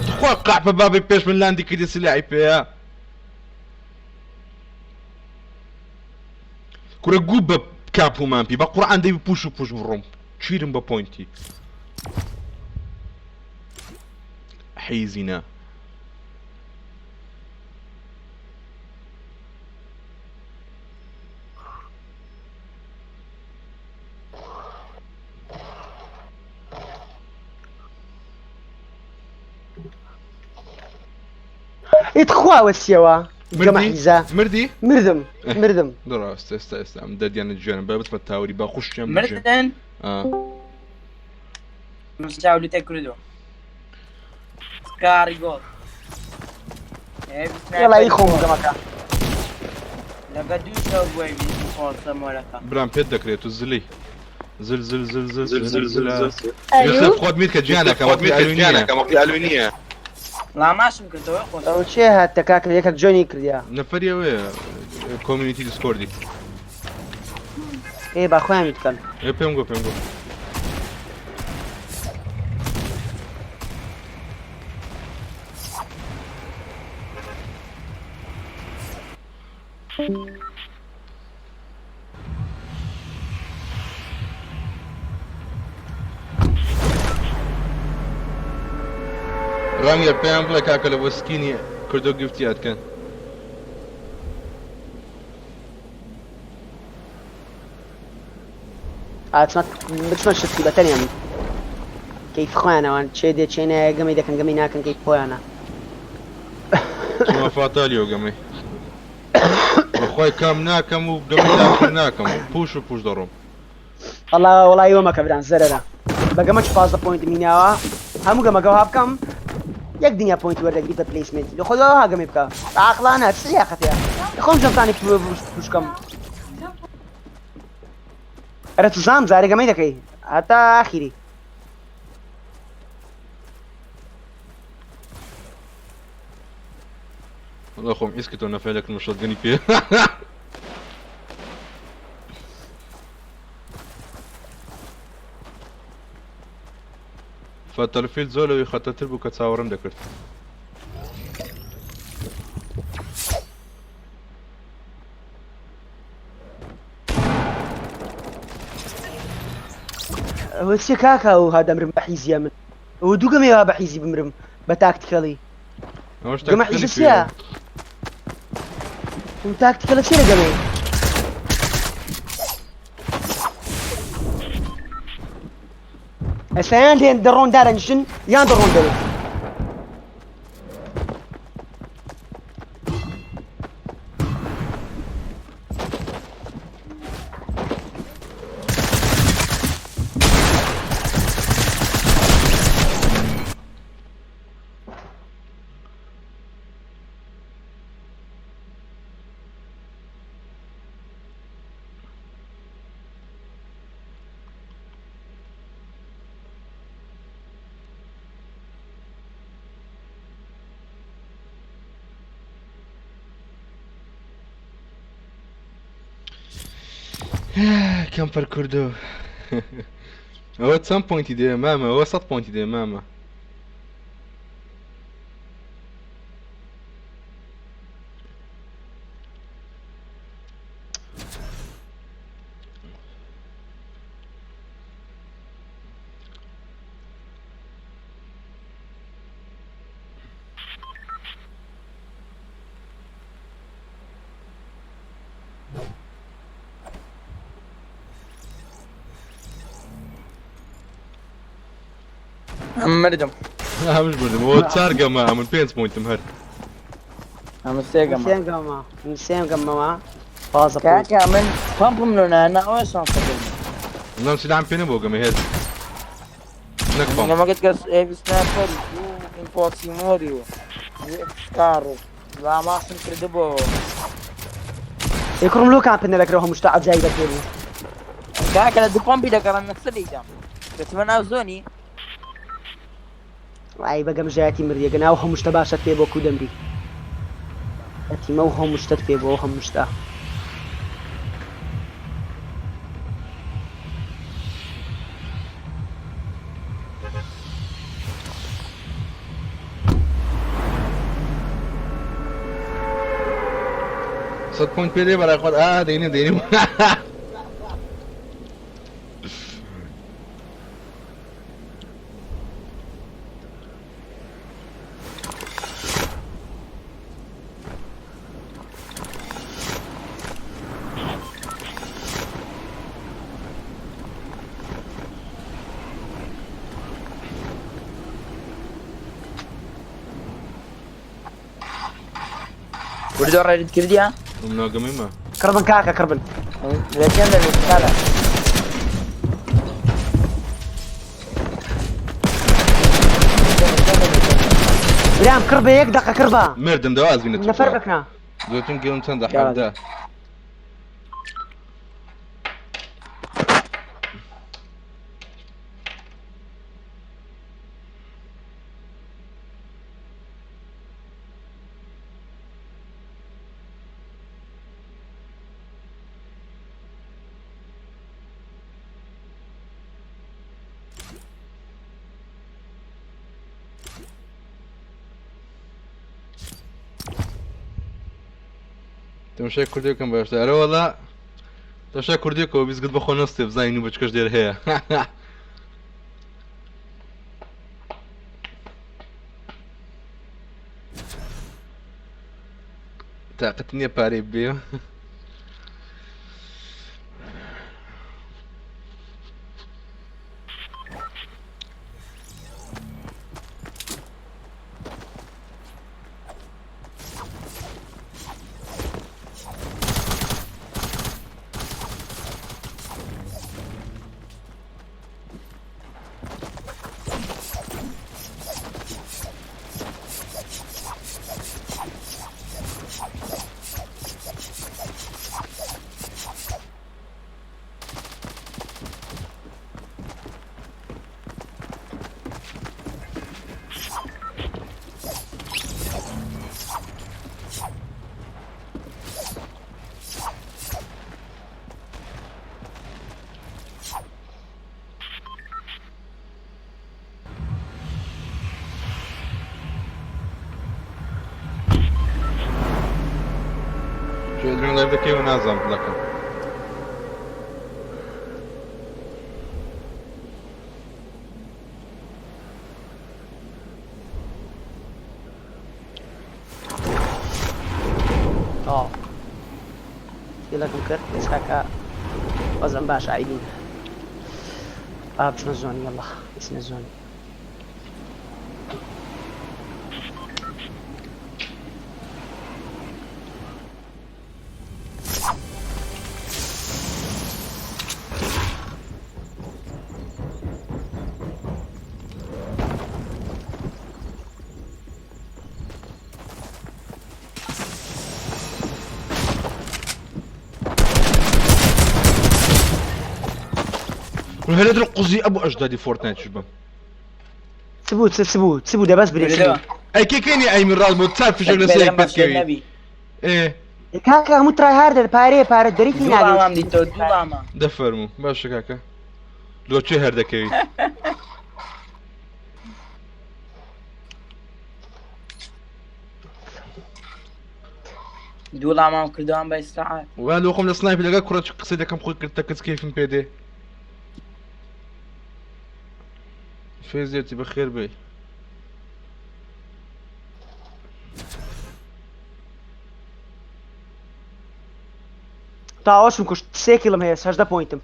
تخوا قەحپە بابی پێش من لاندی کردی سلاحی پێیە کورە گوو بە کاپومان پی بە قورعان دەی پوش و پوش بڕۆم چیرم بە پۆینتی حیزینە ئیتخوا وەسیەوە گەمە حیزە مردی مردم مردم دڕاست ئێستا ئێستا ئەم دەردیانە گیانم با بچمە تاوەری با خوشکیان بژێن مردن آه. چاو لێ کردو سکاری گۆڵ یەڵا ئی خۆم گەمەکە لەگە دوو شەو بووی خۆسە مۆرەکە برام پێت دەکرێت و زلی زل زل زل زل زل زل زل ئەلو یوسف خۆت میر کە گیانەکە وەقتی ئەلوینیە ڵاماشم کردەوە خۆش ئەو چێ هاتە کاکە یەکەک جۆنی کردیا نەفەری ئەوەیە کۆمیونیتی دیسکۆردی ئێ با خۆیان بکەن ئێ پێم گۆ پێم گۆ ڕەنگە پێیان بڵێ کاکە لە بۆ سکینی کردۆ گفتیات کەن ئاچمە بچمە شتی بەتەنیان کەیف خۆیانەوان چێ دێ چێ نایە گەمەی دەکەن گەمەی ناکەن کەیف خۆیانە چما فاتالیۆ گەمەی بەخوای کام ناکەم و گەمەی داخل ناکەم پوش و پوش دەڕۆم وەڵا وەڵا ئیوە مەکە بران زەرەرە بە گەمە چ 15 پۆینت میناوە هەموو گەمەکەەوە بکەم یەک دنیا پۆینت وەردەگری بە پلیسمنت لە خۆی ها گەمەی بکە عاقڵانە چ لیاقەتەیە خۆم جەمتانی پوشکەم ئەرە تزام جارێ گەمەی دەکەی هەتا ئاخیری وەڵا خۆم ئیسکتۆ نەفەی لەکردم شۆتگەنی پێ فەتەلفیلد زۆر لەوەی خەتەتر بوو کە چاوەڕێم دەکرد. ئەوە چیە کاکە ئەو ها دەمرم بە حیزیە من ئەوە دوو گەمەی وا بە حیزی بمرم بە تاکتیکەڵی ئەوەش گەمە تاکتیکەلی حیزە چیە پێیە. ئەو تاکتیکەلە چیە لە گەمەی ئێستا یان دێن دەڕۆن دارەنیشن یان دەڕۆن دەرێ کەمپەر کوردۆ ئەوە چەند پۆینتی دێ مامە ئەوە 100 پۆینتی دێ مامە ئەم مردم هەمش بردم ئەوە چار گەمە من پێنج پۆینتم هەر ئەم سێ گەمە سێم گەمە من سێم گەمەوە 15 پۆینت کاکە من پەمپم لۆ نانا ئەوە شانسەکەم نام سلاحم پێ نەبوو گەمە هێز نەک پەمپ گەمەکەت کەس ئێوی سنایپەر و ئیمپۆسیمۆری و سکار و لاماشم کردبۆ ئێ کوڕم لۆ کامپن نەدەکرەوە هەموو شتە عەجایبە پێ بوو کاکە لە دوو پەمپی دەگەڕم نەخسە لێیدام دەچمە ناو زۆنی ئای بە گەمژایەتی مردیە گەناو هەموو شتە باشەت پێ بۆ کو دەمری. ئەتیمە و هەموو شتت پێ بۆ هەموو شتە. سەد point پێ دێ بەڕای خۆت ئا دەینێ دەینێ. وردۆ ڕێرت کردیە؟ مناگەمەیمە. کڕبن کاکە کڕبن. لەکەم دەبێت کارە. برام کڕ بە یەک دەقە کڕ بە. مردم دەواز بینە نەفەر بکنا. زۆتون گێم چەندە حەبدە. تەماشای کوردی بکەم باشتر ئەرە وەڵا تەماشای کوردی کەوە بیزگت بەخۆ نەستێ بزانین و بچکەش دێر هەیە. تاقەت نییە پارەی بێ. درێن live دەکەی و نازانم دەکەم. تەواو یەلەکم کرد ئێستاکە وەزعم باشە ئایدین با بچمە zone یەڵا بچنە zone. هەرە قوزی ئەبوو ئەژدادی فۆرتنایت چ بم. چ بوو چ بوو چ بوو دەبەس برێ چ بوو؟ ئەی کێ کێنی ئەی من ڕاست بۆ چار فشەک لەسەر یەک پێت کەوی ئێ کاکە هەموو try hard ە پارەیە پارە دەرێکی دوو ناگەیت. لامان دیتەوە دوو لاما. دەفەرموو باشە کاکە لۆ کوێ هەر دەکەوی. دوو لامان کردوان بە ئیسراعات. وا لۆ خۆم لە snipe لەگەڵ کوڕە چ قسەی دەکەم خۆی کرد تەکەس کەیفم پێ دێ. فێزێتی بەخێر بێی. تاوەشم کوشت سێ kill م هەیە 18 point م.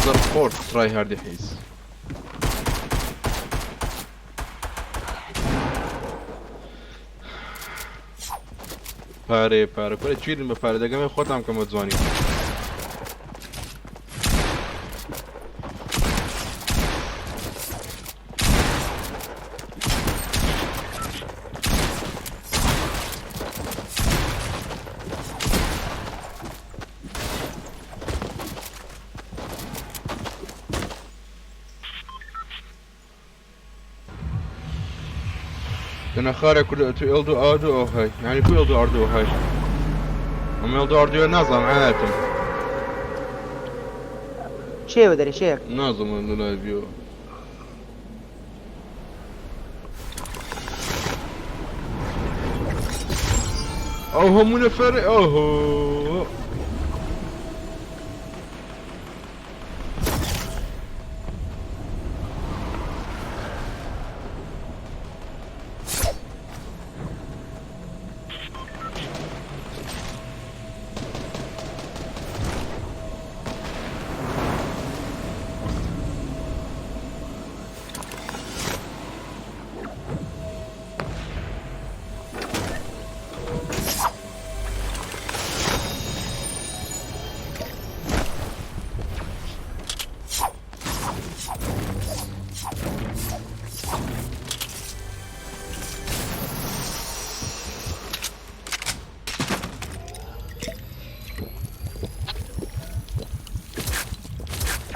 زەرخۆر try hard ی حیز. پارەیە پارە کورە چیرن بە پارە دەگەمێ خۆتان بکەمە جوانی. تەنە خارە کورد ئەتو ئێڵدو ئاردو ئەوهای یعنی کو ئێڵدو ئاردو ئەوهای ئەم ئێڵدو ئاردوە نازانم عایەتم. چێوە دەرێ چێ؟ نازانم لە لایڤیەوە. ئەو هەموو نەفەر ئەوهۆ.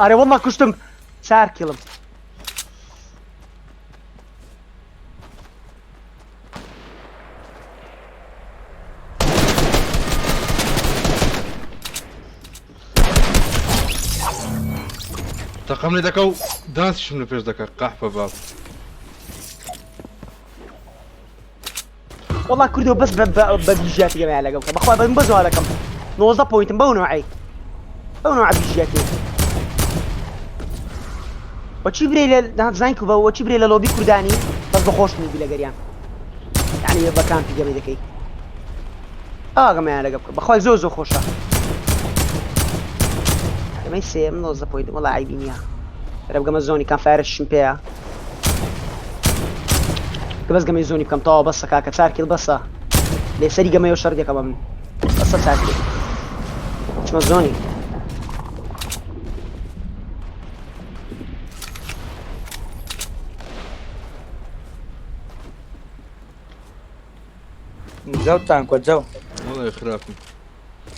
ئەرێ وەڵڵا کوشتم چار کیڵم. تەقەم لێ دەکا و دانسیشم لە پێش دەکا قەحپە باب. وەڵا کوردۆ بەس بە بە بە بیژیاتی گەمەیان لەگەڵ کە بەخوا بەم بەس وا دەکەم 19 پۆینتم بەو نوعەی بەو نوعە بیژیاتی وەچی برێ لە نازانین کو بە وەچی برێ لە لۆبی کوردانی بەس بە خۆش نیبی لەگەریان یعنی بە کامپی گەمەی دەکەی ئا گەمەیان لەگەڵ بکە بەخوای زۆر زۆر خۆشە گەمەی سێم 19 پۆینتم وەڵا عەیبی نییە بەرە بگەمە زۆنی کام فایرشم پێیە کە بەس گەمەی زۆنی بکەم تەواو بەسە کاکە چار کیڵ بەسە لێ سەری گەمەیەوە شەڕ دەکەم بە من بەسە چار کیڵ چمە زۆنی. جەوتان کۆ جەو. وەڵای خراپم.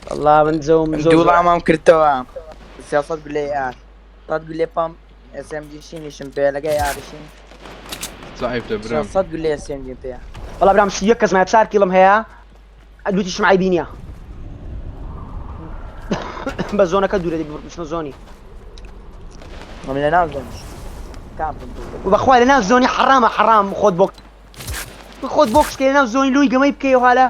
والله من جەوم زۆر دوو زۆر. ڵامام کردەوە 300 گولەی ئار 100 گولەی پەمپ SMG شینیشم پێ لەگەی ئارشین. زعیفتە برام. 300 گولەی SMG پێ. وەڵا برام 31 کەس مایە چار کیڵم هەیە لوتیشم عەیبی نییە بە زۆنەکە دوورە دەبی بچمە زۆنی. من لە ناو زۆنیش کامپم و بەخوا لە ناو زۆنی حەرامە حەرام خۆت بۆ خۆت بۆکس کەی لە ناو زۆنی لۆی گەمەی بکەی حالە.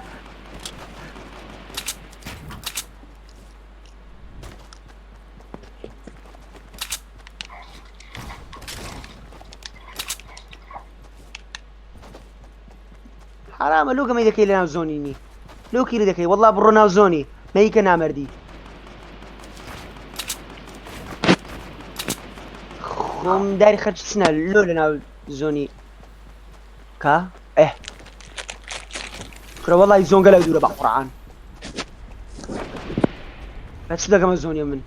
حرامە لۆ گەمەی دەکەی لە ناو زۆنی نی لۆ کیری دەکەی وەڵا بڕۆ ناو زۆنی مەیکە نامەردی خۆم داری خەرج چنە لۆ لە ناو زۆنی کا ئێ کورە وەڵی زۆنگە لە دوورە بە قورعان بە چ دەگەمە زۆنی من.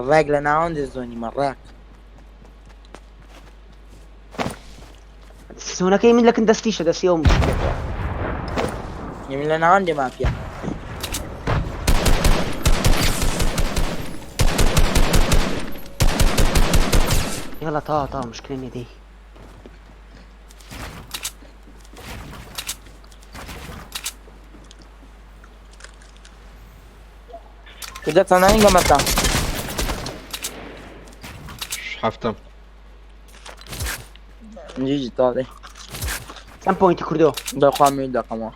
ڕێک لە ناوەندی زۆنی مەڕاک. زۆنەکەی من لەکن دەستیشە دەستی ئەو مشکلەکەیە. من لە ناوەندی مافیا. يلا طا طا مشكلة نییە دەی. کوردە چەندانی گەمەتە؟ حەفتەم. جیجی تاڵێ. چەند پۆینتی کوردۆ؟ دەخوا می دەکەمەوە.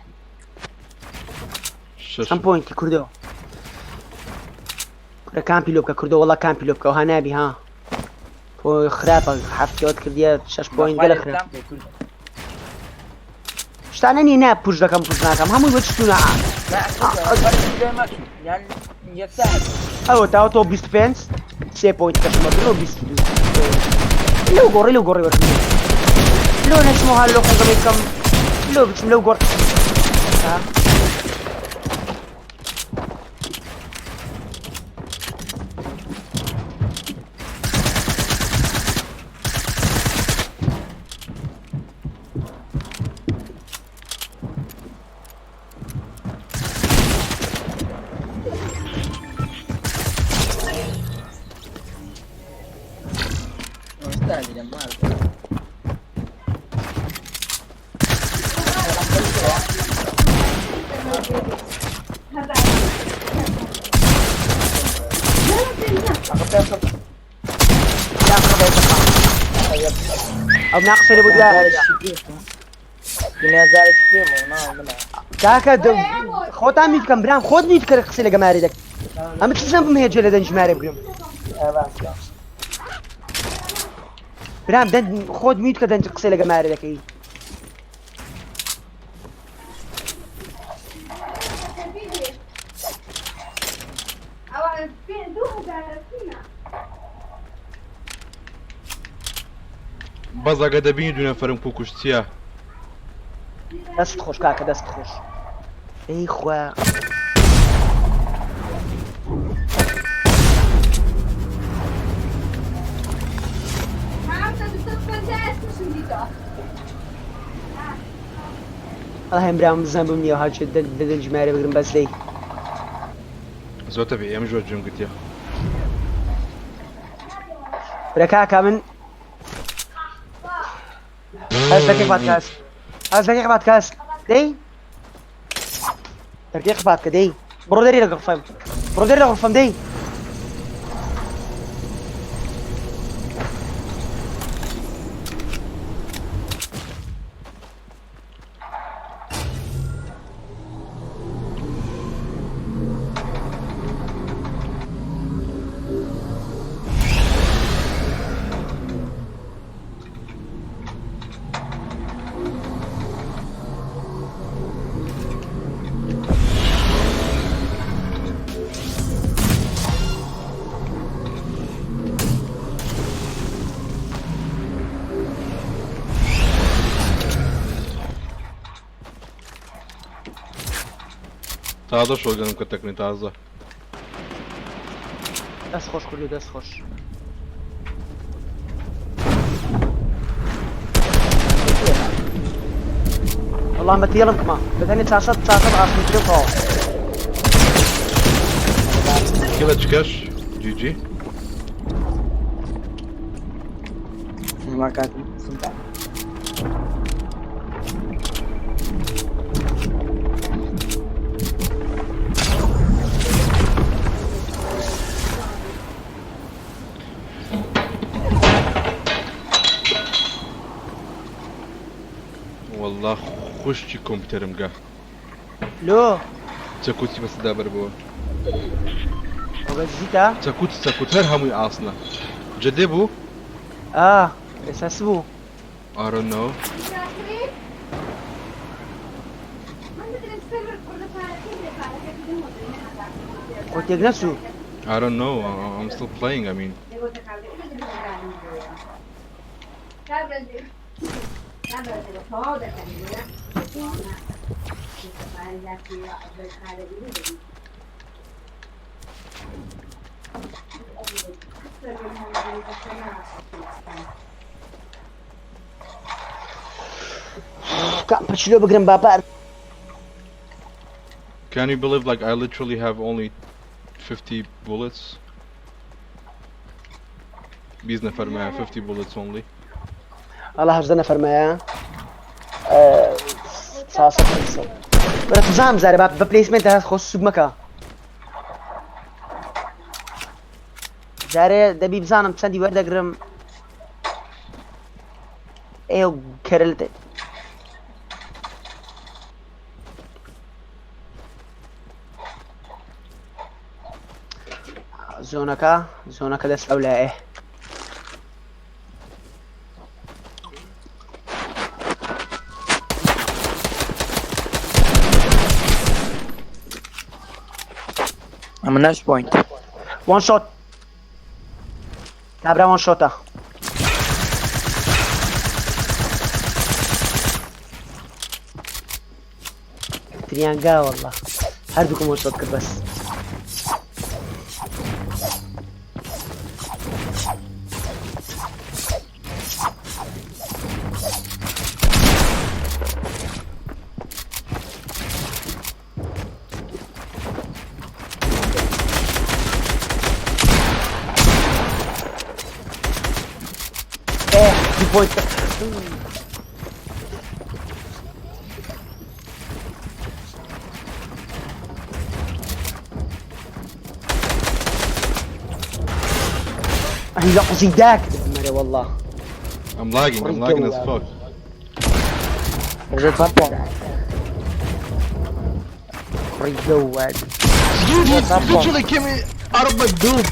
شەش. چەند پۆینتی کوردۆ؟ کورە کامپی لۆ بکە کوردۆ وەڵا کامپی لۆ بکە وها نابی ها. پۆ خراپە حەفتیەوەت کردیە شەش پۆینت گەلە خراپ. شتانە نییە نا پوش دەکەم پوش ناکەم هەمووی بە چتونە. ئەوە تاوە تۆ 25 سێ پۆینت کەشمە بڕۆ 22 لەو گۆڕی لەو گۆڕی وەرگرم لۆ نەچمەوە هەر لۆ خۆم گەمەی بکەم لۆ بچم لەو گۆڕ ها؟ ئەو ناقسە لێ بۆ دوای کاکە خۆتان میوت کەم برام خۆت میوت کە قسەی لە گەماری دەکەی ئەمە چ زەنبم هەیە جێ لە دەنگ ژمارە بگرم برام دەنگ خۆت میوت کە دەنج قسەی لە گەماری دەکەی بەس ئەگە دەبینی دوو نەفەرم کو کوشتیە. دەست خۆش کاکە دەست خۆش ئەی خوا. ئەڵێم برام زەنبم نییە هاچێت دەنج مارێ بگرم بەس لێی. زۆر تەبیعی ئەم ژۆر جوێم گرتیە. برا کاکە من هەست دەقیق پادکاست هەست دەقیق پادکاست دەی دەقیق پادکە دەی بڕۆ دەری لە غرفەم بڕۆ دەری لە غرفەم دەی تازە شۆگەنم کە تەکنی تازە. دەست خۆش کوردی دەست خۆش. والله ما تيلم كما بثاني 400 400 عشان كيلو طاو كذا تشكش جي جي ما كانت والله خوشکی کۆمپیوتەرم گا. لۆ چەکوتی بەسەدا بەربووە. بەزیتە چەکوت چەکوت هەر هەمووی ئاسنە. جدێ بوو؟ ئا ئێستا چ بوو؟ I don't know. خۆ تێک نەچوو. I don't know. I'm still playing. I mean. کام پچلۆ بگرم با پار Can you believe like I literally have only 50 bullets? 20 نەفەر مایە 50 bullets only. ئەڵا 18 نەفەر مایە 400 500 بەرە تزام زارە با بە پلەیسمنت هەست خۆ سوک مەکە جارێ دەبی بزانم چەندی وەردەگرم ئێ کەرل دێت زۆنەکە زۆنەکە دەست ئەو لایە. ئەمە ناش پۆینت. وان شۆت کابرا وان شۆتە. تریانگا والله هەردووکم وان شۆت کرد بەس. ئێ دوو پۆینت. ئەی لە قوزی داکرد مەرە والله. I'm lagging I'm lagging as fuck. ڕژە چەند پۆینت؟ کوڕی گەواد. Dude, he literally came out of my build.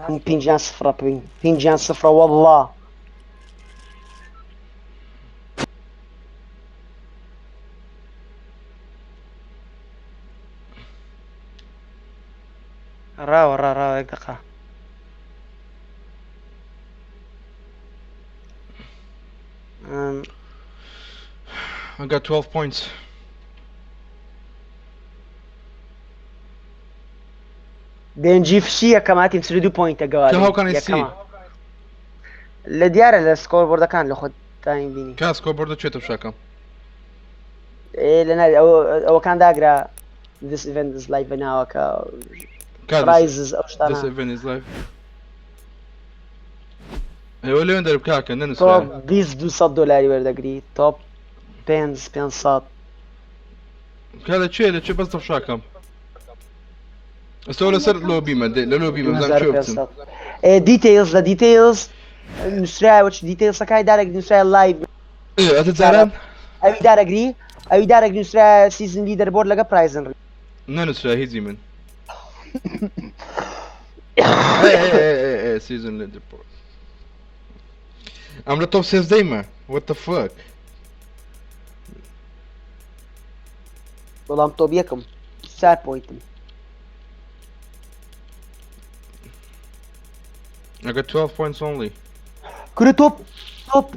هەموو پینجیان سفرە پینجیان سفرە والله. ڕاوە ڕا ڕاوە یەک دقە. I got 12 points. بێنجی فشی یەکەماتیم 42 پۆینتە گەوادی. How can I see? لە دیارە لە سکۆر بۆردەکان لە خۆت تایم بینی. کا سکۆر بۆردە چێتە شاکەم؟ لە ناوی ئەوەکان داگرا This event is live بە ناوەکە prizes ئەو شتانە. This event is live. ئێوە لێن دەرب کاکە نەنووسرا. تۆپ 20 200 دۆلاری وەردەگری تۆپ 5 500. کا لە چێ لە چێ بەس دەفشاکەم. ئێستا لەسەر لۆبیمە لە لۆبیمە بزانم کوێ بچم. دیتەیڵز لە دیتەیڵز نووسراوە چ دیتەیڵسەکای دارێک نووسرایە لایڤ. ئەتە جاران ئەوی دارەگری ئەوی دارێک نووسرایە سیزن لیدەر بۆرد لەگە پرایزن ڕی. نەنووسرا هیچی من. سیزن لیدەر بۆرد. ئەم لە تۆپ سێزدەیمە. What the fuck? بەڵام تۆپ یەکم 4 پۆینتم. I got 12 points only. کورە تۆپ تۆپ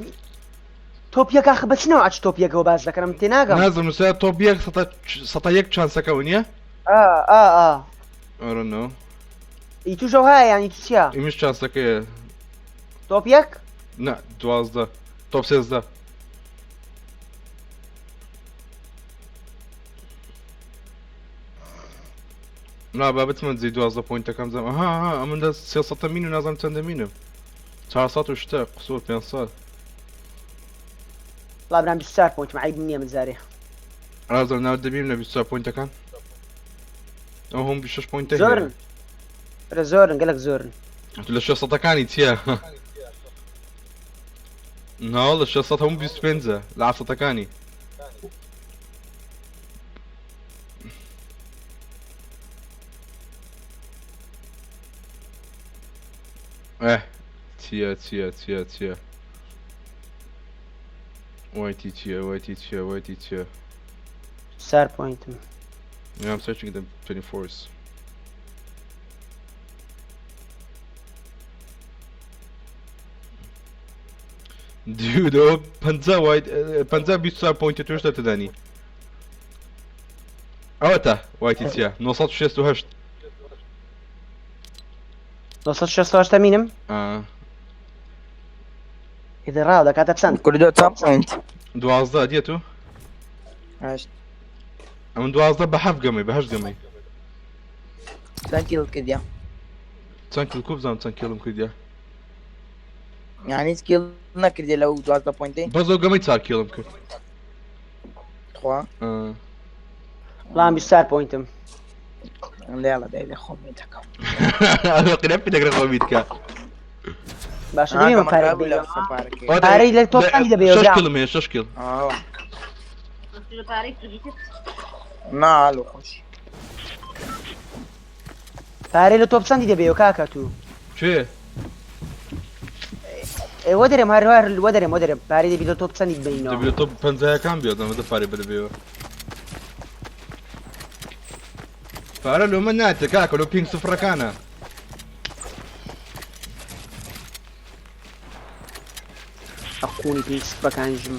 تۆپ یەک ئاخە بە چ نەوعە چ تۆپ یەکەوە باس دەکەن ئەم تێناگەم. نازم نووسرا تۆپ یەک سەتا یەک چانسەکە نییە؟ ئا ئا ئا. I don't know. ئی توش ئەو هایە یان ئی تو چییە؟ ئیمش چانسەکەیە. تۆپ یەک؟ نا 12 تۆپ 13. نا با بچمە جێی 12 پۆینتەکەم زەم ئەها ئەها ئەمن لە 300 مین و نازانم چەندە مینم 400 و شتە قسوور 500. وەڵا برام 24 پۆینتم عەیب نییە من جارێ. ئازم ناو دەبیم لە 24 پۆینتەکان ئەو هەم 26 پۆینتە زۆرن رە زۆرن گەلک زۆرن. لە 600ەکانی چییە؟ نا لە 600 هەموو 25 لە 700ەکانی. ئه چییە چییە چییە چییە وایتی چییە وایتی چییە وایتی چییە؟ 4 پۆینتم. Yeah, I'm searching the 24s. Dude, ئەوە پەنجا وایت پەنجا 24 پۆینتە توش دەتدانی. ئەوەتە وایتی چییە 968. 968 مینم؟ ئیدە ڕاو دەکاتە چەند؟ کوردۆ چەند پۆینت؟ 12 دیە تو؟ هەشت. ئەمن 12 بە هەفت گەمەی بە هەشت گەمەی. چەند کیلت کردیە؟ چەند کیل کو بزانم چەند کیلم کردیە؟ یعنی هیچ کیل نەکردی لەو 12 پۆینتەی؟ بەس ئەو گەمەی 4 کیلم کرد. خوا؟ بەڵام 24 پۆینتم. لێڵە دەی لە خۆم دەکەم. قرە پێ دەگرە خۆ بیتکە. باشە دەبێ پارە پارەی لە تۆپانی دەبێ شەش کیلم هەیە شەش کیل. نا لۆ خۆش. پارەی لە تۆپ چەندی دەبێ کاکە تو؟ چێ؟ وە دەرێم هەر هەر وە دەرێم وە دەرێم پارەی دەبی لە تۆپ چەندی ببینەوە؟ دەبی لە تۆپ پەنجایەکان بێت ئەمە دە پارەی بدەبێەوە. پارە لۆ من ناتێ کاکە لۆ پینگ سفرەکانە. ئەقونی پینگ سفرەکانیشم.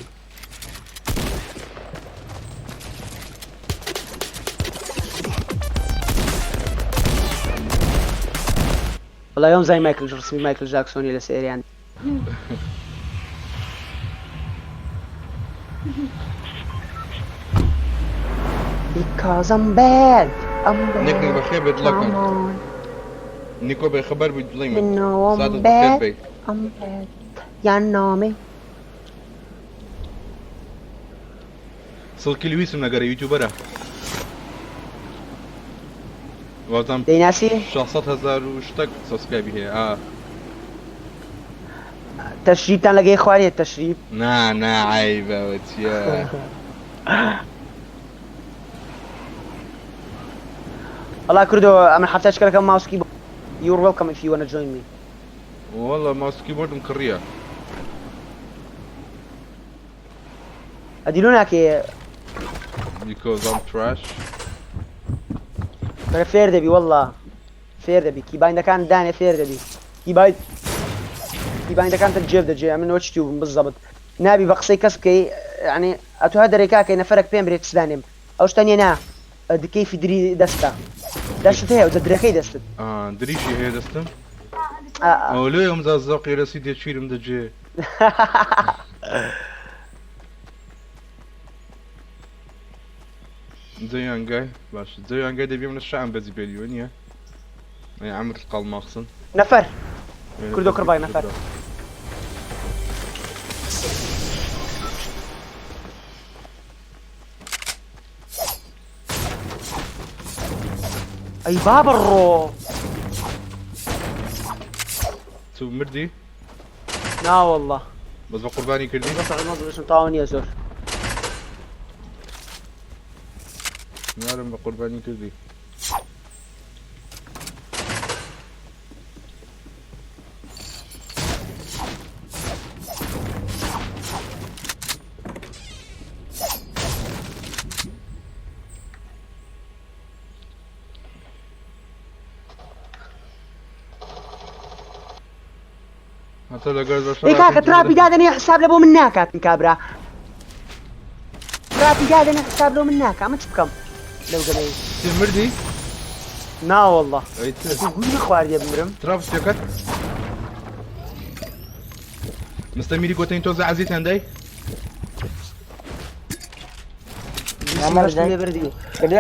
وەڵا یۆم زای مایکل ڕسمی مایکل جاکسۆنی لە سێریان. Because I'm bad. I'm bad. نيك نيك بخير بيت لكم. نيكو بخبر بيت You know I'm bad. I'm bad. You know me. سڵکی لویسم لەگەرە یوتیوبەرە. وازم دەیناسی؟ 600 هەزار و شتەک subscribe ی هەیە ئا. تەشریبتان لەگەی خواریە تەشریب؟ نا نا عەیبە ئەوە چیە. وەڵا کوردۆ ئەمن حەفتا شکەرەکەم mouse key You're welcome if you wanna join me. وەڵا mouse keyboard م کڕیە. ئەدی لۆ ناکەی؟ Because I'm trash. بەرە فێر دەبی واللە فێر دەبی keybind ەکان دانێ فێر دەبی keybind keybind ەکان تە جێب دەجێ ئەمن وەچ بووم بزەبت نابی بە قسەی کەس بکەی یعنی ئەتو هەر دەرێ کاکەی نەفەرەک پێم برێ چ دانێم ئەو شتە نیە نا دکەیفی دری دەستە دەستت هەیە ئەوجا درەکەی دەستت. ئا دریشی هەیە دەستم ئەوە لۆیە ئەمجا زەقی لەسی دێچیرم دەجێ. جەیان گای باش جەیان گای دەبیم لە شام بەزی بێلیوە نییە ئەی عەمر قەڵماخسن. نەفەر کوردۆ کڕبای نەفەر. ئەی بابە ڕۆ. تو مردی؟ نا واللە. بەس بە قوربانی کردی؟ بەس بەس تاوە نییە زۆر. نارم بە قوربانی کردی. ئێ کاکە تراپی دادەنێ حساب لە بۆ من ناکاتن کابرا تراپی دادەنێ حساب لۆ من ناکا من چ بکەم لەو گەمەی مردی؟ نا واللە گوی نەخواردیە بمرم تراپ پێکەت مستەمیری گۆتەین تۆزە عەزیتان دای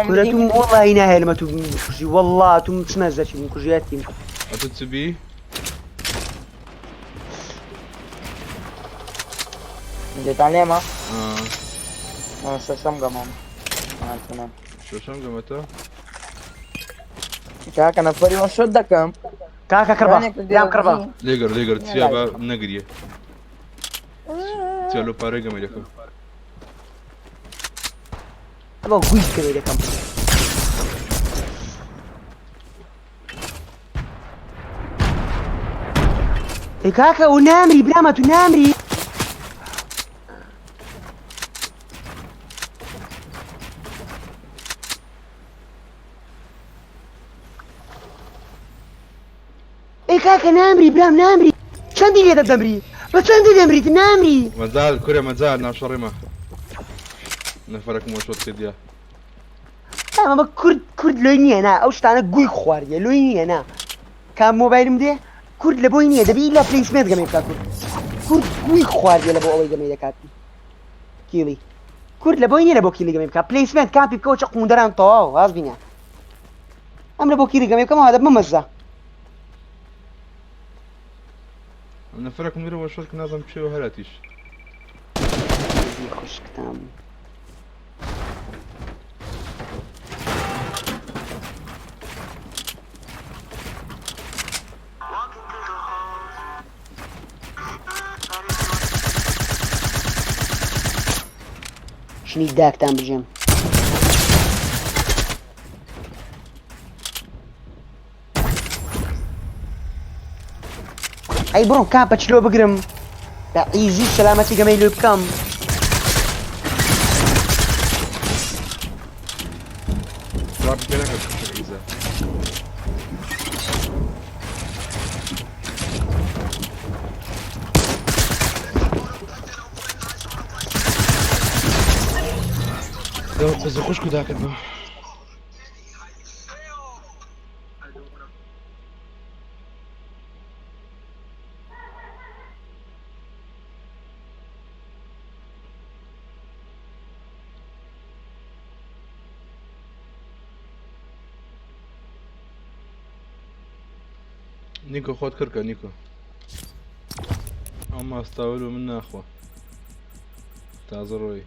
کورە توم وەڵی ناهێلمە تو بکوژی وەڵا توم چمە زەکی بکوژیەتیم ئەتو چ بی؟ دێتان لێمە؟ شەشەم گەمەم. شەشەم گەمەتە؟ کاکە نەفەری وە شەت دەکەم. کاکە کڕبە لام کڕبە. لێگەر لێگەر چیا بە نەگریە. چیا لۆ پارەی گەمەی دەکەم. ئەوە گوی گەمەی دەکەم. ئێ کاکە و نامری برامە تو نامری. ئێ کاکە نامری برام نامری چەندی لێ دەمری بە چەندی دەمریت نامری. مەجال کورە مەجال ناو شەڕیمە نەفەرەکم وەشۆت کردیە. ئەمە کورد کورد لۆی نییە نا ئەو شتانە گوی خواردیە لۆی نییە نا کام مۆبایلم دێ کورد لە بۆی نییە دەبی لە placement گەمەی بکات کورد کورد گوی خواردیە لە بۆ ئەوەی گەمەی دەکات kill ی کورد لە بۆی نییە لە بۆ kill ی گەمەی بکات placement کامپی بکەوە چە قوندەران تەواو واز بینە ئەم لە بۆ kill ی گەمەی بکەمەوە دەبمە مەزە. نەفەرەکم لێرە وەشۆت کرد نازانم کێ و هەراتیش. خوشکتان. ژنی داکتان بژێم. ئەی بڕۆم کاپە چلۆ بگرم بە عیزی سەلامەتی گەمەی لۆ بکەم. خوشک و داکت بە. نیکۆ خۆت کرکە نیکۆ ئەو ماستاوە لۆ من ناخوا تازە ڕۆی.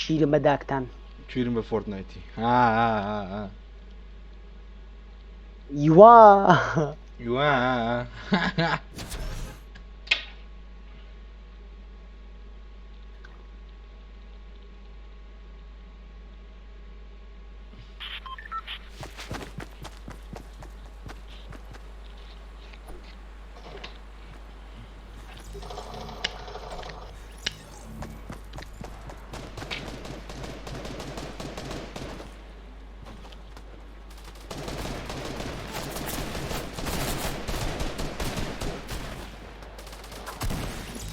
شیرم بە داکتان. کیرم بە فۆرتنایتی ها ها ها ها. یوا. یوا.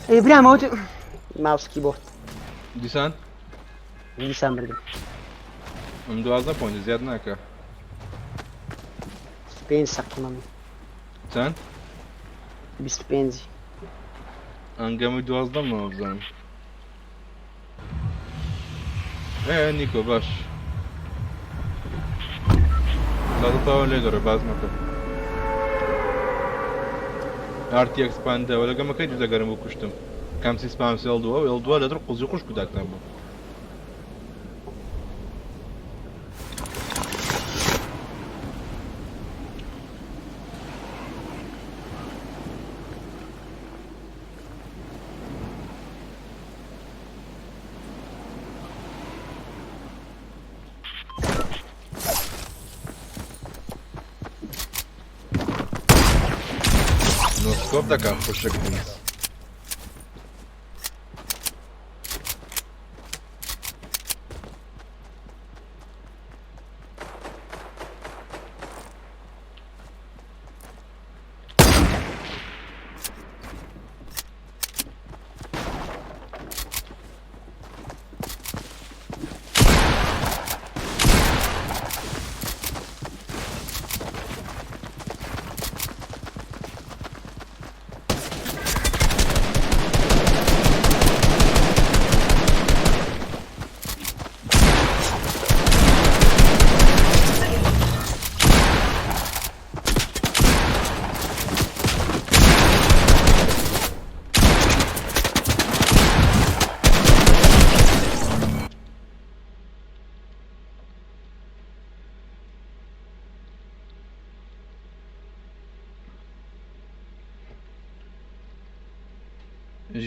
ئەی برام ئەوە ماوس کیبۆرد. دیسان؟ دیسان بردم. ئەم 12 point زیاد ناکە. پێنج سەقمم. چەند؟ 25. ئەنگەمە 12 ماوە بزانم. ئێ نیکۆ باش. تازە تاوە لێ گەڕێ باز مەکە. RTX پاندە وە لە گەمەکەی دوو دەگەرم بۆ کوشتم. کەمسی سپام سێڵ دووە و ئێڵ دووە لە در قوزی خوشک و داکتان بوو. نۆسکۆپ دەکا خوشک دیس.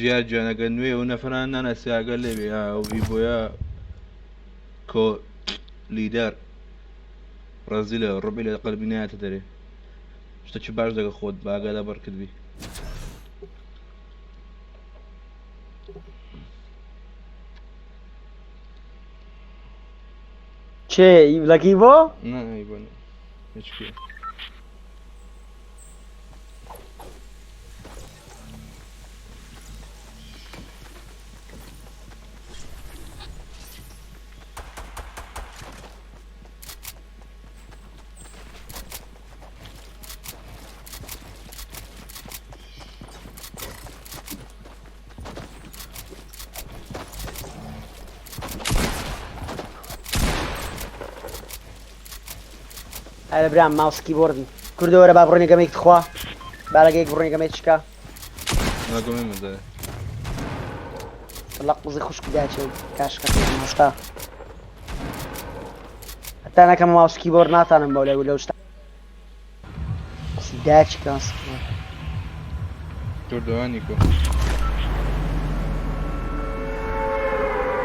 ژیار گیان ئەگەر نوێ و نەفران ناناسی ئاگەر لێ بێ ئەو ئیبۆیە کۆ لیدەر ڕەزیلە ڕبی لە قەلبی نایەتە دەرێ شتەکی باش دەگە خۆت بە ئاگا لە بەڕکت بی. چێ لەکی بۆ؟ نا ئیبۆ نا هیچ کێ. ئەرە برام ماوس کیبۆردم کوردە وەرە با بڕۆینە گەمێک تخوا بالەگەیەک بڕۆینە گەمێک شکا ناگەمێ مدایە لە قوزی خوشک داچێ و کاشکە ماستا هەتا نەکەم ماوس کیبۆرد ناتانم بەو لەو لەو شتە داچی ماوس کیبۆرد کوردەوە نیکۆ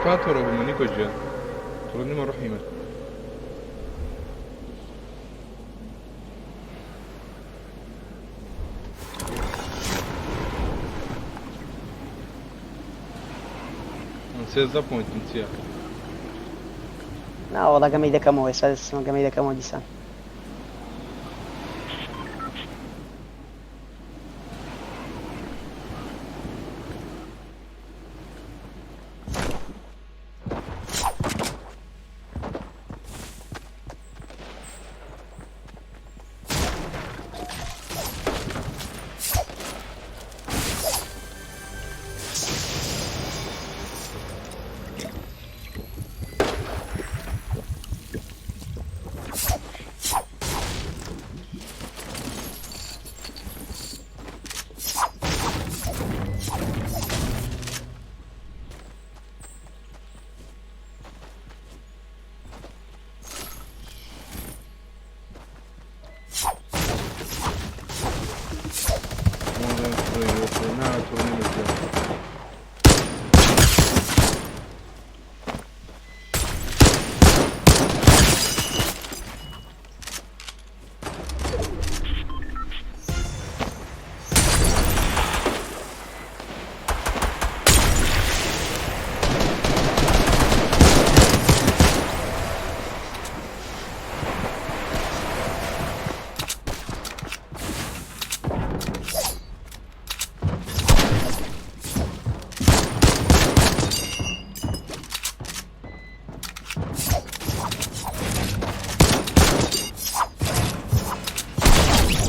تا تۆڕە بوومە نیکۆ گیان تۆڕە نیمە ڕۆحی من. 13 point م چییە؟ نا وەڵا گەمەی دەکەمەوە ئێستا دەستم گەمەی دەکەمەوە دیسان.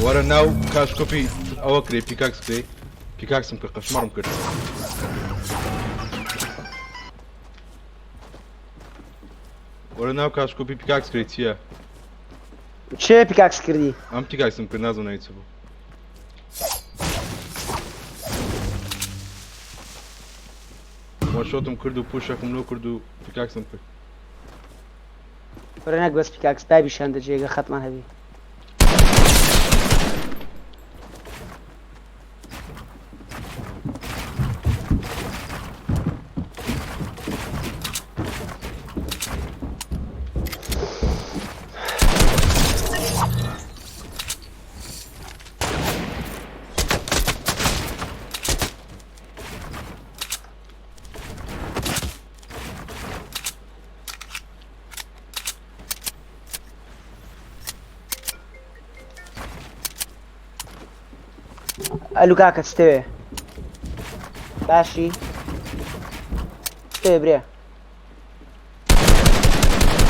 وەرە ناو cash کۆپی ئەوە کرێ pickaxe کرێ pickaxe م کرد قەشمەڕم کرد. وەرە ناو cash کۆپی pickaxe کرێ چییە؟ چێ pickaxe کردی؟ ئەم pickaxe م کرد نازم ناوی چ بوو. one shot م کرد و push ەکم لۆ کرد و pickaxe م کرد. وەرە نەک بەس pickaxe دابیشان دە جێگە خەتمان هەبی. ئەلو کاکە چتەوێ باشی چتەوێ برێ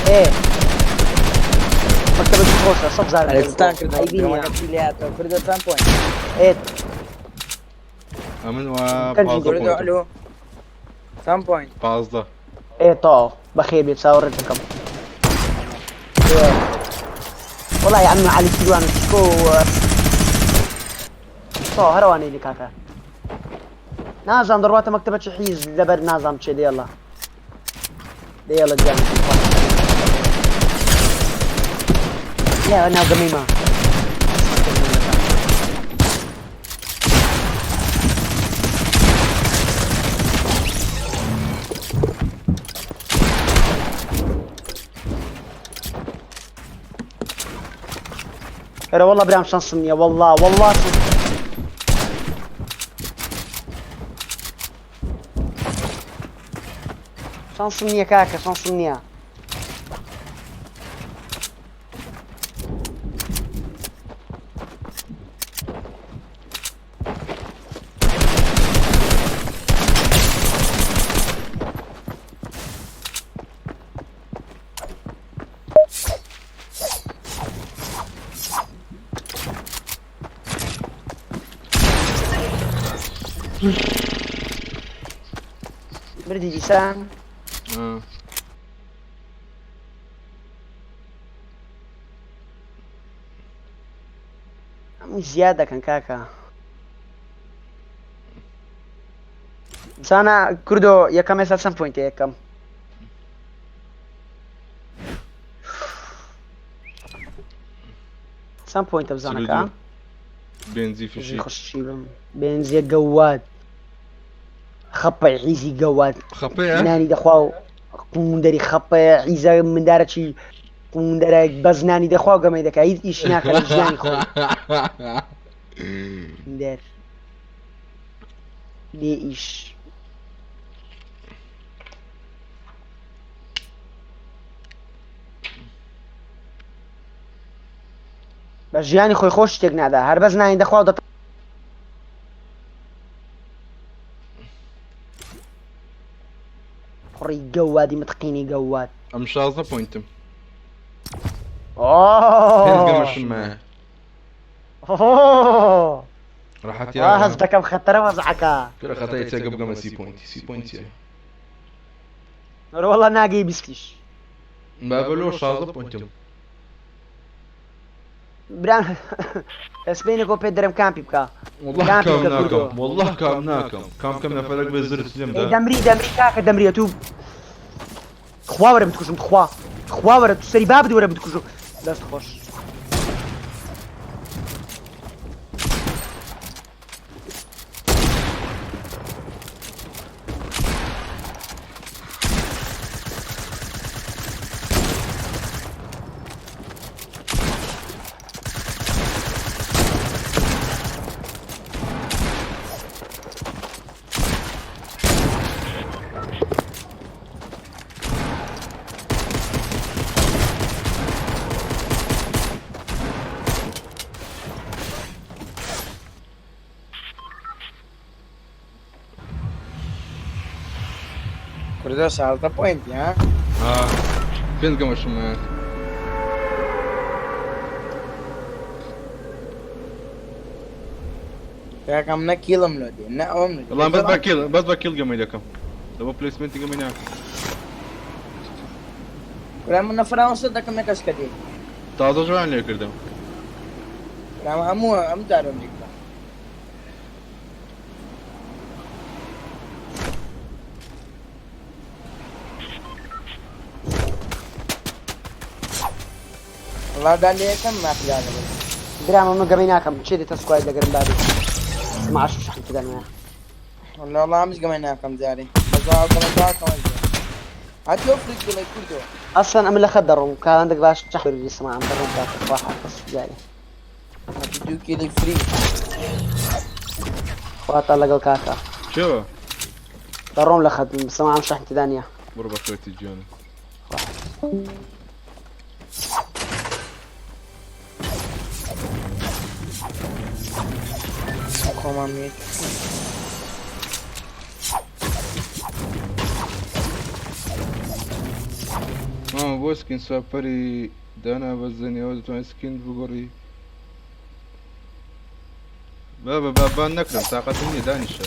ئێ مەکتەبەکی خۆشە سەد زار ئەلێکستان کردەوە ئەیبینی گەمەکە چی لێهاتەوە کردە چەند point؟ ئێ ئەمن وا کەنجی 15 کردەوە point م. ئەلو چەند point؟ 15. ئێ تەواو بەخێر بێت چاوەڕێت دەکەم ئێ وەڵای عەمە عەلی سیروان و شکۆ و تەواو هەرەوانەی لێ کاکە نازام دەڕواتە مەکتەبە چ حیز لەبەر نازام چێ دێڵە دێڵە گیان لا ناو گەمەی ما ئەرە والله برام شانسم نییە والله والله شانسم نییە کاکە شانسم نییە. مردی دیسان؟ آه. هەمووی زیاد دەکەن کاکە. زانا کوردۆ یەکەم ئێستا چەند point ە یەکەم؟ چەند point ە بزانەکە؟ بێنزی فشی. خۆشی بم بێنزیە گەواد خەپەی حیزی گەواد خەپەیە؟ نانی دەخوا و قوندەری خەپەیە حیزە مندارەکی قوندەرە بەس نانی دەخوا و گەمەی دەکا هیچ ئیش ناکە لە ژیانی خۆی. دەر بێ ئیش. بە ژیانی خۆی خۆش شتێک نادا هەر بەس نانی دەخوا و دە کوڕی گەوادی متقینی گەواد. ئەم 16 point م. ئۆه. پێنج گەمەشم مایە. ئۆه. ڕەحەتی وا هەست دەکەم خەتەرە وەزعەکە. کورە خەتای تێگە بگەمە 30 point ی 30 point یە. ئەرە وەڵا ناگەی بیستیش. بابە لۆ 16 point م. برام سبەینێکەوە پێت دەرم کامپی بکە. والله کامپی کام بکە کوردۆ. ناکەم والله کام ناکەم کام کەم نەفەرەک بێ زرت لێم ئەی دا. دەمری دەمری کاکە دەمری ئەتوو خوا وەرە بتکوژم خوا خوا وەرە تو سەری بابت وەرە بتکوژم دەست خۆش. کوردۆ 16 point ی ها؟ آه. پێنج گەمەشم مایە. کاکەم نە kill م لۆ دێ نە ئەوم لۆ دێ. وەڵام بەس بە kill بەس بە kill گەمەی دەکەم لەبۆ placement ی گەمەی ناکەم. برام من نەفراوەسە دەکەم یەکەس کە دێ. تازە ژوان لێ کردم. برام هەموو ئەم جارم لێ کرا. وەڵا دا لێ یەکەم مافیا دەبن. برام من گەمەی ناکەم چێ دێتە سکوای لەگەرم بابی معاش و شەحن تدانوە. والله والله مش گەمەی ناکەم جارێ بەزاو گەمە زاو کەمە هاتیۆ فریک بڵێ کوردۆ. ئەسڵەن ئەمن لە خەت دەڕۆم کاندێک باش چەحر سمع ئەم دەڕۆم کاکە خوا حافظ جارێ. هاتی دوو کیلی فری. خواتا لەگەڵ کاکە. چێوە؟ دەڕۆم لە خەت سمع ئەم شەحن تدانیە. بڕۆ بە خوێتی گیانم. خوا حافظ. خۆمان میت. مامە بۆ سکین سواپەری دانا بەزێنی ئەوە دەتوانێت سکین بگۆڕی بابە با بان نەکرم تاقەتم نییە دانیشە.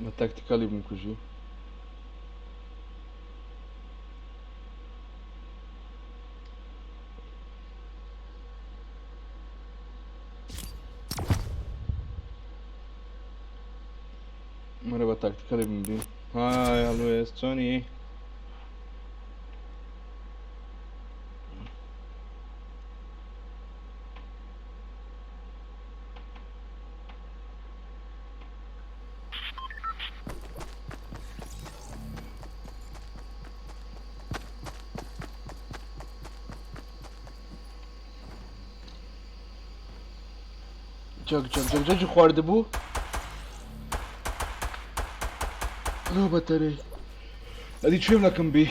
بە تاکتیکالی بمکوژی. مەرە بە تاکتیکەڵی بمرین. های هەڵوێست چۆنی؟ جەک جەک جەک جەکی خواردبوو لۆ بەتەرەی ئەدی کوێم لەکەم بی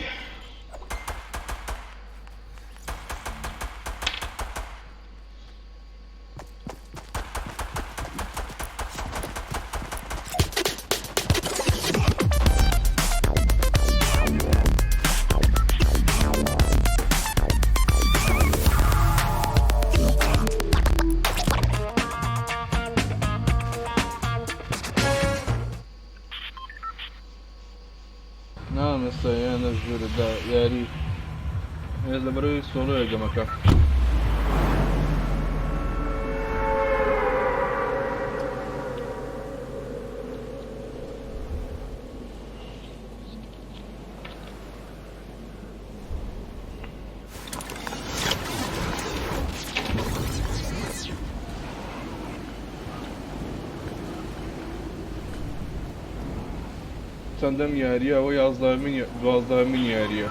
نام ئێستا یانە ژوورە دا یاری ئێ لەبەرەوەی سۆڵۆیە گەمەکە. چەندەم یاریە ئەوە یازدەهەمین دوازدەهەمین یاریە.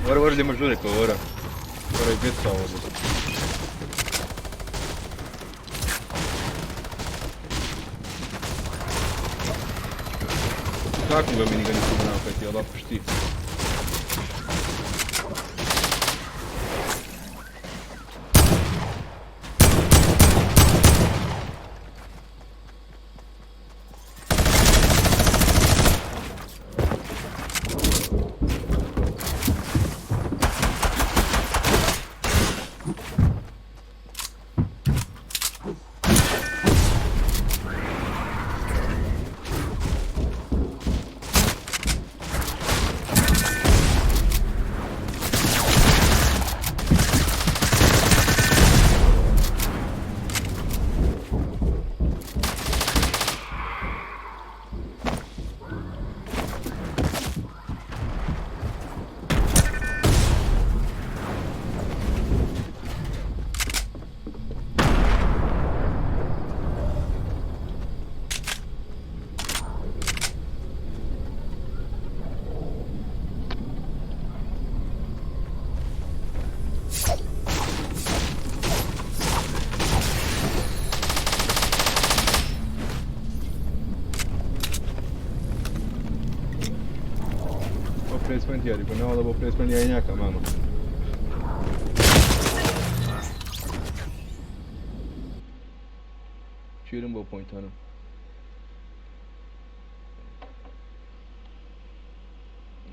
وەرە وەرە لێمە ژوورێکەوە وەرە وەرە بێت چاوە بێت. کاکم بە مینیگەنی کوردناوکەتی ئەڵا پشتی. بۆ پلەیسمێنت یاری بکە نەوەڵا بۆ پلەیسمێنت یاری ناکە مامە. کێرم بۆ پۆینتانم.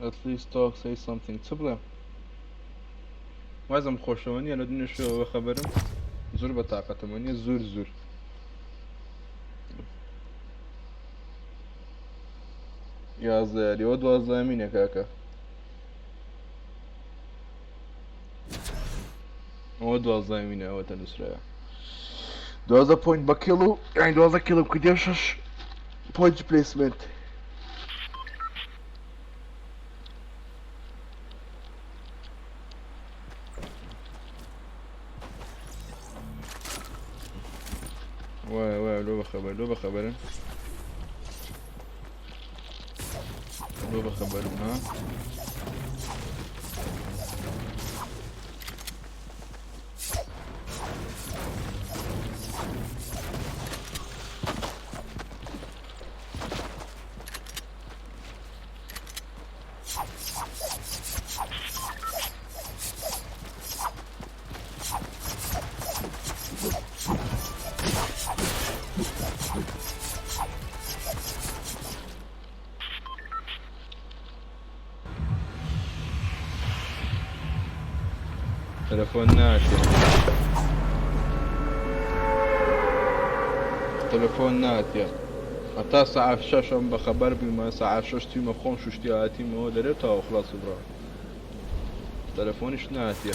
At least talk, say something. چ بڵێم؟ وازم خۆشەوە نییە لە دنیا شەوە خەبەرم زۆر بە تاقەتەمە نییە زۆر زۆر. 11 یاریەوە دوازدەمینە کاکە. ئەوە دوازدەمینە ئەوە تەنووسرایە. 12 پۆینت بە کیڵ و یانی 12 کیڵم کردیە 6 پۆینت پلەیسمێنت. وایە وایە لۆ بەخەبەر لۆ بەخەبەرن. بەخەبەر بوون ها؟ تەلەفۆن ناتێ تەلەفۆن ناتێ هەتا سەعات شەشم بەخەبەر بوومە سەعات شەش تیمە خۆم شوشتی هاتیمەوە دەرێ تاوە خلاص برا تەلەفۆنیش ناتێ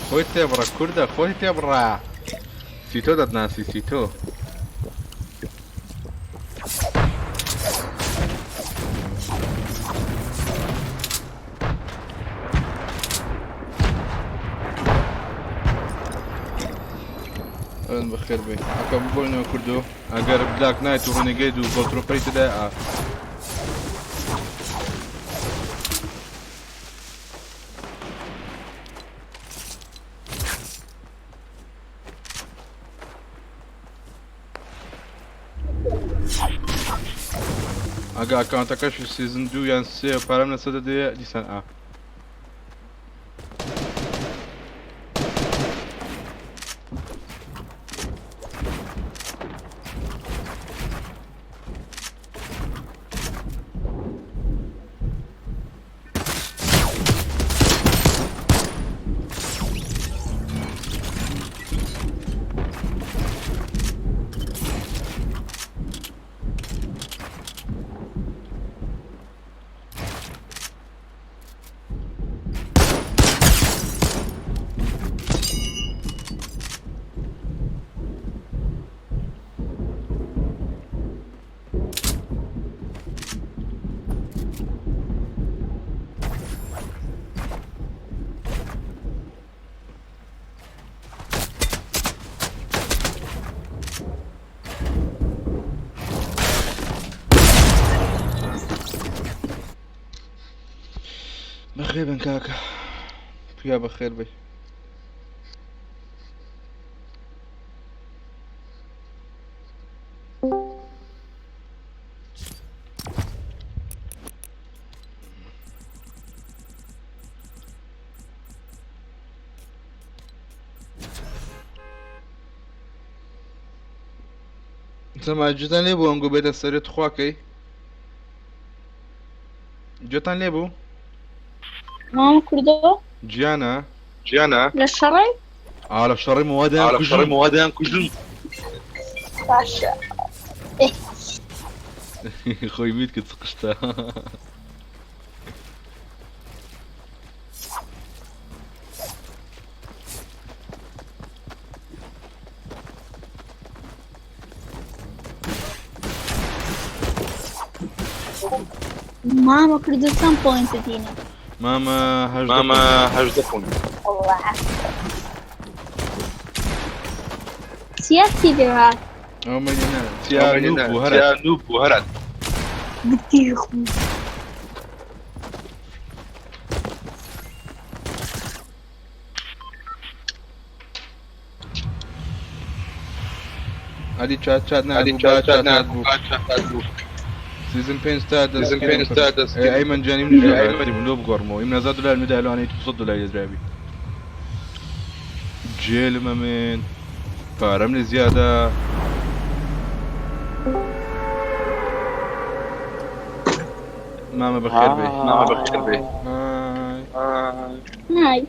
خۆی تێبڕە کوردە خۆی تێبڕە سیتۆ دەتناسی سیتۆ ئەرن بەخێر بێ ئەکە بگۆینەوە کوردۆ ئەگەر بلاک نایت و ڕنیگەیت و گۆترۆپەی تدای ئا ئەگە ئەکاونتەکەش سیزن دوو یان سێ پارەم لەسەر دەدەیە دیسان ئا بەخێر بن کاکە پیا بەخێر بی سەما جێتان لێ بوو ئەنگۆ بێتە سەرێ تخواکەی جێتان لێ بوو مام کوردۆ گیانە گیانە لە شەڕی ئا لە شەڕی موادیان لە شەڕی موادیان کوژن باشە خۆی میت کرد قشتە مامە کوردۆ چەند پۆینت دینە مامە هەژدە مامە هەژدە پۆینت والله سیاسی لێهات ئەو مەدینە تیا نوب بوو هەرە تیا نوب بوو هەرات بتیخ بوو ئەدی چات چات ئەدی نابوو چات با چات چات نابوو بوو با چات بوو سیزن پێنج تا سیزن دەستکردم پێنج تا دەستکردم. ئەیمەن جانی منیش ئەی ئەیمەن- ئەیمەن لۆ بگۆڕمەوە ئیم 1000 دلار میدا لەوانەیە 200 دلار دەدرابی جێلمە من پارەم لێ زیادە مامە بەخێر بێ مامە بەخێر بێ های نای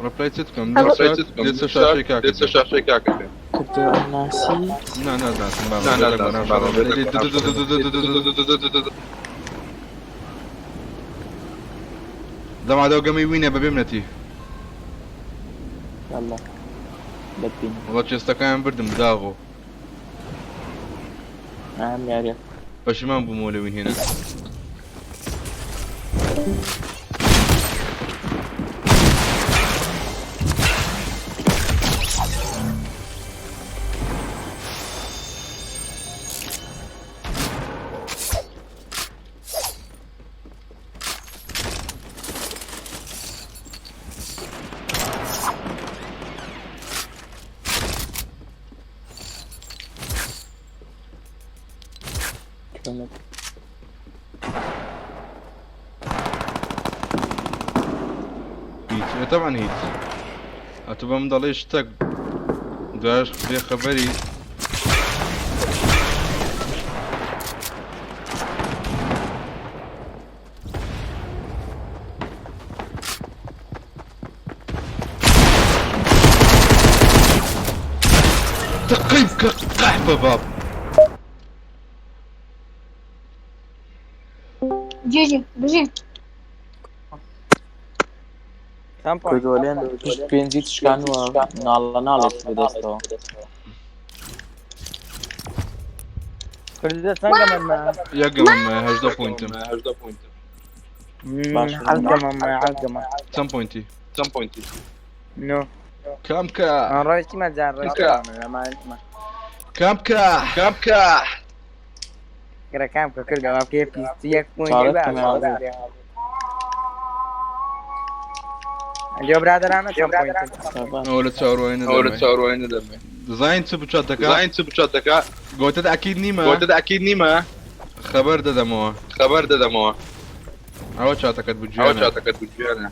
ڕپلای چت بکەم هەڵۆ. ڕپلای چت بکەم لێسە شاشەی کاکە لێسە شاشەی کاکە بێ. کردو ناسی نا نازانم نا نازانم بابا. دەمادەوە گەمەی وینە بەبێ منەتی. يلا دەتبینم. وەڵا چێستەکانیان بردم بداغۆ. ئەم یاریە پەشیمان بوومەوە لە وین هێنا. کۆمەک هیچ تەبعەن هیچ ئەتۆ بە من دەڵێی شتەک دوایش بێ خەبەری. تقی بکە قەحپە باب. جیجی بژی. کوردۆلێن پشت پێنجی شکانوە ناڵە ناڵێت بەدەستەوە. کوردە چەند گەمەت مایە؟ یەک گەمەم مایە 18 پۆینتم. باشە. حەوت گەمەم مایە حەوت گەمە. چەند پۆینتی؟ چەند پۆینتی؟ نۆ. کام کە ڕۆیشتی مەجار ڕۆیشتی کام کە کام کە گرەکان بکە کردەوە پێ 21 پۆینت چاڵێت باشە. کەمێ. لێ برادەرانە چەند پۆینتن؟ ئەوە لە چاوەڕوانی ئەوە لە نەدەمێ. چاوەڕوانی نەدەمێ. دزاین چ بچات دەکا؟ زین چ بچات دەکا؟ گۆتت ئەکید نیمە؟ گۆتت ئەکید نیمە؟ خەبەر دەدەمەوە. خەبەر دەدەمەوە. ئەوە چاتەکەت بوو ئەوە جوێنە. چاتەکەت بوو جوێنە.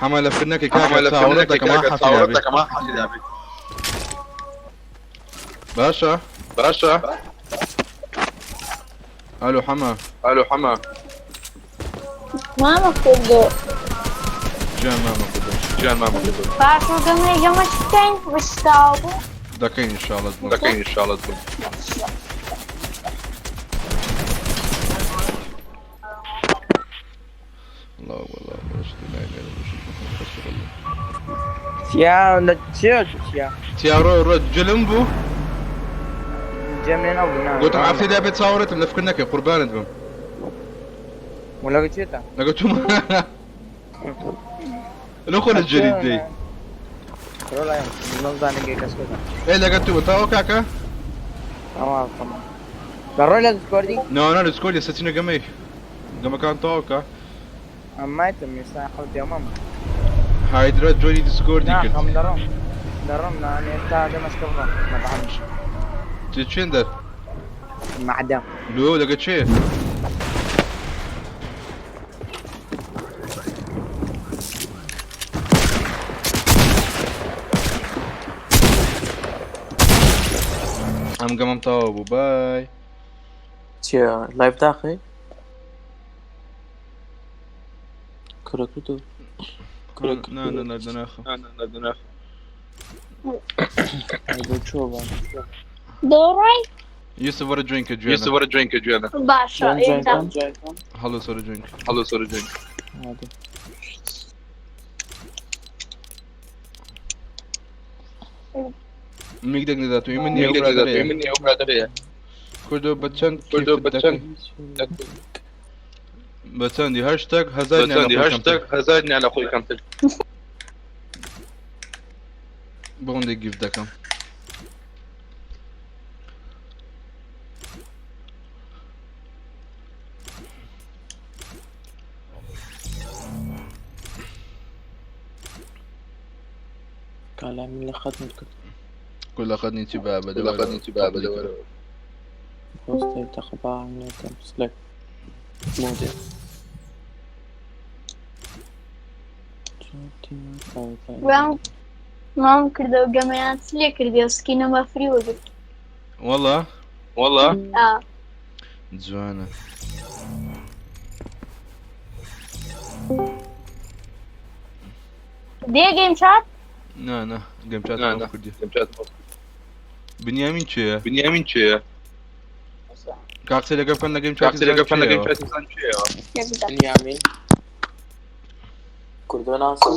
حەمە لە فرنەکەی کاکە حەمە لە چاوەڕێت فرنەکەی دەکەم کاکە ها چاوەڕێت حەفی دەکەم ها حەفی دابێ. باشە. باشە. ئەلو حەمە. ئەلو حەمە. مامە کوردۆ. گیان مامە کوردۆ. گیان مامە کوردۆ. باشە گەمەی گەمە چ بکەین؟ وشتاو بوو. دەکەین ئینشاڵڵا دڵم. دەکەین ئینشاڵڵا دڵم. الله أكبر الله أكبر أشهد أن لا إله إلا الله أشهد أن محمدا رسول الله. چیا لە چێ چیا؟ تیا ڕۆ ڕۆ جلم بوو. جێم لێ نەبوو نا. گوتم عەفتی دابێت چاوەڕێتم لە فکر نەکەی قوربانت بم. وەلەگە چێتە؟ لەگە توم. لە خۆ لە جەرید دەی. ڕۆڵای نەزانم گەی کەس کۆتە. ئێ لەگە تو تاوە کاکە؟ تەواو تەواو. لە ڕۆی لە دسکۆردی؟ نا نا لە دسکۆردی سەچینە گەمەی. گەمەکان تەواو کە. ئەمایتم ئێستا حەوت یەمەم. هایدرا جۆری دسکۆردی نا کرد. خەم دەڕۆم. دەڕۆم نا ئێستا دەمەشکە بڕۆم. مەدعەمش. چێ چێن دەر؟ مەعدە. لۆ لەگە چێ؟ ئەم گەمەم تەواو بوو بای. چییە لایڤ داخی؟ کورە کوردۆ. کورە نا نا نا دەناخم. نا نا دەناخم. بۆ چۆ بم؟ دۆڕای؟ یوسف وەرە جوێنکە جوێنە. یوسف وەرە جوێنکە جوێنە. باشە ئێتا. هەڵۆ سەرە جوێنکە. هەڵۆ سەرە جوێنکە. میک دەنگ دەدات و من نییە میک دەنگ دەدات و من نییە ئەو برادەرەیە. کوردۆ بە چەند کوردۆ بە چەند بە چەندی هەشتاگ هەزار بە چەندی هەشتاگ هەزار نیان لە خۆی کەمتر. بۆ هەندێک گیفت دەکەم. کالامی لە خەتم کرد. كل أخذني انتباه كل أخذني انتباه بدور. خۆستەی تەقبا نێتم سلێک مۆدێ. مام کردەوە گەمەیان چ لێ کردی و سکینە بەفری وەگرت. والله والله ئا. جوانە. دێ گەیم چات؟ نا نا گەم چات نا نا کوردی گەم چات بنیامین چییە؟ بنیامین چێە؟ کاکسێ لەگە بکەن لە گەم کاکسێ چاتی لەگە بکەن لە گەم چێەوە چاتی زان چێەوە؟ بنیامین کوردۆ ناسی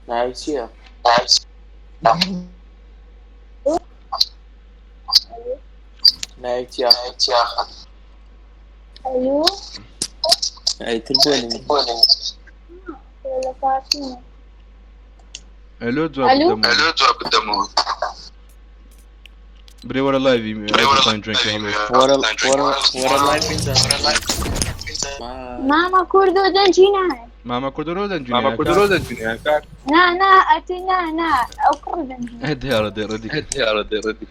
ناوی چییە؟ ناوی چییە؟ ئەلو ئەیتر بۆ نمی لە پارتینە ئەلۆ جواب ئەلو؟ بدەمەوە ئەلۆ جواب بدەمەوە. برێ وەرە لایڤی برێ وەرە فاین درینکی هەڵۆ وەرە وەرە وەرە لای بیندا مامە کوردۆ دەنگی نایە مامە کوردۆ دەنجینە مامە کوردۆ دەنجینە کاک نا نا ئەتی نا نا ئەو کوڕ دەنگی دیارە دێ ڕەدی دیارە دێ ڕەدی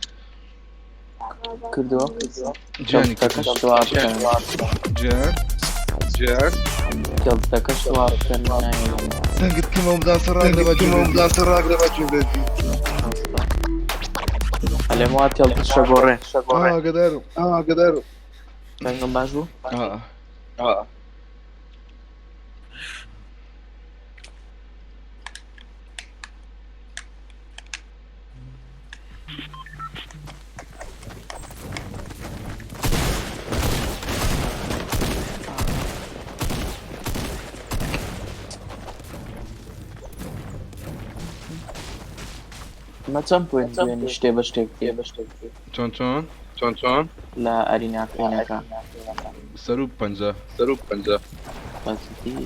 کردۆ جیانی کەش دووا بکەن جیان جیان کەڵتەکەش دووا بکەن ناوی دەنگت کەمەوە بدان سەر ڕاگرە بە کەمەوە بدان سەر ڕاگرە بە گوێم لێ ئەلێم وا تێڵتە شەگۆڕێ ئاگەدارم ئاگەدارم دەنگم باش بوو ئا مە چەند پوێنت دوێنی شتێ بە شتێک بکەی چۆن چۆن چۆن چۆن لە ئەریناکەینەکە سەر و پەنجە سەر و پەنجە بەجدی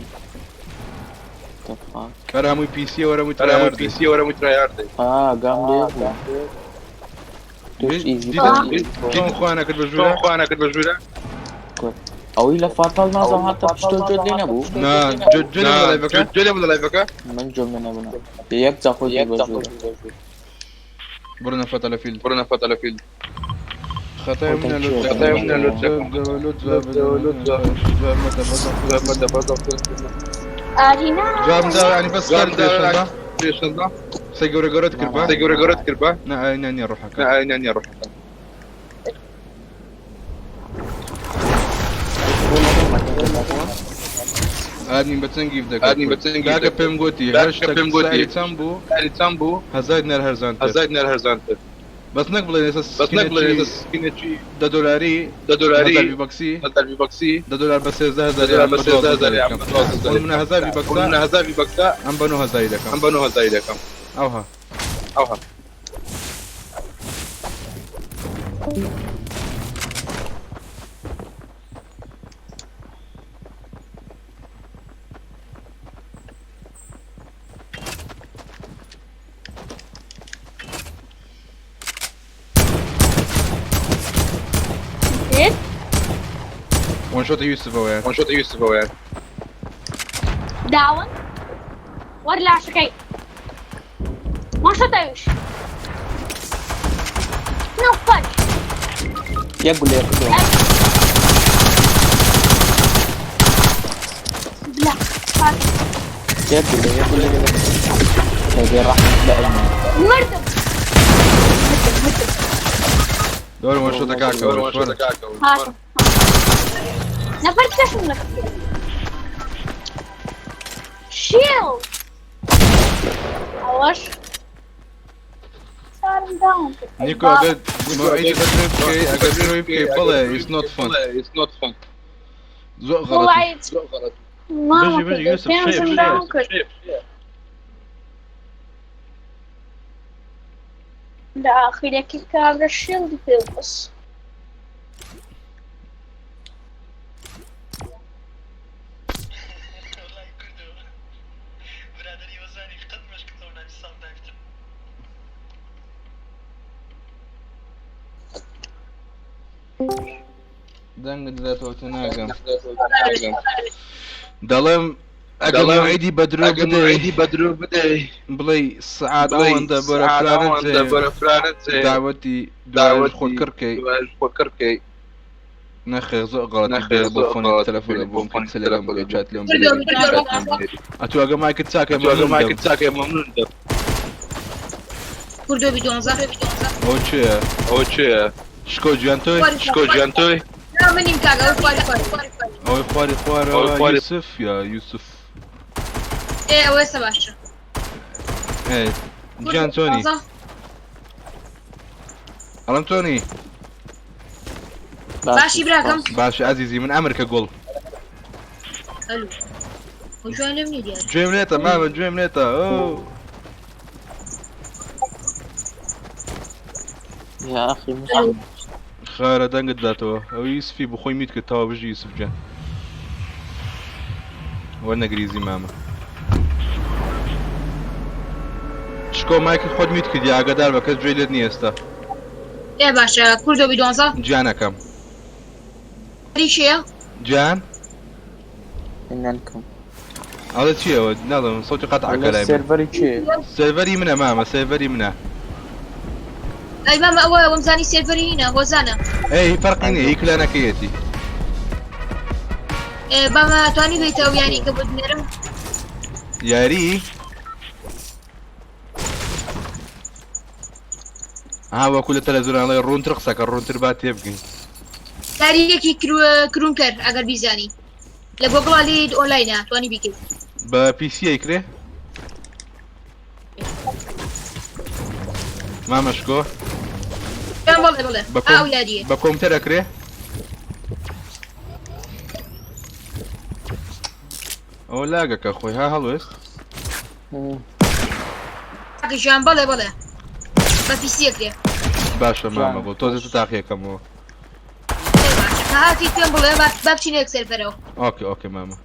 The fuck? هەر هەمووی پیسیە وەرە هەمووی هەر هەمووی ترایاردێ پیسیە وەرە هەمووی ترایاردێ ئا گام لێ بوو توش ئیزی دیدت چۆن خۆیان کرد بە چۆن ژوورە خۆیان کرد بە ژوورە ئەوەی لە فاتاڵ نازم هاتە پشتۆ جۆت لێ نەبوو نا جۆ نا لە لایڤەکە جۆ لێ بوو لە لایڤەکە من جۆم لێ نەبوو یەک جا خۆی کرد بە ژوورە بڕۆ نەفەتە لە فیل بڕۆ نەفەتە لە فیل خەتای منە لۆ خەتای منە لۆ لۆ جواب جواب مەدە جواب مەدە بەس ئارینا جواب دا ینی بەس جواب دا پێشەندا پێشەندا قسەی گەورە گەورەت کرد بە قسەی گەورە گەورەت کرد بە نا نا نییە ڕۆحەکە نا نا نییە ڕۆحەکە ئادمین بە چەند گیف دەکات ئادمین بە چەند گیف کاکە دەکات؟ پێم گوتی کاکە هەر شتێک پێم گوتی. سعری چەند بوو سعری چەند بوو 1000 دینار هەرزانتر 1000 دینار هەرزانتر بەس نەک بڵێن ئێستا بەس نەک بڵێن سکینێکی ئێستا سکینێکی 10 دۆلاری 10 دۆلاری 1000 ڤی بەکسی 1000 ڤی بەکسی 10 دۆلار بە 13000 10 دۆلار بە 13000 یان بە 12000 بۆ منە 1000 ڤی بۆ بەکسا منە 1000 ڤی بەکسا ئەم بە 9000 دەکەم ئەم بە 9000 دەکەم ئەوها ئەوها وان شۆتە یوسفەوەیان وان شۆتە یوسفەوەیان داون وەر لاشەکەی وان شۆت ئەویش نو فەج یەک گولێ کردۆ بلا فاک یەک گولێ یەک گولێ لەگەی ڕەحمەت لە ئەلمان مردم مردم مردم دۆرە وان شۆتە کاکە دۆرە وان وەرە. شۆتە کاکە هاتم نەفەر کەشم لە شیڵ ئەوەش سارم داون کرد نیکۆ ئەگەر مەوعیدی بە درۆی بکەی ئەگەر درۆی بکەی بڵێ it's not fun It's not fun. زۆر غەڵەتی وڵی زۆر غەڵەت. مامە بژی بژی یوسف شێف پێنجم شێف داون کرد شێف شێف. لە ئاخیرەکەی کابرا شیڵدی پێ بەس دەنگت دەداتەوە تێناگەم دەڵێم ئەگەر دەڵێم مەوعیدی بە درۆ ئەگەر بدەی مەوعیدی بە درۆ بدەی بڵێ سعات بڵێی ئەوەندە بەرە سعات فلانە ئەوەندە جێ بەرە فلانە جێ داوەتی دوای داوەتی خۆت کڕکەی دوای خۆ کڕکەی نەخێر زۆر غەڵەتی نەخێر بێ بۆ زۆر فۆنی غەڵەتی تەلەفۆن بێ بۆ بۆ فۆنی قسە لەگەڵم تەلەفۆن بکەی بۆ چات لێم کردۆ بێ کردۆ ئەتوو ئەگە مایکت چاکە ئەتوو ئەگە مەمنون مایکت دەم چاکە مەمنون دەم کوردۆ بی دۆنزە ئەوە چییە ئەوە چییە شکۆ گیان تۆی شکۆ گیان تۆی نا منیم کاکە ئەو خواری خواری ئەوەی خواری ئەوەی خوارەوە خواری یوسف یا یوسف ئێ ئەوە ئێستا باشە. ئێ گیان چۆنی؟ ئەڵم چۆنی؟ باشی براکەم. باشی ئازیزی من ئەمرکە گوڵ. ئەلو. خۆ گوێیان لێم نییە دیارە. گوێم لێتە مامە گوێم لێتە ئۆ. يا أخي مسلم خارە دەنگت داتەوە ئەو یوسفی بخۆی میت کرد تاوە بژی یوسف گیان وەرنەگریزی مامە شکۆ مایکت خۆت میت کردی ئاگادار بە کەس گوێی لێت نییە ئێستا. ئێ باشە کوردۆ بی دوانزە. گیانەکەم. ریشەیە؟ گیان؟ نەنکم. ئەڵێ چییەوە نازانم سەوتی قەتع ئەڵێ کە لای من. سێرڤەری کێ؟ سێرڤەری منە مامە سێرڤەری منە. ئەی مامە ئەوە وەمزانی سێرڤەری هینە هۆزانە. ئەی فەرقی نییە هی کلانەکەیەتی. ئێ بامە توانی بێیتە ئەو یاری کە بۆت بنێرم؟ یاری؟ ها وەکو لە تەلەڤیزیۆن ئەڵێ ڕوونتر قسەکە ڕوونتر با تێبگەین. یارییەکی کرونکەر ئەگەر بیزانی لە گۆگڵا لێیت ئۆنلاینە توانی بیکەیت. بە پیسی ئەیکرێ؟ مامە شکۆ گیان بەڵێ بەڵێ بە ئا کۆم ئەو یارییە. بە کۆمپیوتەر ئەکرێ؟ ئەوە لاگەکە خۆی ها هەڵوێست کاکە گیان بەڵێ بەڵێ بە پیسی ئەکرێ. باشە مامە گوڵ تۆزێ تاقیەکەمەوە. ئێ باشە کە هاتی پێم بڵێ با با بچینە یەک سێرڤەرەوە. ئۆکێ ئۆکێ مامە.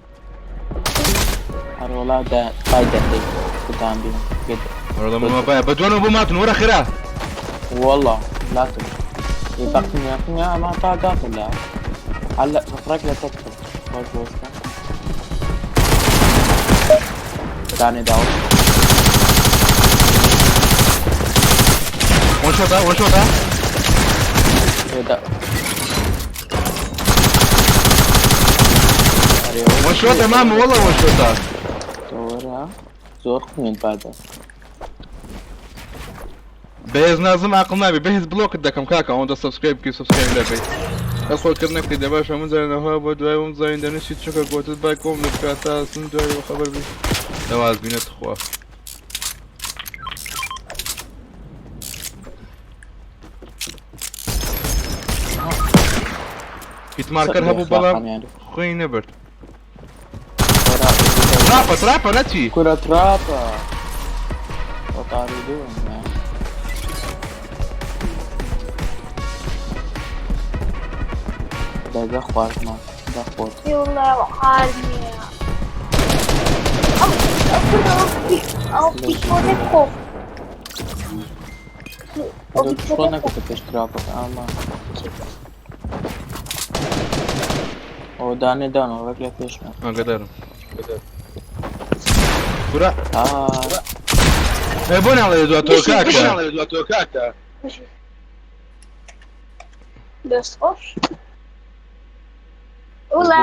هەروەڵا دا پای دەکەی خودان بین گد. وەڵا من وابایە بە دوانەوە بۆ ماتن وەرە خێرا. والله لا تب يبقى ما طاقات لا هلا بفرق لا تدخل خوش خوش ثاني داون وان شوت وان شوت وان شوت مامە والله وان شوت دورها زۆر خوێن بادە بەهێز نازم عاقڵ نابی بەهێز بلۆکت دەکەم کاکە ئەوەندە سبسکرایب بکەی سبسکرایب لەبەی ئەس خۆ کرد نەکرد دە باشە من زانەوە بۆ دوای وم زانین دەنووسی چونکە گۆتت بای کۆم لە تا سن دوای خەبەر بی دەواز بینە تخوا هیتمارکەر هەبوو بەڵام خوێنی نەبرد تراپە تراپە نەچی کورە تراپە وطاردون دە خواردمان دە خۆت خۆ نەکردە پێش تراپەکە ئاما ئەوە دانێ دانەوە ڕێک لە پێشمە ئاگادارم کورە ئێ بۆ ناڵێ دوا تۆ کاکە دەست خۆش وڵا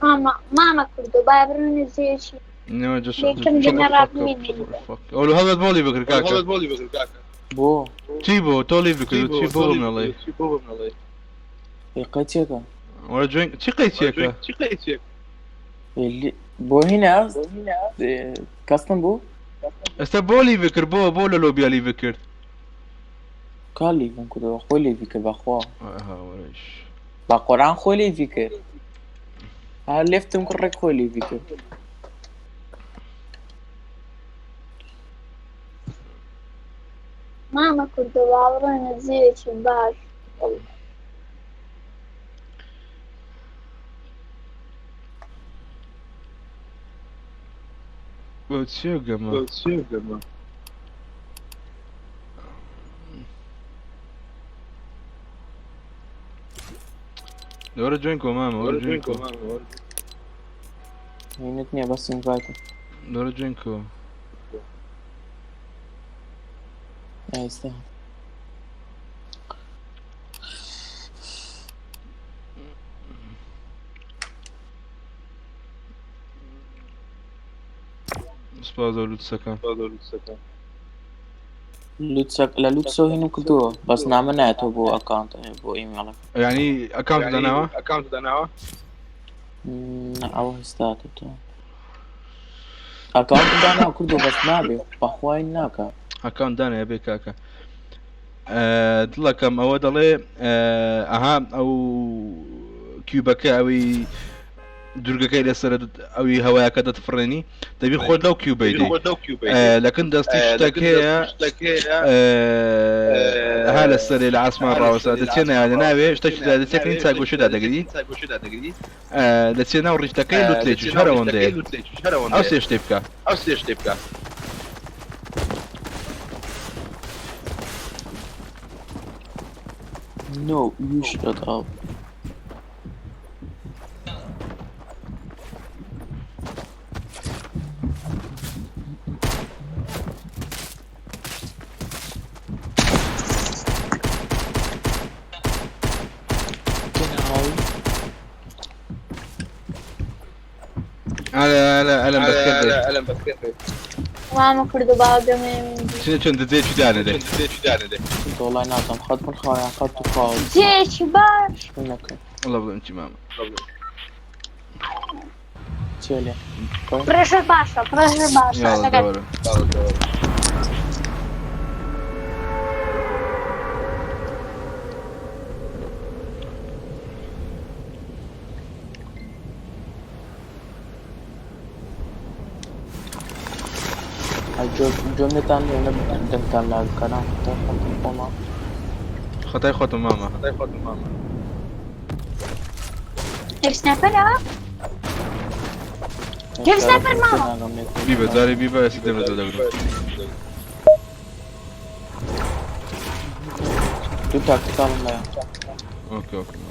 مامە مامە کوردۆ با بڕۆینە جێیەکی یەکەم جەنەڕا بمێنین. ئەولو هەڵبەت بۆڵی بکرد کاکە بۆ چی بۆ تۆ لی بکرد چی بۆ بمنەڵێ قەیچێکە وەرە جوێن چی قەیچێکە بۆ هینا کەستم بوو ئێستا بۆ لی بکرد بۆ بۆ لە لۆبیا لی بکرد کا لیڤم کردەوە خۆی لیڤی کرد بەخوا هاوەرەیش بە قۆران خۆی لیڤی کرد ها لێفتم کرد ڕێک خۆی لیڤی کرد مامە کوردۆ با بڕۆینە جێیەکی باش. بۆ چیە گەمە وەرە جوێن کۆ مامە وەرە جوێن کۆ هینت نییە بەس ئینڤایتم وەرە جوێن کۆ ئێستا سپاس بۆ لوتسەکان لوتسەک لە لوتسەوە هینم کردووە بەس نامە نایەتەوە بۆ ئەکاونت بۆ ئیمێڵەکە یعنی ئەکاونت داناوە ئەوە هێستا هاتۆتەوە. ئەکاونتم دانا کوردۆ بەس نابێ بەخوای ناکا. ئەکاونت دانێ بێ کاکە دڵەکەم ئەوە دەڵێ ئەها ئەو کیوبەکە ئەوی دوورگەکەی لەسەر ئەوی هەوایەکە دەتفڕێنی دەبی خۆت لەو کیوبەی لەکن دەستی شتێک هەیە ها لەسەرێ لە ئاسمان ڕاوەسا دەچێ نایە ناوێ شتێکی دەچێت چاگۆشەدا دەگری دەچێ ناو ڕیشتەکەی لوتلێکیش هەر ئەوەندەیە ئەو سێ شتەی بکە. No, you shut up. Genau. ئەلم بەخێر مامە کوردە باوگەمێ چۆن دزێکی دانێ وەڵای نازانم خەت من خاویان خەت و خاو جێکی باش نەکەن. وەڵا بڵێم چی مامە چێ لێ پرێشەر باشە پرێشەر باشە یاڵا لەگەر دەوەرە. گوێم لێتان نییە نە دەنگتان لا بکەنە خەتای خۆتم خۆمە. خەتای خۆتم مامە. كيف سنايبر ها؟ كيف سنايبر ماما؟ بیبە جارێ بیبە ئێستا دەمە زۆر دەگرم. دوو تاکتیکاڵم لایە. ئۆکێ ئۆکێ مامە.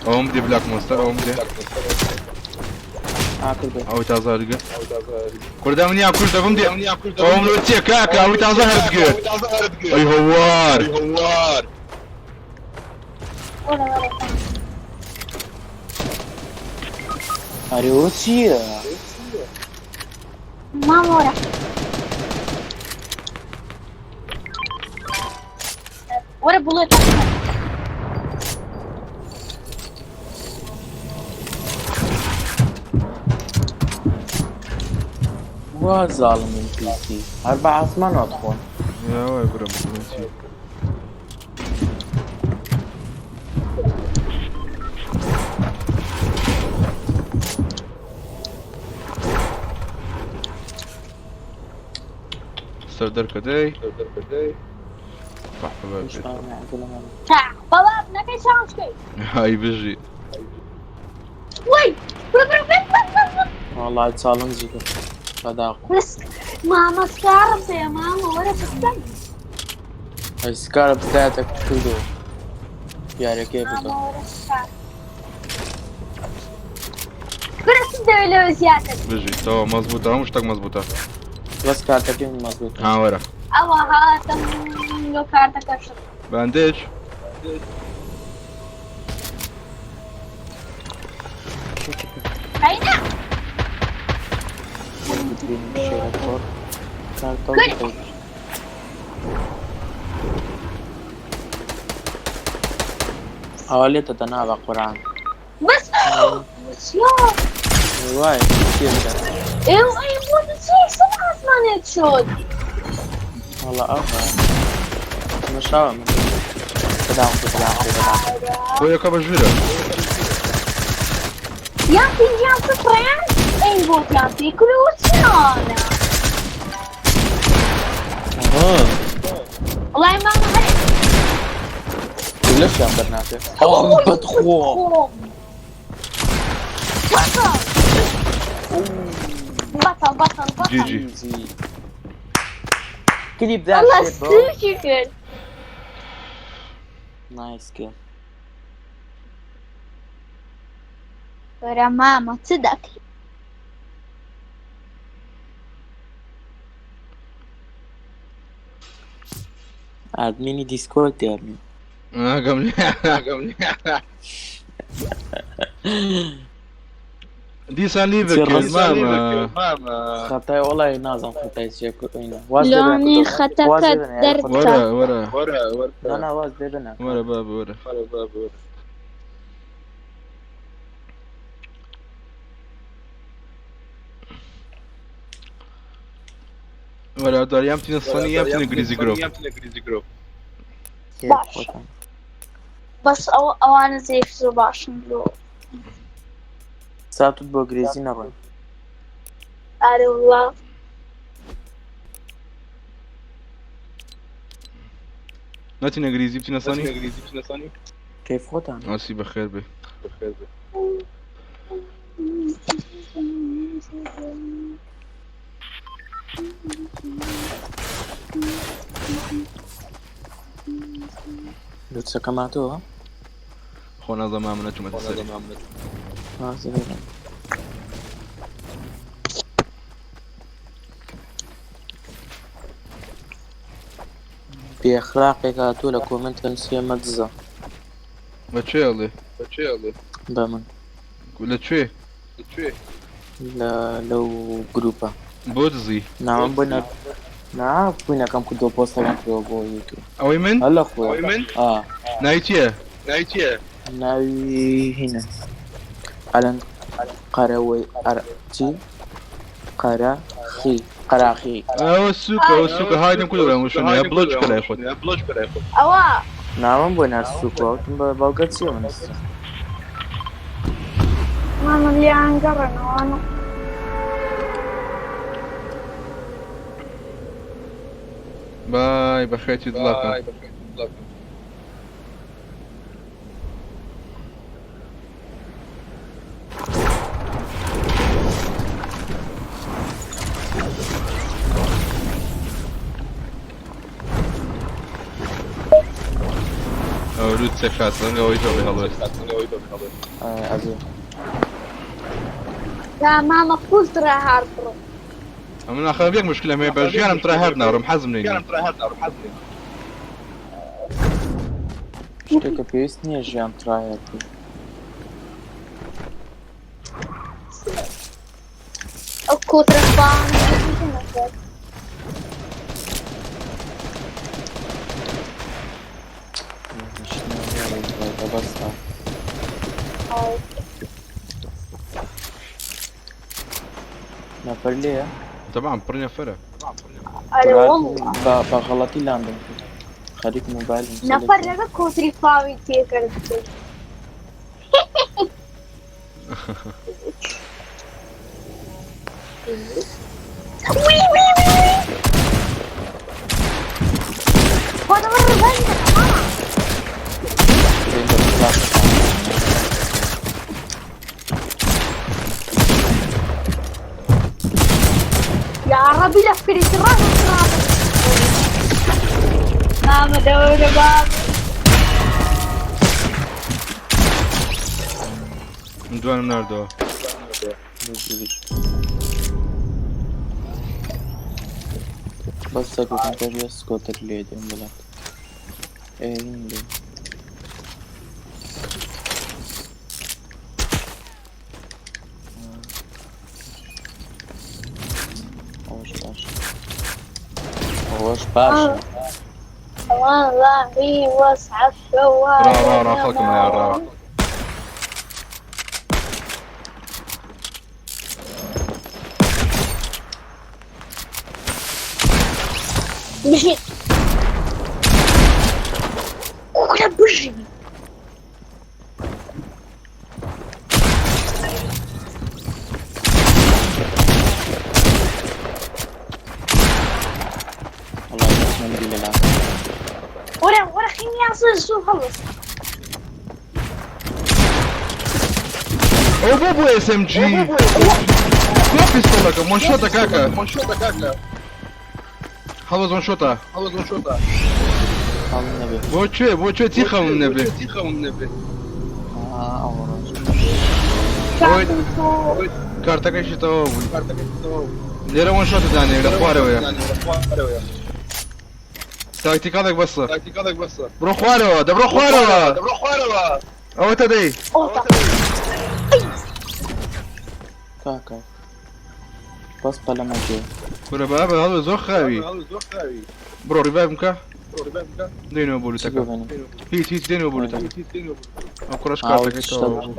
ئەوم بدێ بلاک مۆنستەر ئەوم بدێ. ئەوەی تازە هەرگە کوردە من یا کوردە بم دێ ئەوم لۆ چیە کاکە ئەوەی تازە هەرگە ئەی هەوار وەرە وەرە ئەرێ ئەوە چییە؟ مامە وەرە وەرە بڵێ وا زاڵمین پیسی هەر بە ئاسمانەوە دەخۆن. یا وای برم بڵێ چی سەر دەرکە دەی بابا نەکەی چاوشکەی هاي بژی وای برو برو برو برو برو وەڵای چاڵنجی کرد بەداخۆ. بس مامە سکارم پێ مامە وەرە بستم ئەی سکارە بدایەتە کردو یاریەکەی مامە بکە. وەرە سکار برە چ دەوێت لەوە زیاتر بژی تەوا مەزبوطە هەموو شتێک مەزبوطە. بەس کارتەکەی من مەزبوطە. ها وەرە ئەوە هاتم لۆ کارتەکەشم. باندێج ئەی نا شێرەکۆر کارتە کورد. ئەوە لێتە دەنا بە قورئان. بەس چیا وایە چیە بدە. ئێو ئەی بۆ چی سەر ئاسمانێت شد وەڵا ئەوە مەشاوە من بەداخۆ بەداخۆ بەداخۆ. خۆ یەکە بە ژوورە. یان پێنجیان سفریان ئەی بۆتیان پێ کورە چیانە ئەها وەڵای مامە هەر لەشیان دەرناکرێت. ئەوە بەدخۆ. بەتەڵ بەتەڵ بەتەڵ بەتەڵ جی جی. Easy. Clip that والله shit bro. سوشي کرد Nice kill. وەرە مامە چ دەکەی ئادمینی دیسکۆرد دیارنی. ئاگەم لێ ئاگەم لێ. دیسان لیڤ کرد مامە. خەتای وەڵی نازم خەتای چیە کوڕینە واز لێ بێنە لۆنی کوتۆ. واز خەتەکە لێ بێنە یاری خۆت. دەرکە. وەرە وەرە نا نا واز لێ بێنە. وەرە بابە وەرە. وەرە دار یام تینە سەنی یام تینە گریزی گرۆپ. باش. بەس ئەو ئەوانە زەیف زۆر باشن لۆ. ساتت بۆ گرێزی نەڕۆین. ئارێ وڵا. نەچینە گریزی بچینە سەنی؟ کەیف خۆتان. ئاسی بەخێر بێ. لوتسەکە ماتەوە؟ خۆ نازە مامە نەچوومەتە سەری. واز لێ بێنە. بێ ئەخلاقێک هاتووە لە کۆمێنت نووسیە مەدزە. بە کوێ ئەڵێ؟ بە من. لە کوێ؟ لە لەو گروپە. بۆ دزی؟ ناوم بۆ نە نا بووینەکەم کردو پۆستەکەم کردەوە بۆ یوتیوب. ئەوەی من؟ هەر لە خۆی. ئا. ناوی چییە؟ ناوی هینە. ئەلەند قەرەوەی ئەر چی؟ قەرەخی قەراخی. ئەوە سووکە ئەوە سووکە هایدم کورد بەم وشنە یا بڵۆج کەلای خۆت. ئەوە ناوم بۆ نار سووکە وتم بە بەڵگە چییە من ئێستا؟ مامە لیان گەڕێنەوە. بای بەخێتی دڵاکەم. ئەو لوتسێک خات ڕەنگە ئەوەی تۆ بێ هەڵوێست. ئەزێ. یا مامە فول تڕا هارد بڕۆ. ئەمن ئاخر یەک مشکلەم هەیە بە ژیانم ترا هەر ناڕم حەزم لێ نییە. شتێکە پێویست نییە ژیان تڕایەت بێ. ئەو کۆترە خواوانە. بەسا. نەفەر لێیە؟ طبعا پڕ نەفەرە. ئەرێ وەڵڵا. بە غەڵەتی لاندم کرد. خەریک مۆبایلم نەفەر لەگە کۆتری فاوی تێکرد. وی وی وی وی. خۆ دەڵێ ڕزانی دەکەم ماما. يا ربي لفريت الراس ماما دورة بابا. من دوانم ناردەوە. بەس سەگوتم پێش سکۆتەر لێ دێم بڵات. ئێ هین لێ. ئەوەش باشە. ئەوەش باشە. والله وسع الشوارع. ڕا ڕا ڕا خەڵکم هەیە ڕا. مشيت. كلها بوجهي. والله بس من دي للعب. ورا ورا خليني اصير شو خلص. ئەو بۆ بۆ SMG. کوا پیستۆڵەکەم وەن شۆتە کاکە. هەڵبەز وەن شۆتە. خەڵم نەبێ. بۆ کوێ بۆ کوێ چی خەوم نەبێ؟ ئەوە ڕۆژ. ئەوەی کارتەکەشی تەواو بوو. لێرە وەن شۆتە دانێ لە خوارەوەیە. تاکتیکاڵێک بەسە. بڕۆ خوارەوە دەبڕۆ خوارەوە. ئەوە تە دەی. اوطى. کاکە بەس پەلەمەکێ. کورە بابە هەڵوێ زۆر خاوی بڕۆ ڕیڤایڤم بکە دێنەوە بۆ چی لوتەکە ببێنم؟ هیچ هیچ دێنەوە بۆ لوتەکە ئەو کوڕەش ئاو کارتەکەی شتە تەواو بوو.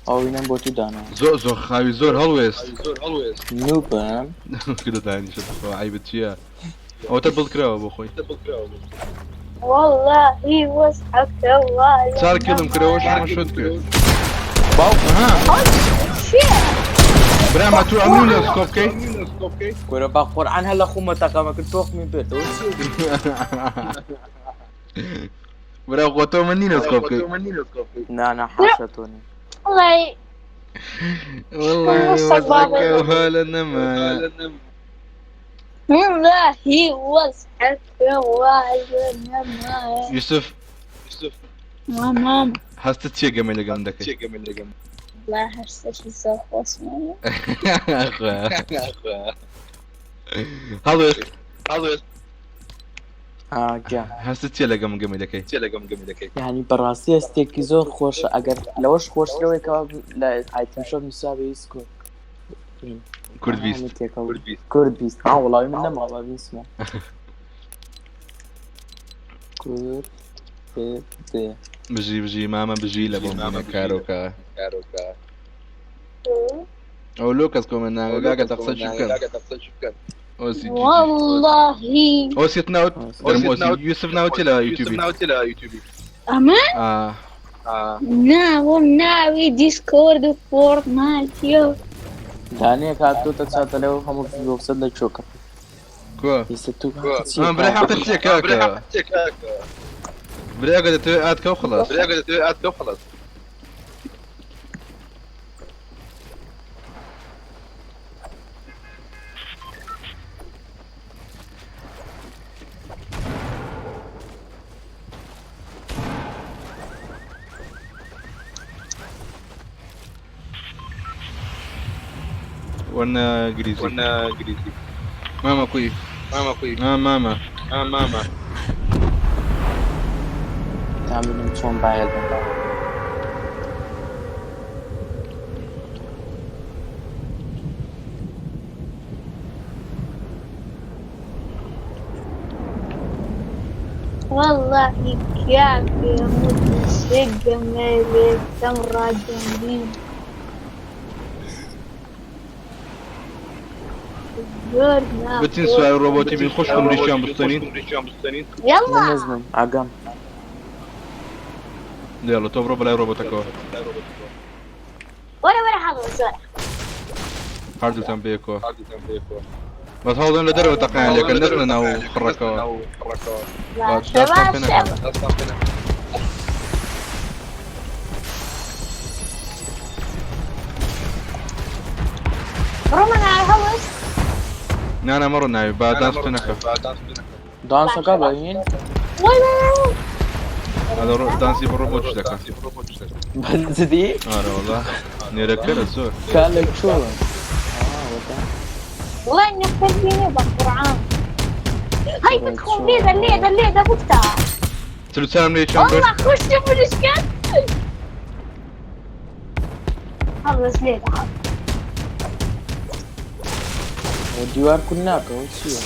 ئەوینەم بۆ تو دانا. زۆر زۆر خاوی زۆر هەڵوێست نوبم. کردە دانیشە بخوا عیبت چییە ئەوەتە بڵ کراوە بۆ خۆی والله وسعك ولا چار کیلم کرەوە شەمە شت کرد باوک ها برا ما تو ئەمون لە سکۆپ بکەی کورە با قورعان هەر لە خۆمە تەقەمە کرد تۆخمی بێت ئەوە چی برا خۆ تۆ من نینە سکۆپ بکەی نا نا حاشا تۆنی. والله والله وسعك ولا نما والله وسعك ولا ما یوسف ماما هەستت چییە گەمەی لەگەڵم دەکەی والله هەرسەکی زۆر خۆشمەوێ. هەڵوێست ها گیان. هەستت چییە لەگەڵم گەمەی دەکەی یعنی بەڕاستی هەستێکی زۆر خۆشە ئەگەر لەوەش خۆشترەوەی کەوا لە ئایتم شۆپ نووسرابێ کورد کورد بیست تێکەڵ کورد بیست ها وەڵاوی من نەماوە بیستمە کورد ب بژی بژی مامە بژی لە بۆم بینە کارۆکە ئەو لۆ کەس کۆمێنت ناکە کاکە تە قسە چی بکەن ئۆسی جی جی. والله ئۆسیت ناوت دەرم ئۆسی یوسف ناوت چی لە یوتیوبی ئەمە ئا ناوم ناوی دیسکۆرد و فۆرتنایتیە. دانەیەک هاتۆتە چاتە لەو هەموو وێبسەت لە چۆکە کوا ئێستا تو چی ئا برای حەقت چییە کاکە برای ئەگەر دەتەوێت ئاتکە و خلاص وەرنە گریزی مامە کوی ئا مامە تا ببینم چۆن بایەت بم. والله كافي متسقة مالك تمرة جنبي بچین سوار ڕۆبۆتی بین خۆشکم ریشیان بستێنین من يلا نزنم ئاگام يلا تۆ بڕۆ بەلای ڕۆبۆتەکەەوە ولا ولا حظ زۆر هەردووتان بەیەکەوە بەس هەوڵدەن لە دەرەوە تەقیان لێکەن نەچنە ناو خڕەکەوە باشە دەستان پێ باشە نەکەن. ڕۆمە ناوی هەڵس نا نا مەڕۆ ناوی با دانس پێ نەکە دانسەکە بەهین ولا هذا دانسی بە ڕۆبۆتش دەکە بەجدی ئارە وەڵا نێرەکەرە زۆر کا لە چۆن والله انك تربيني بالقرآن هاي بتخون ليه ليه ليه ده بكتا چلو چارم لێ چیان برد والله خش شوف الاشكال خلص ليه ده دیوار کون ناکەەوە چییە؟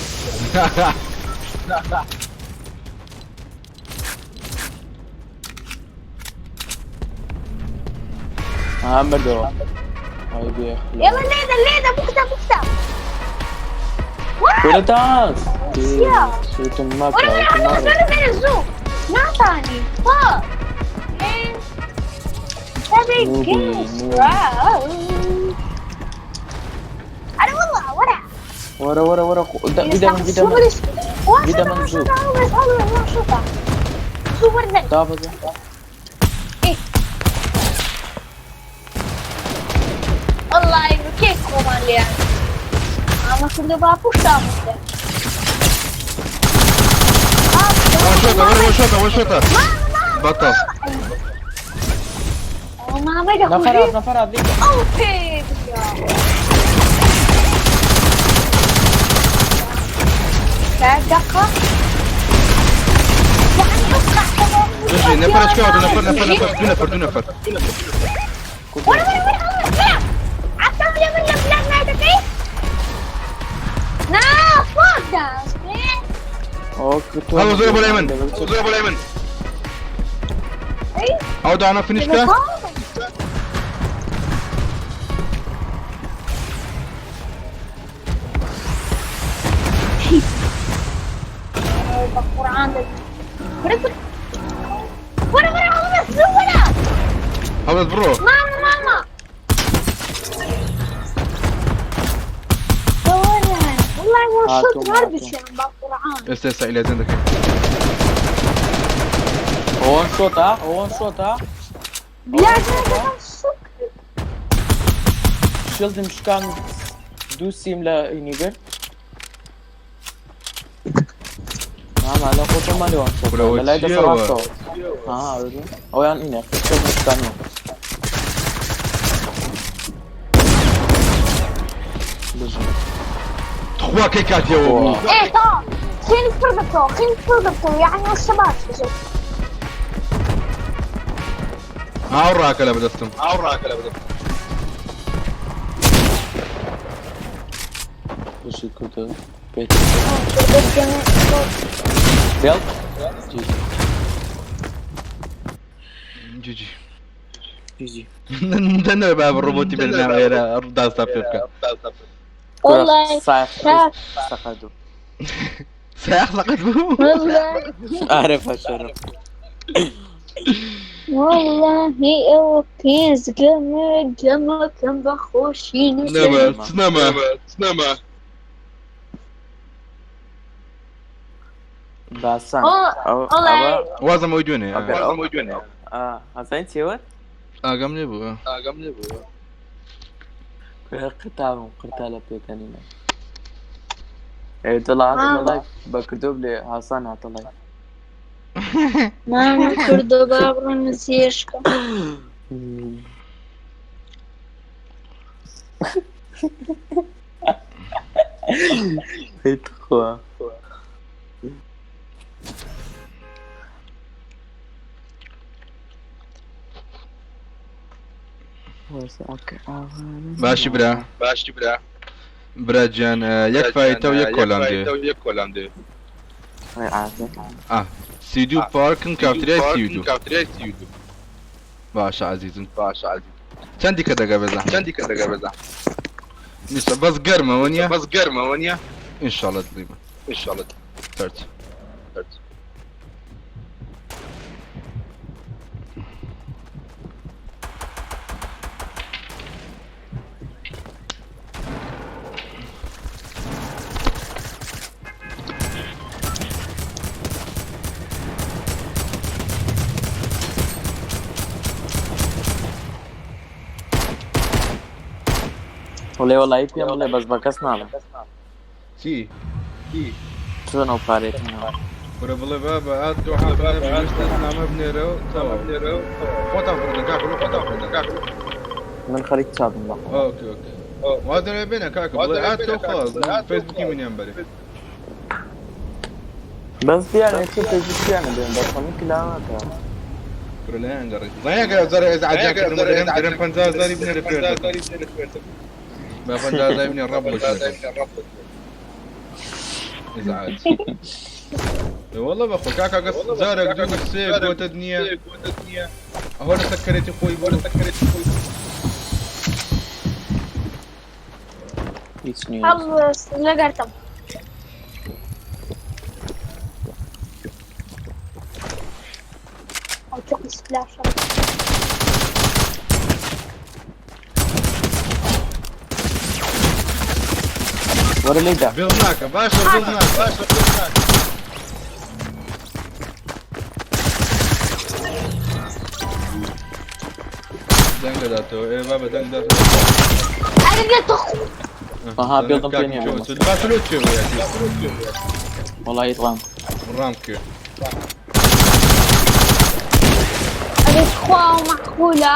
ها بردەوە ئەی بێ يلا ليه ده ليه ده بكتا بكتا کورە دانس يا. سوتم ماکە ولا ولا خلص ولا من الزوم ما ثاني فوق تبي نوبي، جيس نوبي. انا والله ولا وەرە وەرە وەرە بدە من بدە من بدە من زوو. سوبر زين دابەزە إيه. والله كيف كمان لي انا كنت بابو شامل وان شوتە وەرە وان شوتە وان شوتە بەتەڵ ما بدا نەفەرات نەفەرات لیکە اوكي دقة يعني ابقى بژی نەفەر چکاوە نەفەر نەفەر نەفەر دوو نەفەر دوو نەفەر ولا ولا ولا ولا عطى هەڵە زۆر بۆ لای من زۆر بۆ لای من ئەو دانە فینیش بکە بەقورعان وەرە وەرە هەڵبەست وەرە هەڵبەست بڕۆ ماما ماما والله وصلت هربت بالقرآن ئێستا ئێستا ئیلاجان دەکەین وان شۆتە وان شۆتە بلا جنة سكر شیڵدم شکان دوو سیم لە ئینی برد ماما لە خۆتۆمان لێوان شۆتە برەوە لە لای چییەوە؟ دەسەڕاستەوە ها ئەویان ئینە شیڵدم شکانەوە بژی تخوا کەی کاتیەوە بوو ايه طبعا خيني فردتو خيني فردتو يعني والشباب شو ئاو ڕاکە لە بەدەستم ئاو ڕاکە لە بەدەستم بژی کوردە پێت بێڵ جی جیجی جی دەنەوە با ڕۆبۆتی بێنە ئێرە داستا پێ بکە والله سایخ شاف. سەقەدو سایخ سەقەت بوو والله ئارە فەشەرم والله اوكي قمر قمر كم بخوشين نەما نەما نەما باسان ئەو والله وازم ئەوی دوێنێ ئەگەر وازم ئەوی دوێنێ. ئازانی چێوە ئاگام لێ بوو ئاگام لێ بوو قرتابم قرتا لە پێکەنینە ئێ دڵ هاتە لای بە کردۆ بلێ هاسان هاتە لای ماما كردو بابرو نسيشكا هی تخوا باشی برا باشی برا برا گیان یەک فایتە و یەک کۆلام دێ یەک کۆلام دێ سیدو پارکن کافتریای سیدو کافتریای سیدو باشە عزیزم باشە عزیز چەندی کە دەگە بەزە چەندی کە دەگە بەزە نیسە بەس گەرمە وەنیە بەس گەرمە وەنیە ئینشاءڵڵە دڵیمە ئینشاءڵڵە تەرچ تەرچ وڵێ وەڵی پێم بڵێ بەس بە کەس ناڵێ چی چۆن ئەو پارێتنەوە کورە بڵێ بابە ئات تۆ نامە بنێرەوە تەواو خۆتان فڕۆکە کاکە لۆ خۆتان فڕۆکە کاکە من خەریک چاپم بەخۆ ئۆکێ ئۆکێ واز دەرێ بێنە کاکە بڵێ ئات تۆ خلاص فەیسبووکی منیان بەرێ بەس دیارە چ پێشیانە بێن بەخۆمی کلاوەکە کورە لایان گەڕێ زانیا گەر زارە ئێزعاجیان کردم دەرێم دەرێم 50,000 بنێرە فێر دەکەم. بە 50,000 بنێ ڕەب بۆ ئێزعاج والله بەخۆ کاکە گەس جارێک دوو سێ گۆتت نییە ئەوە لە سەکەرێتی خۆی بۆ لە سەکەرێتی خۆی هیچ نییە خلص لقرتم او تقي سبلاش وەرە لێدا بێڵ ناکە باشە بێڵ ناکە باشە بێڵ ناکە دەنگ دەداتەوە ئێ بابە دەنگ داتەوە انا قلت اخو ئەها بێڵم پێ نییە بێمە. باشە لۆ چێ بوو وەڵی ڕام ڕام کرد قلت خوا معقولة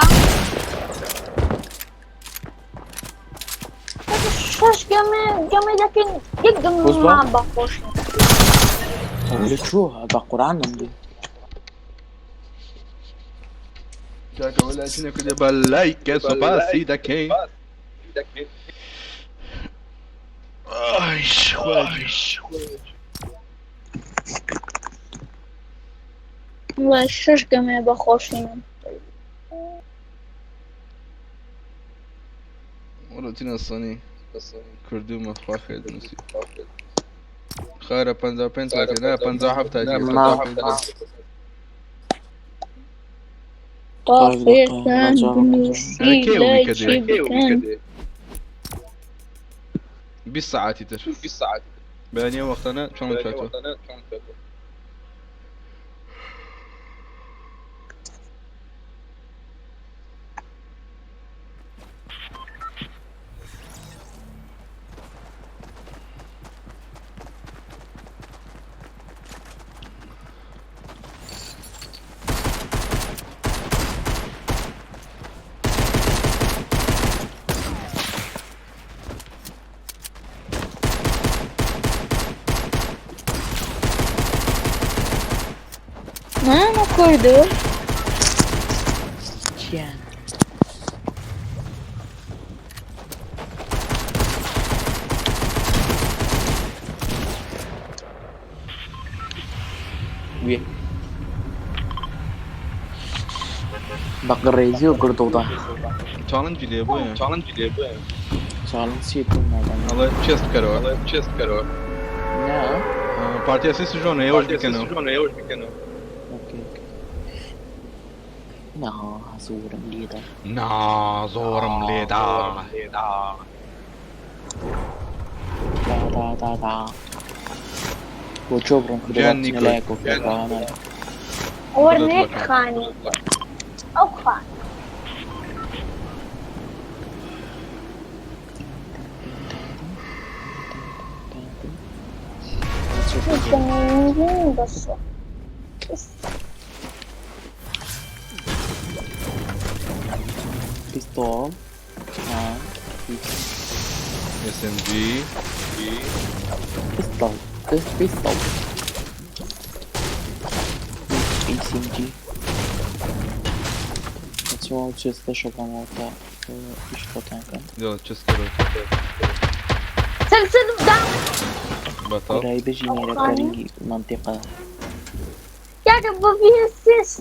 شش قمي قمي لكن يقدم وزبا؟ ما بخوش لە چۆ بە قورآنم بێ کاکە وەلا چینە کردێ بە لایکە سوپاسی دەکەین ئایش خوا وڵا شەش گەمەیە بە خۆشی من. وەڵا سانی کردومە خوا خێر دنووسی خارە 55 هاتێ نا 57 هاتێ. قافیەکان بنووسی کێ لایکی ویکە دێ؟ بکەن. 20 ساعتی تر بەیانیە وەختانە چۆن چاتەوە. مامە کوردۆ چیان؟ وێ بە قڕێزی و گردڵدا. چاڵنجی لێ بۆیە. چاڵن چی بوو نازانم. ئەڵێ چێست بکەرەوە. نا. پارتی ئەسێ سژۆنە ئێوەش بکەنەوە. ئۆکەی ئۆکەی. نا زۆرم لێدا. نا زۆرم لێدا. دا دا دا دا. بۆ چۆ بڕۆم کردو گیان بچنە نیکۆ. لایەک و فێرکاوانە. وەرنێک خانی ئەو خان. بەسە. Pistol. And SMG. pistol. This pistol. SMG. بچمەوە چێستە شەکەمەوە تا ئیش خۆتان کەن. يلا چێست کەرەوە. سلسل دام. بەتاڵ. کۆرای بژی مێرەکەری منطقە. کاکە بە VSS.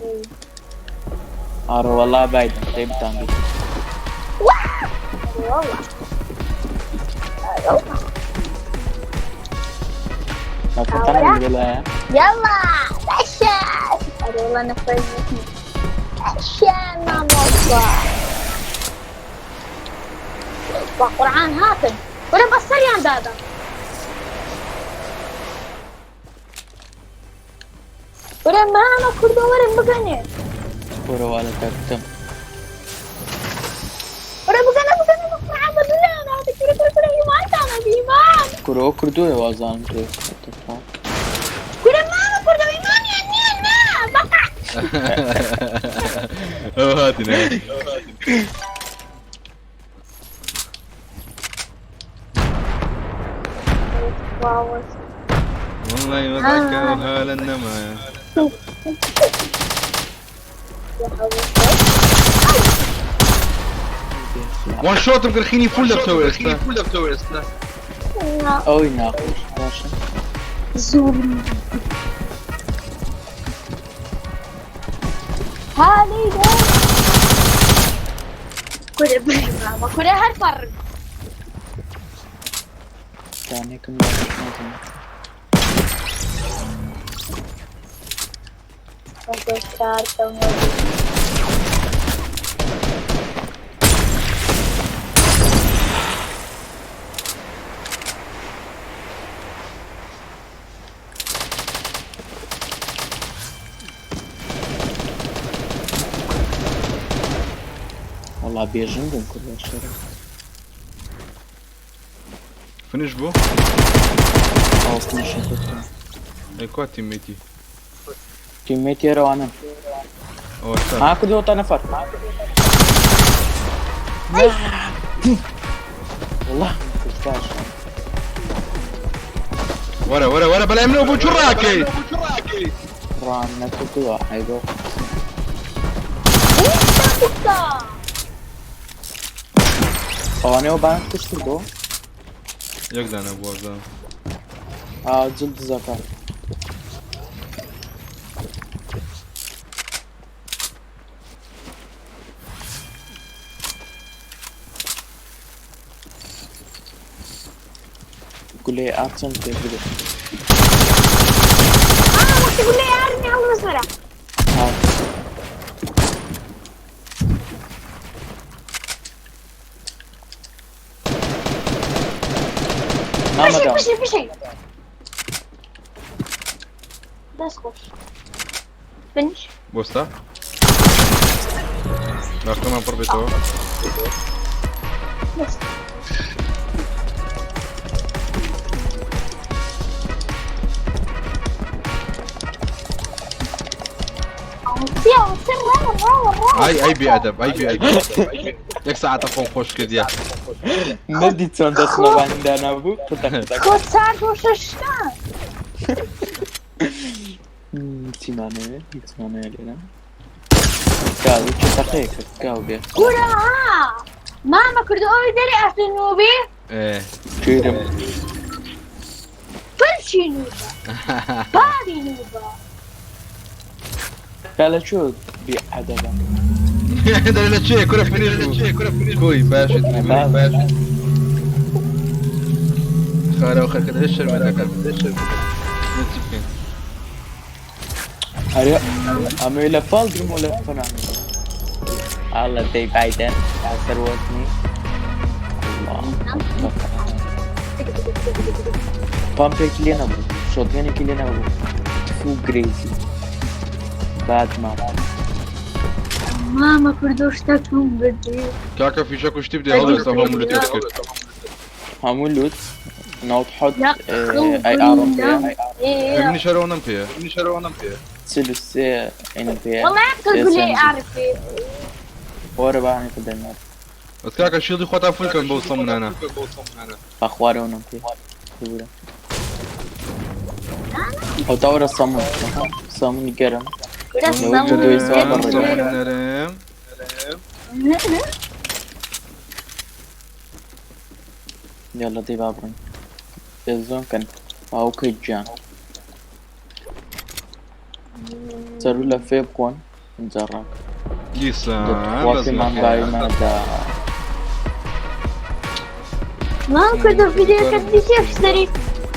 ئارە وەڵا بایدن دەی بتان بیت. والله. نافەتان لەلایە. يلا عشان والله نفذتني عشان ما موضوع قرآن هاتن ولا بصريان دادا ولا ما ما كردو ولا بقني. کۆرەوە لە تەکتم. ولا بقنا بقنا بقرآن بدلنا هذا كرة كرة كرة إيمان تانا إيمان. کورەوە کردووە وازانم تۆ. كرة ما ما كردو إيمان يعني أنا بقى. ئەو هاتینە. والله وضعك وهال النما. وان شوت مكرخيني فول لبتوي استا. ئەوی ناخۆش باشە. زورني هالي ده كرة بجمع كرة هالفر. دانێکم نازانم. وەڵا بێژنگم کرد شەرە. فنش بوو. ئەو فنیشن کردم. ئەی کوا تیمێتی؟ تیمێتی ئێرەوانن. ئەوە سەر. ها کردووە تا نەفەر. والله کوشتاش. وەرە وەرە وەرە بەلای منەوە بۆ چوو ڕاکەی؟ ڕام نەکردووە عیبۆ. ئەوانەوە بانت کوشت کردووە؟ یەک دانە بووە زانم. ئا جل دزەکە. گولەی ئار چەند پێ بدە. ئا وەختی گولەی ئار نیە هەڵبەسەرە. هات. بژی مامەدام. بژی بژی. دەست خۆش. فنش. بۆستا باخەمان پڕ بێتەوە. دەست. ئای ئای بێئەدەب ئای بێئەدەب یەک سەعاتە خۆم خۆش کردیە. نەدی چۆن دەست لەبانی دانابوو قوتە قوتە. خۆ چار بۆ شەشتا. چیمانەوێ هیچمانەوێ لێرە. کاو چه تەقەیە کرد کاو بێ. کورە ها مامە کردو ئەوی دەری ئەسل نوبی ئێ کوێرم. پرچی نوبە بابی نوبە. تا لە کوێ بێ ئەدەبە؟ دەرێ لە چێ کورە فنیش بوو کۆی باشت باش. خارە و خەرکە دەرێ شەرمە دەکات چی بکەین؟ ئەرێ ئەمەوێ لە فاڵ گرم و لە فەنان. ئاڵە دەی بایدن لەسەر وەزنی. الله. پامپێکی لێ نەبوو شۆتگەنێکی لێ نەبوو فو گرێزی باد مام. مامە کوردۆ شتەکەم بردی. کاکە فیشە کوشتی بدێ هەڵوێستە هەموو لوتێت کرد. هەموو لوت 97 لا ئەی ئاڕم پێ منیش هەرەوە نەم پێیە 43 ئێنم پێ. والله يمكن قولي اعرفي. وەرە بانی بدەنەر. بەس کاکە شیڵی خۆتان فول کەن بەو سەمونانە. بەخوارەوە نەم پێ. ببورە. ئەو تاوەرە سەمون سەمونی گەرم. سەمونم نەرم. يلا دي بابرن الزون كان باوكي جان سەرو لە فێ بخۆن جەڕاک. دیسان خواپێمان باویماندا. مام کردو فيديو كنت كيف اشتري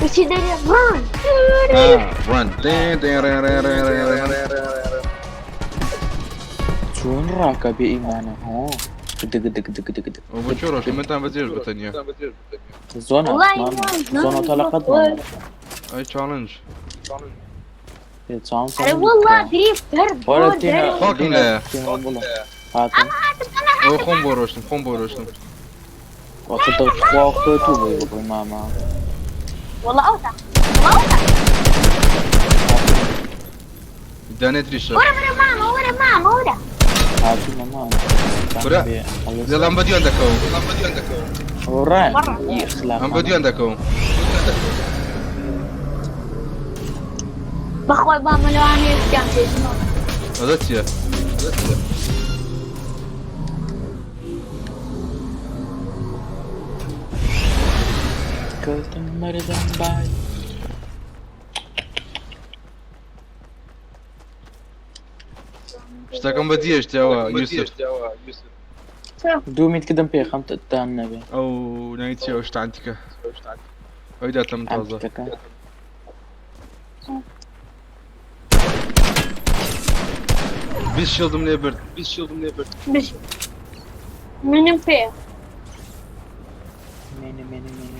وشي داري ران. ڕان چۆن ڕاکە بێ ئیمانە هۆ دگ دگ دگ دگ دگ. بۆ چۆ ڕۆژ منتان بەجێش بتەنیا. زۆنە والله زۆنە تا لە قەت ئەی چاڵنج. والله دريفت هرب وەرە هرب. تینا خاکم لایە. هاتم. ئەو خۆم بۆ ڕۆشتم خۆم بۆ ڕۆشتم. وەخت خوا خۆ تو بۆی بۆی ماما. والله اوسع والله اوسع. دانێت ریشە. ورا ورا ماما ورا ماما ورا. هاتم ماما. کورە دڵم بە دیوان دەکەوم. ڕای ئەم بە دیوان دەکەوم. بەخوای ماما لەوانەیە بکەم تێژمەوە. ئەدە چییە؟ کەوتم مردم بای. شتەکەم بە دیێشتەوە یوسف. دوو میت کردم پێ خەم تان نەبێ. ئەو ناوی چییە ئەو شتە عەنتیکە؟ ئەوی داتە من تازە. عەنتیکەکە. 20 شیڵدم لێ برد. بژی منم پێ. مێنە مێنە مێنە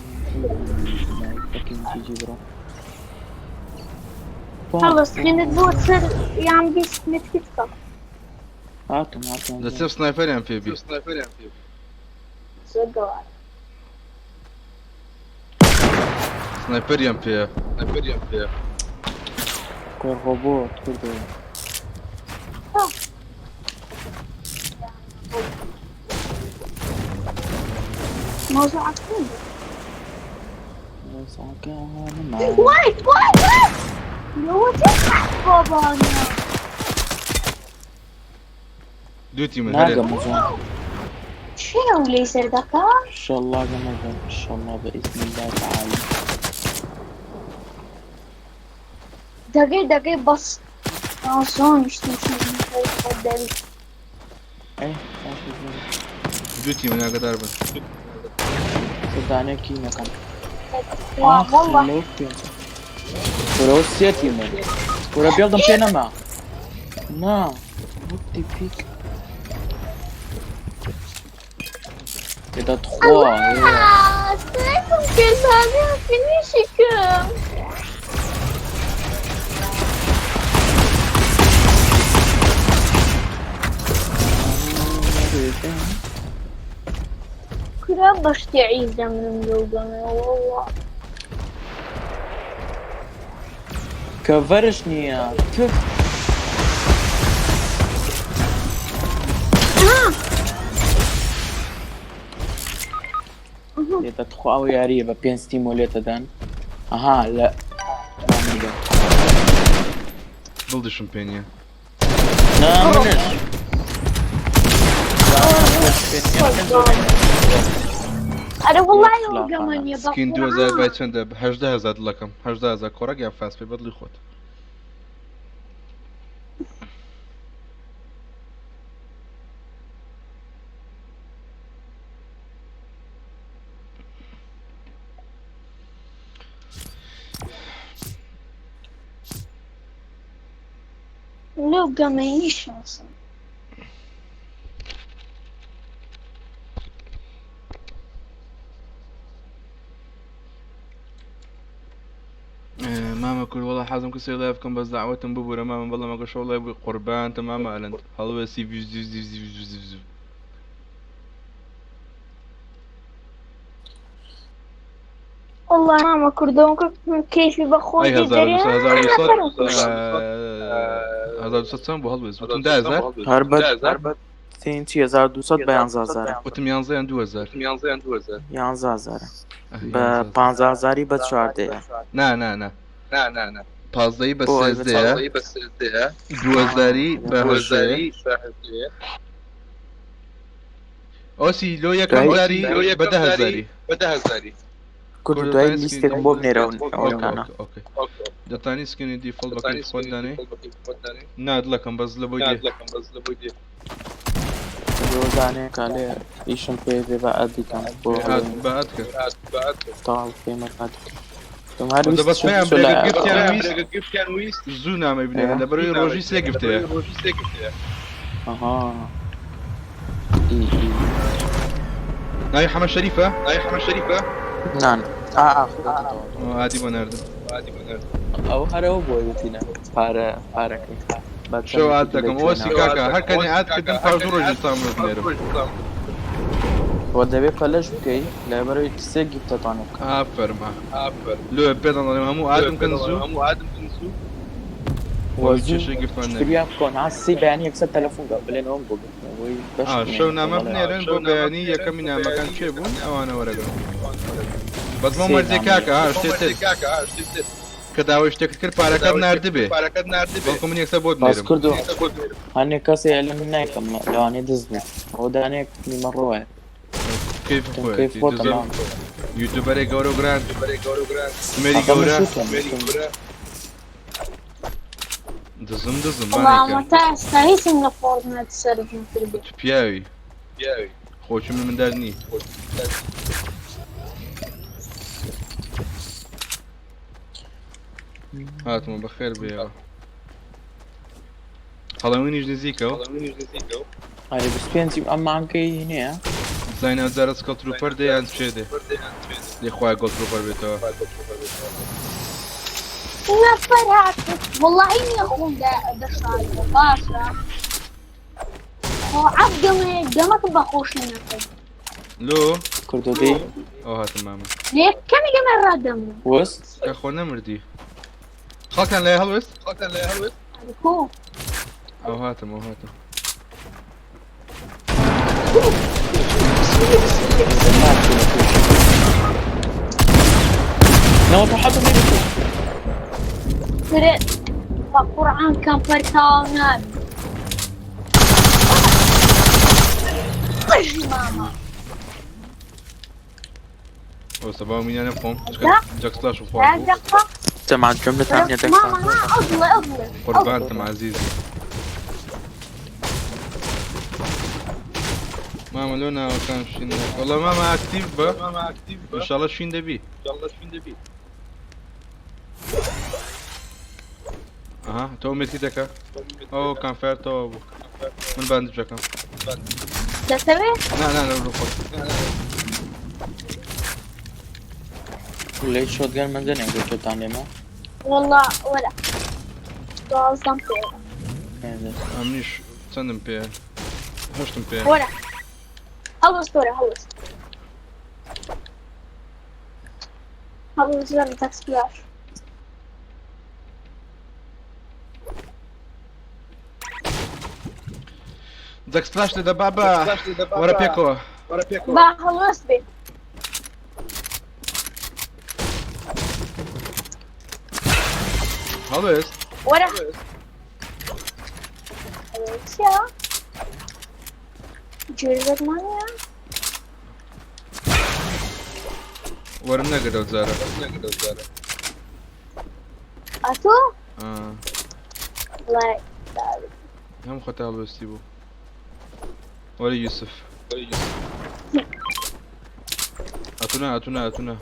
مێنە fucking GG bro. خلص خينت بۆ سەر یان 20 متر بکە. هاتم هاتم. لە سێ سنایپەریان پێ بی. زۆر گەوارە. سنایپەریان پێیە. کۆر ڕۆبۆت کردو. موضوع وايت وايت وايت لو تضحك بابا أنا. دوو من هەرێ. ناگەم زۆن. شنو ليزر دكا؟ إن شاء الله قمر إن شاء الله بإذن الله تعالى. دقيقة دقيقة بس أصلا مش تفضل. إيه دوو من ئاگادار بن. سدانێکی نەکەم. ئاخ والله لەو پێنج کورە سێ تیمن کورە بێڵدم پێ نەما نا وتی پیک لێدە تخوا الله سنایپم کرد هذا فینیشی کەم. کورە بەشتی عیز دەمرم لەو گەمە والله. کەڤەرش نییە تف. لێتە تخوا ئەو یاریە بە پێنج تیم و لێتەدەن ئەها لە دڵدیشم پێ نییە. نا منش. ئەرە والله لەو گەمە نییە سکین 2000 بەقورعان. بای چەندە؟ 18000 دڵەکەم 18000 کۆڕەک یان فاست پێ بەدڵی خۆت. لەو گەمە هیچ شانسم. مامە کورد وەڵا حەزم کەسێ لایڤ بکەم بەس داوەتم ببوورە مامە بەڵام ئەگەر شەو لایڤ بووی قوربانتە مامە ئەلەند هەڵوێستی ڤیز زیو زیو زیو زیو زیو زیو. والله مامە کوردەوە کەیفی بە ئەی خۆی هەزار و دەرێ دووسەد هەزار و دووسەد نەفەرم کوشت. هەزار و دووسەد چەند بوو هەڵوێست وتم دە هەزار. هەر بە تین چی 1200 بە 11000. وتم یانزە یان دوو هەزار. 11000 بە 15000 بە چواردەیە. نا نا نا پازدەی بە بۆ ئەی بە سێزدەیە دوو هەزاری بە هەژدەیە ئۆسی لۆ یەکەم دوای جاری بە دە هەزاری. کورد کورد دوای دەتوانین لیستێکم سکین بۆ بنێرەوە ئۆکێ ئەوەکانە. ئۆکێ ئۆکێ دەتانی سکینی دیفۆڵت بە کەیف خۆت دانێ نا دڵەکەم بەس لە بۆی دێ. دۆزانێ کالێ ئیشم پێ بێ بە ئەدیکەم بۆ ئاد بە ئاد کە تەواو پێمە ئەدیکەم تۆم هەر وەدە ویست بەس پێیان چۆ لە برێگە گفتیان ویست زوو نامەی بنێرن لەبەرەوەی ڕۆژی سێ گفتەیە. ئەها ئی ئی ناوی حەمە شەریفە؟ نان ئا ئا خۆتە تەواو. ئادی بۆ ناردم. ئەو هەرەوە بۆی وتینە پارە پارەکەی بە شەو ئاد چەندێکی دەکەم لەکوێ ئۆسی ناوە. کاکە هەر کەنی ئاد کردم پاش دوو ڕۆژی تام بۆ بنێرم. وە دەبێ پەلەش بکەی لەبەرەوەی سێ گیفت دەتوانێت بکەم. ئافەرم لۆ پێدان دەڵێم هەموو ئادم کەن زوو وە وە زوو کێشەی گفتمان نەبێ. فریا بکۆن ها سی بەیانی یەکسەر تەلەفۆن کە بلێن ئەوم بۆ گرتنەوەی بەش ئا بنێرن شەو نامە بەڵێ. بنێرن بۆ بەیانی یەکەمی نامەکان کێ بوون ئەوانە وەرەگرن. بەس مۆ سێ مەرجێ نامە کاکە ها شتێ تر کە داوای شتێکت کرد پارەکەت ناردبێ بەڵکو من یەکسەر بۆت باس بنێرم. کردو هەنێک کەسێ لە من نایکەم لەوانەیە دز بوو ئەوە دانەیەک نیمەڕۆیە. کەیف تم خۆیەتی کەیف خۆتە دزم مام. یوتیوبەرێ گەورە و گران مێری ئەخە من گەورە شوتم وتم دزم دزم والله بانێکە مە تا ئێستا هیچم لە فۆرتنایت سەرفم کردی. تو پیاوی خۆچی من مندار نی. هاتمە بەخێر بێەوە. هەڵەوینیش نزیکەوە. ئەرێ 25 ئەم مانگەی نییە. زین ئەو جارە سکەڵ تروپەر دێ یان چێ دێ؟ دێ خوایە گۆڵ تروپەر بێتەوە. نەفەر هات والله نییە خۆم دەشارەوە باشە خۆ عەب گەمەیە گەمەکە بە خۆشی نەکرد. لۆ کوردۆ دێی ئەو هاتم مامە. لێ کەمی گەمە ڕادەمرم. وەست کە خۆ نەمردی. خەڵکان لای هەڵوێست؟ کو ئەو هاتم ئەو هاتم. نەوە تۆ حەتم نەبێت. کرێ بە قورعان کەمپەر تەواو نابی. بژی مامە. ئەو سەبا مینانە بخۆم دا؟ جەکسلاش لا خوارد بوو. دقة جەماعەت گوێم لە تام نییە دەنگتان ماما ها ئەضڵێ ئەضڵێ. قوربانتم عەزیزی. مامە لۆ ناوەکان شین وەڵا مامە active بە ئینشاڵڵا شین دەبی. ئەها تۆ مێتی دەکە ئەو campfire تەواو بوو من bandage ەکەم. دەتەوێ؟ نا نا لە خۆت. لێی shotgun من دەنێ گوتتان لێمە. والله وەرە دوازدەم پێ. ئەمنیش چەندم پێ؟ هەشتم پێ. وەرە هەڵوەست وەرە هەڵوەست هەڵوەست وەرە تەکسپلاش. دەکسپلاش لە دەبا بە وەرە پێکەوە. با هەڵوەست بێ. هەڵوێست. وەرە چییە؟ جێژەکمانە؟ وەرم نەگرت ئەو جارە. ئەتۆ؟ آه. وڵای هەم خۆتا هەڵوێستی بوو. وەرە یوسف. ئەتونا ئەتونا ئەتونا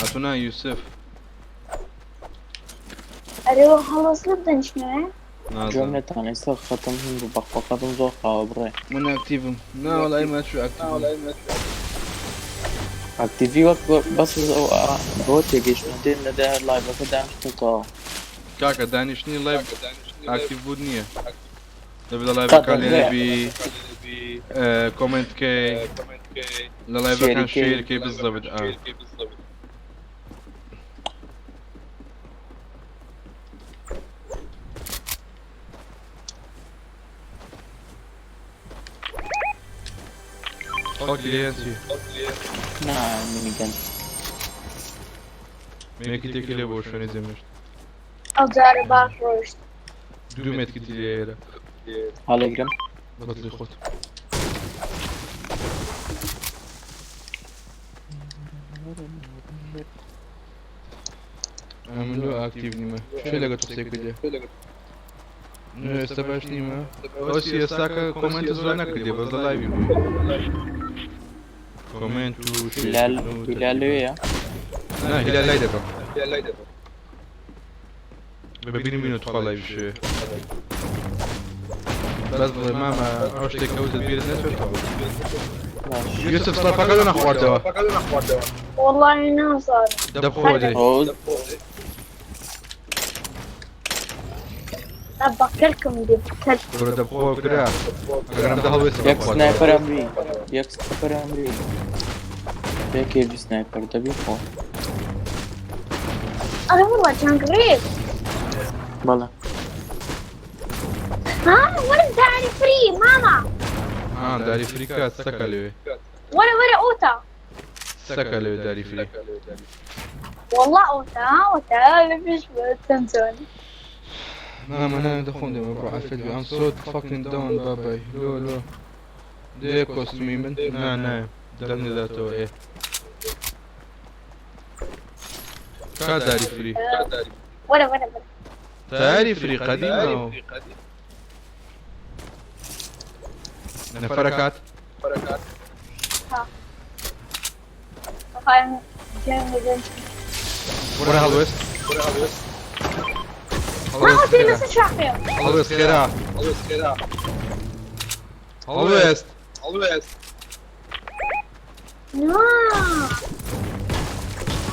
ئەتونا یوسف. ئەرێ هەڵوەست لە بدەنیشنەوە؟ گوێم نازانم. لێتان ئێستا خەتم هین بوو بەخۆ خەتم زۆر خاوە بڕێ. من active م. نا وەڵا ئێمە چوو active م. active ی وەک بەس بۆ تێگەیشتن دێن لە دە live ەکە دانیشتەوە. کاکە دانیشتنی live active بوون نییە. دەبێت لە live ەکان کاکە لێرە بی comment کەی لە live ەکان share ی کەی. share کەی بزەبت ئا. خەڵکی لێیان چی؟ نا minigun. medkit ێکی لێ بۆ شوێنی جێمێشت. ئەو جارە باش ڕۆیشت. دوو medkit ی لێرە. هەڵێگرم. بەدڵی خۆت. ئەمن لۆ active نیمە. شێ لەگە تۆ قسەی کردێ؟ نو ئێستا باش نیمە. ئەوسی ئێستاکە comment زۆر نەکردێ بەس لە live ی بووی. comment و هیلال share کردن و هیلال تەرتیبات. لەوێیە؟ نا هیلال لای دەبەم. ببینیم بینە تخوا live شوێ. بەس بڵێ مامە ئەو شتێک کە وتت بیرت نەچێتەوە. باش. یوسف سڵاپەکە لۆ نەخواردەوە. وەڵای نازانم. دەبخۆ دەی. ئەو بەکەلکم دێ بەکەلک. کورە دەبخۆ کرا. ئەگەر ئەم دە هەڵوێستی یەک بخواتەوە. sniper ئەمری یەک sniper ئەمری یەکێ بی sniper دەبی خۆ. ئەرێ وەڵا جانگڕێت. بەڵێ. ها وەرە داری فری ماما. آه داری فری کات سەکە لەوێ. وەرە وەرە ئۆتا. سەکە لەوێ داری فری. والله ئۆتا ئۆتا لەپێش تەنزۆن. مامە نا دەخۆم دێمە بڕۆ عافێت بێ. I'm so fucking down بابای. لۆ لۆ. دێ کۆستمی من؟ نا نا دەم نەداتەوە ئێ. کا داری فری. وەرە وەرە وەرە. داری فری قەدیمە. نەفەرەکات. خایم گوێم لەدەنج. وەرە هەڵوێست. ما هەڵوێست ئۆتی خێرا. لەسەر شاخێ. هەڵوێست خێرا. هەڵوێست. نا.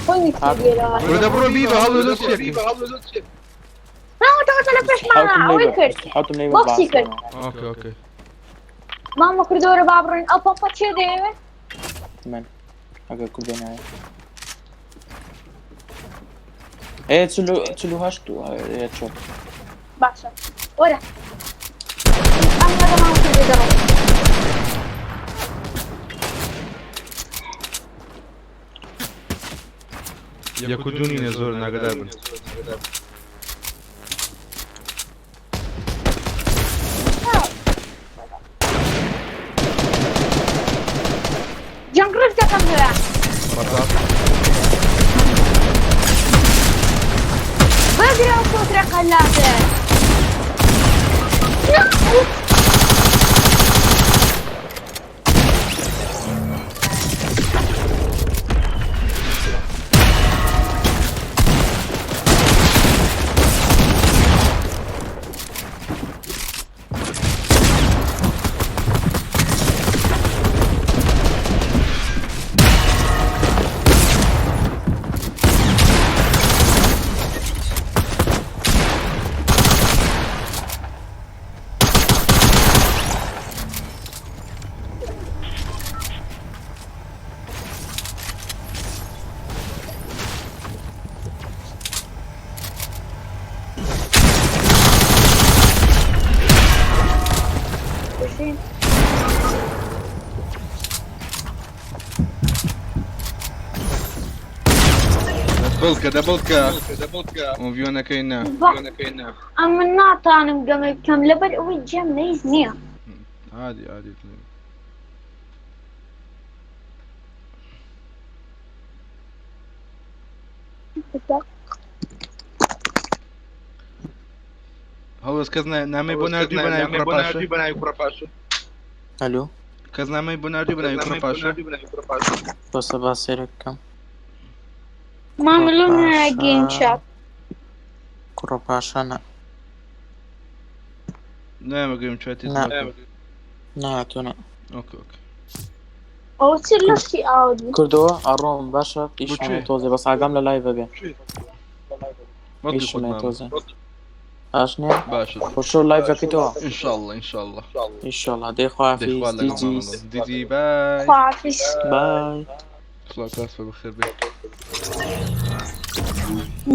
خۆی کردیەوە. وەرە دەبڕۆ بیبە هەڵوێست چێکی. نا ئۆتا ئۆتا لە پێش ماما حوتم ئەوەی لێ کرد. حوتم لێ بۆکسی کرد. okay okay. ماما کردەوەرە با بڕۆین ئەو پەمپە چێ دەیەوێت؟ من ئەگەر کوردێ ناوێ. ئێ 48 ئێ چۆن. باشە وەرە. ئەم لەگە ماما کردێ دەڕۆم. یەک و دوو نینە زۆر ناگەدار بن. جەنگڕێک دەکەم لەوێ. بەسا. بگرە ئەو کۆترە قەلاتە. نا. دەبڵکە دەبڵکە ڤیۆنەکەی نا. ئەمن ناتوانم گەمە بکەم لەبەر ئەوەی جێم لەیز نییە. عادی عادی. هەڵوەست کەس نامەی بۆ ناردووی بە ناوی کوڕە پاشا؟ ئەلۆ، کەس نامەی بۆ ناردووی بە ناوی کوڕە پاشا؟ بەسە با سەیرێک بکەم. ماملون پاشا. گەیم چات. کوڕە پاشا نا. نامە گەیم چاتی. نا. نا تۆ نا. ئۆکێ ئۆکێ. ئەوە چ لەشی ئاود بوو؟ کردەوە ئەڕۆم باشە. ئیشمێ بۆچی؟ تۆزێ بەس ئاگام لە لایڤە بێ. وەڵی ئیشمێ خۆت مامە. تۆزێ باش نییە؟ باشە. خۆشە لایڤەکەیتەوە. ئینشاءاللە ئینشاءاللە. ئینشاءاللە دەی خواحافیز. دەی خوا لەگەڵ دیجیز. مامەڵە. دیدی بای. خواحافیز. بای. سڵاو کاس بەخێر بێ.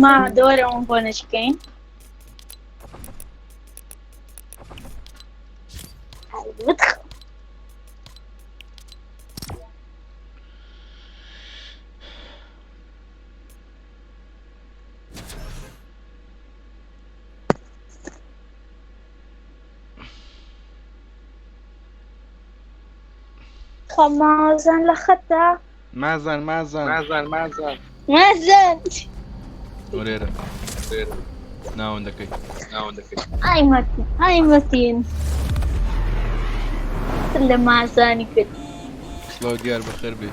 ما دۆرەوە بۆ نەچکەین. بدخل. خمازن لە خەتە. مازان مازان. مازن. وەرێرە ناوەندەکەی. ئای مەتین ئای مەتین لە مازانی کرد. سڵاو دیار بەخێر بێ.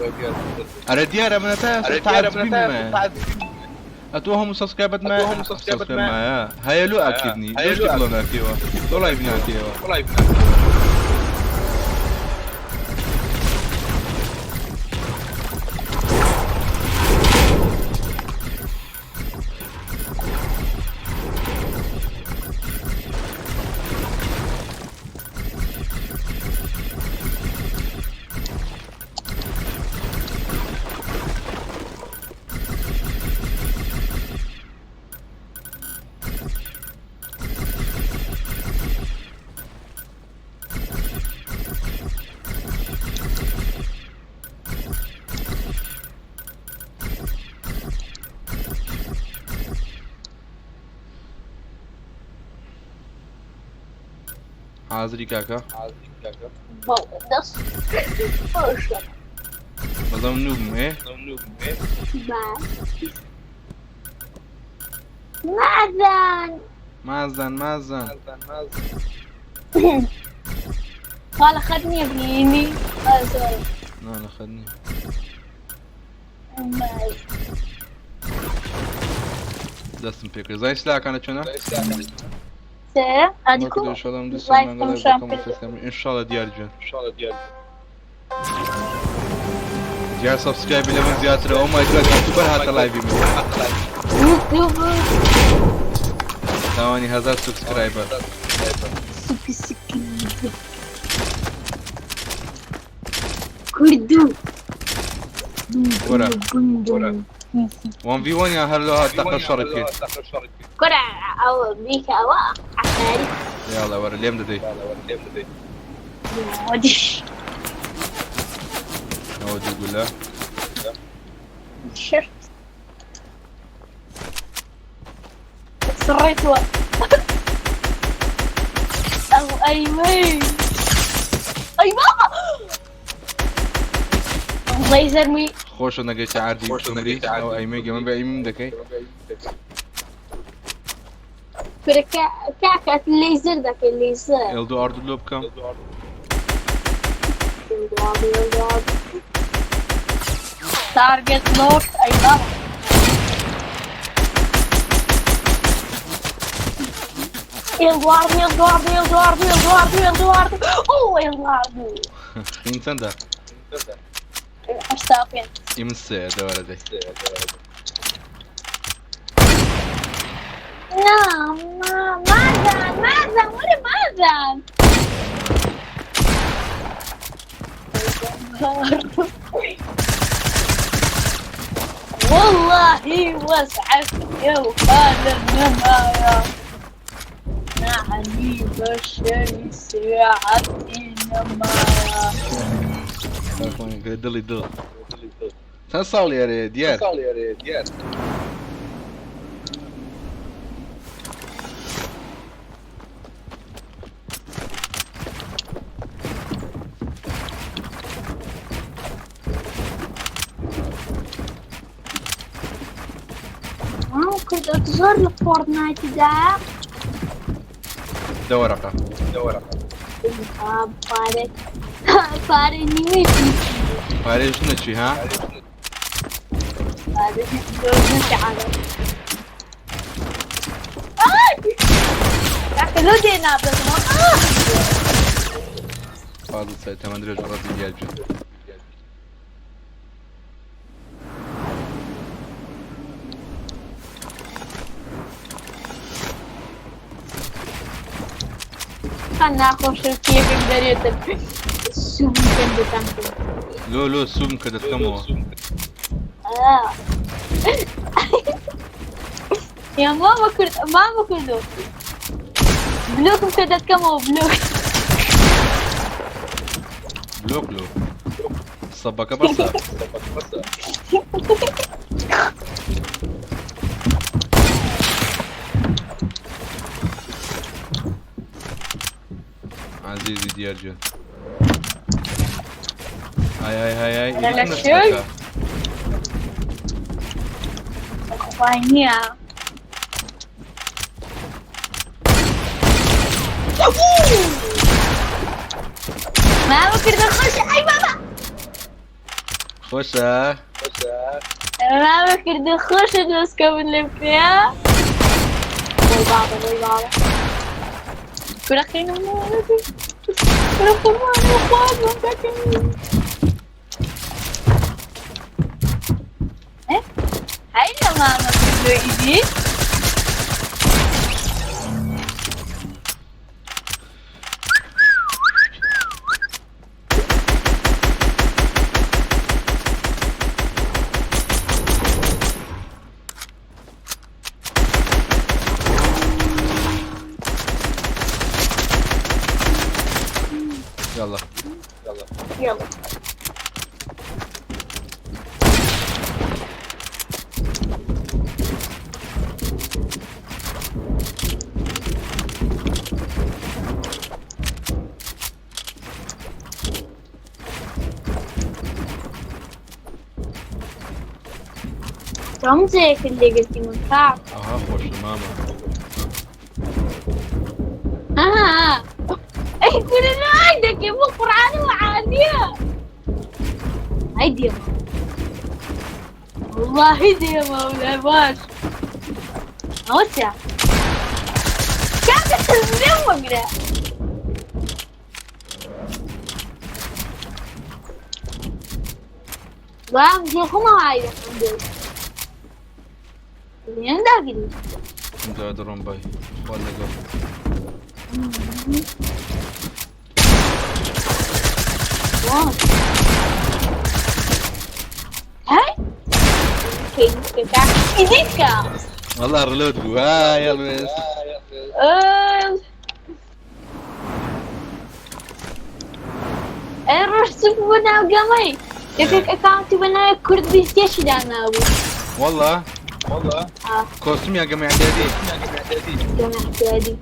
ئەرە دیارە منە تا ئێستا تعجبیم ئەتۆ هەموو سەبسکرایبت ما سەبسکرایب مایە هەیە لۆ ئاکتیڤنی لۆ شتی بڵاو ناکەیەوە لۆ لایڤ ناکەیەوە. حازری کاکە؟ بەڵێ دەست خۆشە. بەڵام نوبم ئێ. باش مازن. مازان مازان. خوا لە خەت نییە بینی سۆری. نا لە خەت نییە. دەستم پێ کرد. زانی سلاکانە چۆنە؟ سێ ئەدیکو. ئینشاءاللە من دوو لایک ساڵ تەماشام دەکەم کرد. ئینشاءاللە دیار گیان. دیار سەبسکرایبی لە من زیاترە. ئۆ مای گاد یوتیوبەر هاتە لایڤی من. یوتیوب. تاوانی 1000 سبسکرایبەر. سکی سکی کوردو. وەرە. وان ڤی وان یان هەر لۆ هات تەقە شەڕی بکەین؟ کورە ئەو بیکە ئەوە عەفاری. یاڵا وەرە لێم دەدەی. ودش. ئەوە دوو گولە. شفت سڕێتوە ئەو ئەیمەی ئەی بابا لەیزەرمی. خۆشە نەگەیتە عەردی بمری ئەو ئەیمەی گەمە بە ئەیمم دەکەی. کورە کاکە لەیزەر دەکەی لەیزەر. ئێڵ دوو ئاردو لۆ بکەم. تارگت لۆک ئەی بابا. Eduardo, Eduardo, Eduardo, Eduardo, Eduardo. Oh, Eduardo. خین چەندە؟ 85. ئی من سێ دەوەرە دەی. نا ما مازan مازan وەرە مازan. والله وسعت يا وخال النمايا نعني بشري ساعتي نمايا. دڵی دڵ چەند ساڵ یارێ دیار؟ مام کردۆ زۆر لە فۆرتنایتدا. دە وەرەقە. پارە پارە نیوەی. پارەی ژنە چی ها؟ پارە ژنە عادە. کاکە لۆ دێ نابەتەوە. فازڵ سای تەمەن درێژ ڕەبی دیار گیان. ناخۆشە پێکم دەرێتە سووم بکەن بتان. لۆ لۆ سووم کە دەتکەمەوە. یا مامە کرد مامە کردو بلۆکم کە دەتکەمەوە بلۆک. بلۆک لۆ سەبەکە بەسە. عزیزی دیار گیان. های های های های. لە ئیدی شوێ؟ نەچەکە. خوای نییە. مامە کردە خۆش ئەی بابا. خۆشە. مامە کردە خۆشە دەستکە من لێ بکرێ. بۆی بابا بۆی بابا. کورە خێنم کورە خۆمان خواردم کاکە. هەی لە مامە کردۆ ئیدی. یاڵا. يلا. رمزك اللي قلتي من كعب. ئەوها خۆشە مامە. آه. أي كلنا عندك يا قرآن وعادية. هاي ديما والله ديما ولا باش أوسع كانت اليوم بەڵام جێخۆمە وای دەکەم لێن داگری. اینجا دەڕۆم بای خوا لەگەڵ. هاي ئیدیکە. والله ڕلۆت بوو های هەڵوێست. ئەی ڕۆژ چ بوو ناو گەمەی یەکێک ئەکاونتی بە ناوی کورد بیستێکی دانابوو. والله آه. کۆستوم یا گەمە اعدادی؟ گەمە اعتیادی.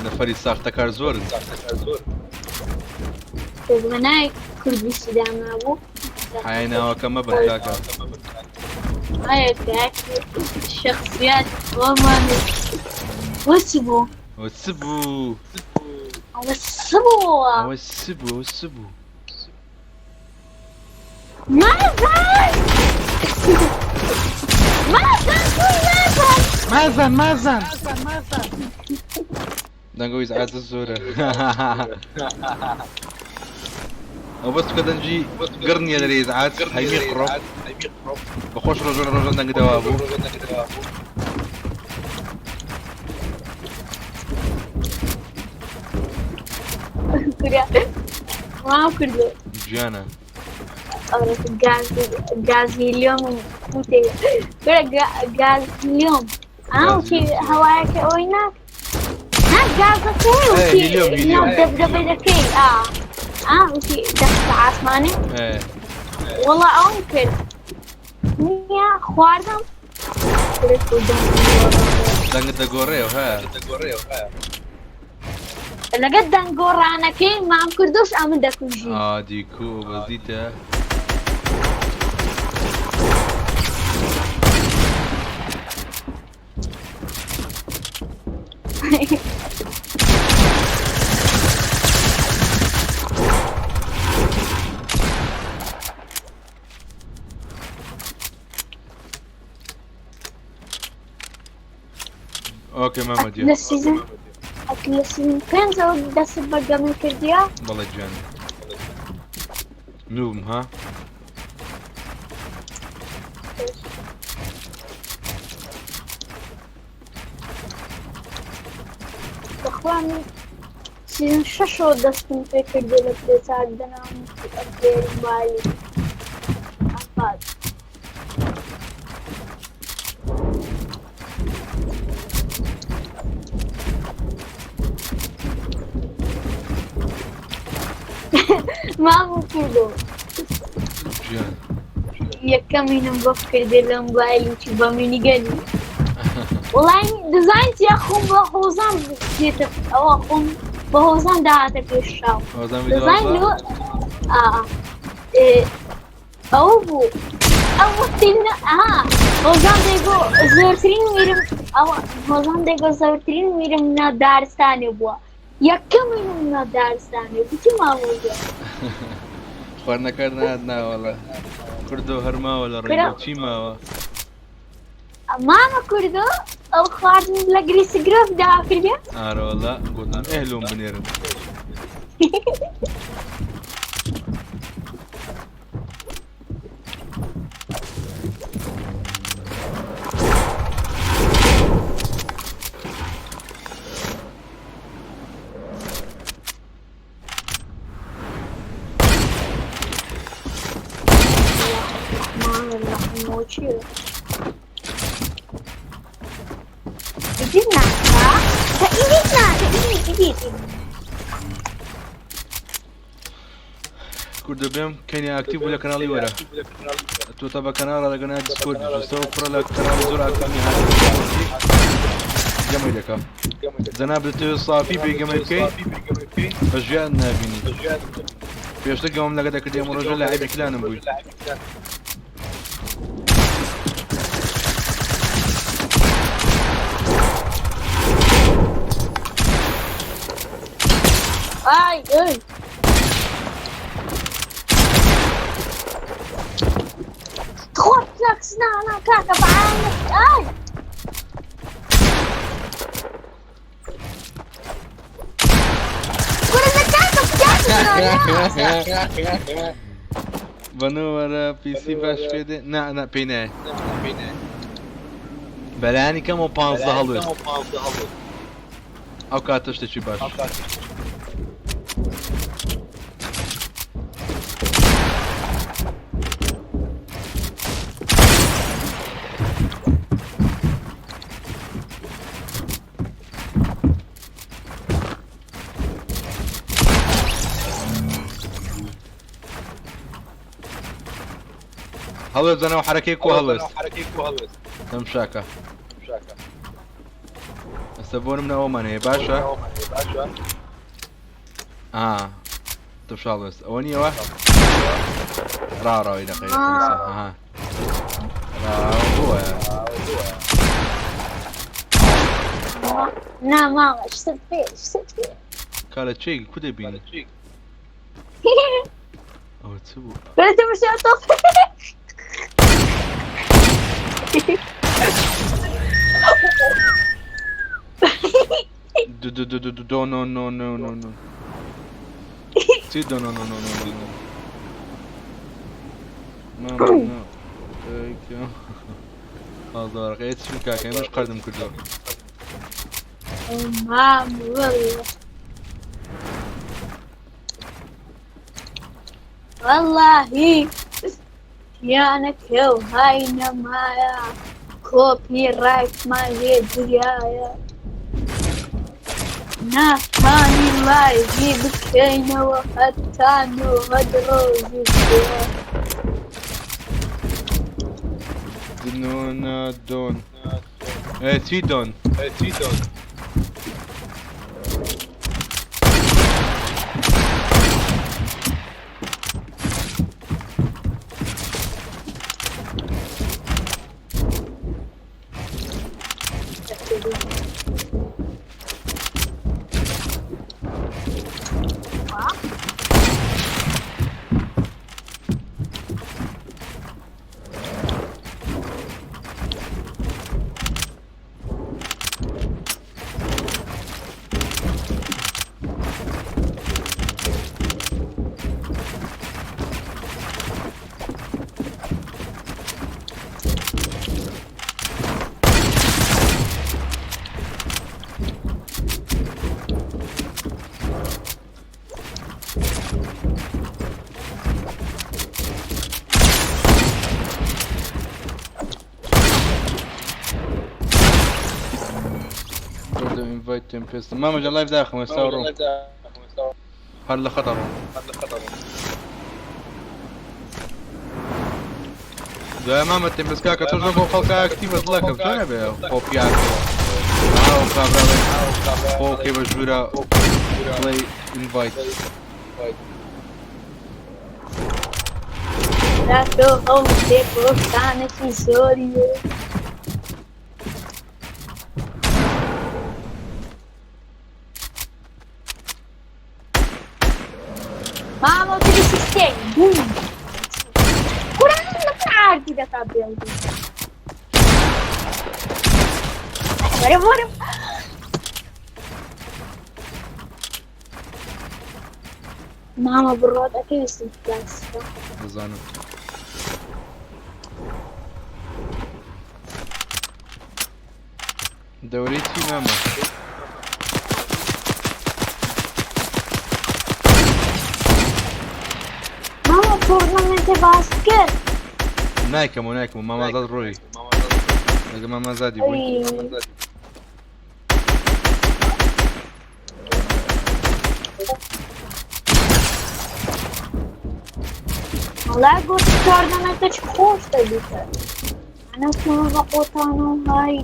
نەفەری ساختەکار زۆرن. بە ناوی کورد بیستی دانابوو. حیای ناوەکە مەبن کاکە. هاي شخصيات وما وسبو. وسبو. وسبو. وسبو وسبو. مازن مازن مازن مازن دەنگۆ ئیزعاجە زۆرە. ئەو بەس کە دەنگی گڕ نییە لەرێ ئیزعاج هەیمی قڕۆ بەخۆش ڕۆژۆن ڕۆژۆن دەنگ دەوا بوو. کوریا ما کردو. گیانە. گاز گازیلیۆم وتێ کورە گازیلیۆم وتی هەوایەکە ئەوەی ناک ها گازەکەی وتی هیلیۆم، هیلیۆم. ناو دەبدەبەکەی ئا وتی دەست عاسمانی. ئێ. والله ئەوم کرد نییە خواردم کورە کردم. دەنگت دەگۆڕێەوە ها. لەگەڵ دەنگۆڕانەکەی مام کردوش ئەمن دەکوژی. ئادیکۆ بەزیتە. ئۆکەی مامە گیان لە season لە season پێنجەوە دەست بە گەمە کردیە بەڵێ گیان noob م ها بەخوا من season شەشەوە دەستم پێ کردی لە Play چار دەنام ئەپلێری مۆبایلی ئەپاد مامو کردو گیان یەکەمینم بۆ کردێ لە مۆبایلی چی بە مینیگەنی وڵای دزان چیە خۆم بە هۆزان دێتە ئەوە خۆم بە هۆزان داهاتە پێش چاو هۆزان دزان ڤیدیۆ لۆ ئا ئێ، ئەو بوو ئەو وەختی ئەها هۆزان دەیگۆ زۆرترین میرم ئەوە هۆزان دەیگۆ زۆرترین میرم نا دارستانێ بووە یەکەمینم نا دارستانێ گوتی مامۆگە خواردنەکە نات ناوەڵە کوردۆ هەرماوە لە کورە ڕێگە چی ماوە مامە کوردۆ ئەو خواردن لە گریسگرۆف داکردێ ئارەوەڵا گوتم ئێ لۆم بنێرن الرحمن الرحيم وچیە ئیدی ناکا کە ئیدی ناکە ئیدی ئیدی کوردە بێم کەنی ئاکتیv بوو لە کەناڵی وەرە تۆ تا بە کەناڵە لەگەنا دیسکۆرد جستەوە کوڕە لە کەناڵی زۆر ئاکتیڤ هات گەمەی دەکا جەناب دەتەوێت سافی بێ گەمەی بکەی بە ژیان نابینی پێشتر گەمەم لەگە دەکردی ئەم ڕۆژە لە عیبی کلانم بووی ئای ئەی تخوا فلاکس نا نا کاکە بەعامەت ئای کورە لە کاکە فلاکس نا نا بەنەوەرە پیسی باش پێ دێ نا نا پێی نایە بەلایانی کەمەوە پانزدە هەڵوێست ئەو کاتە شتێکی باش هەڵوێست بەنەوە حرەکەی کو هەڵوێست تەمشاکە ئێستا بۆ منە ئەومان هەیە باشە ئا تەمشا هەڵوێست ئەوە نییەوە ڕاڕاوی دەقەی ها ڕاوە نا مامە شتت پێ شتت پێ کالە چێ کو دەبینی ئەوە چ بوو کورە تەماشا تۆ دو دو دو دو دو دو نو نو نو نو نو چی دو نو نو نو نو نو نو نو نو پازدە وەرەقە چی کاکە ئێمەش قەردم کردەوە مام والله والله ژیانەکە و های نەمایە کۆپی ڕایتمان لێ دریایە ناتانی لایڤی بکەینەوە هەتا 90 ڕۆژی پێ. دنۆنا دۆن ئێ چی دۆن invite تێمپێست مامە جان live داخم ئێستا ڕۆم هەر لە خەتە ڕۆم دوای مامە تێمپێست کاکە تۆش بۆ خەڵکە active ە دڵەکەم چۆن ئەبێ خۆ پیاکەوە ئاو کابرا بڵێ خۆ کەی بە ژوورە بڵێ invite تۆ ئەو تێکۆشانێکی زۆری مامە تریسیستێک بوو کورە لە عاردی دەکا بێڵ وەرە وەرە مامە بڕۆت ئەکەوی سیستە دەزانم دەورەی چی مامە؟ مامە تۆرنەمێنتێ باس کرد نایکەمەوە نایکەمەوە مامازاد ڕۆی لەگە مامازادی بووی وەڵا گۆت تۆرنەمێنتەش خۆش دەبیت ئەنا چۆن بە خۆتان و های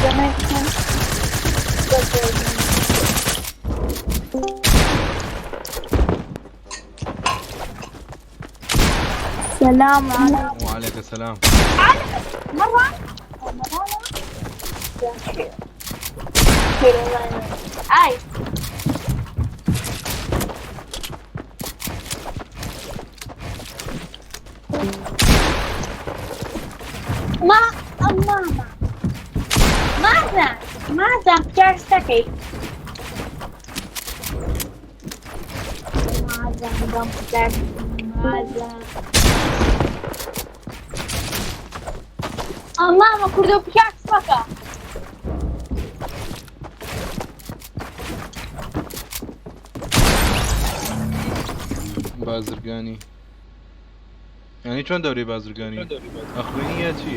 دەمێکن سلام عليكم وعليك السلام مروان ئای ما ماما ماذا ماذا بتعرفي ماذا بتعرفي ماذا ماما کوردۆ پیاکس مەکە بازرگانی یعنی چۆن دەورەی بازرگانی ئەخوێنی یا چی؟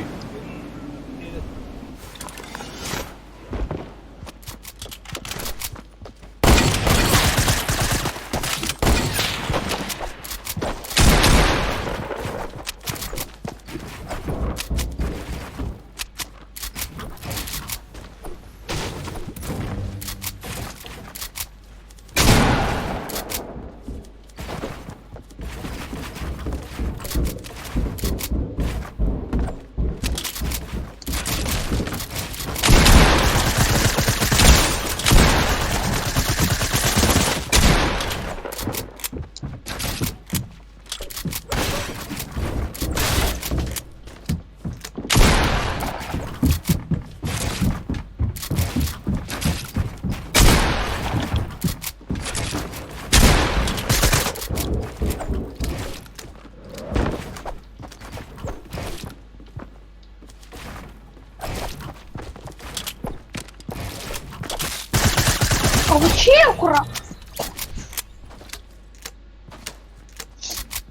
ئەوە چییە کوڕە؟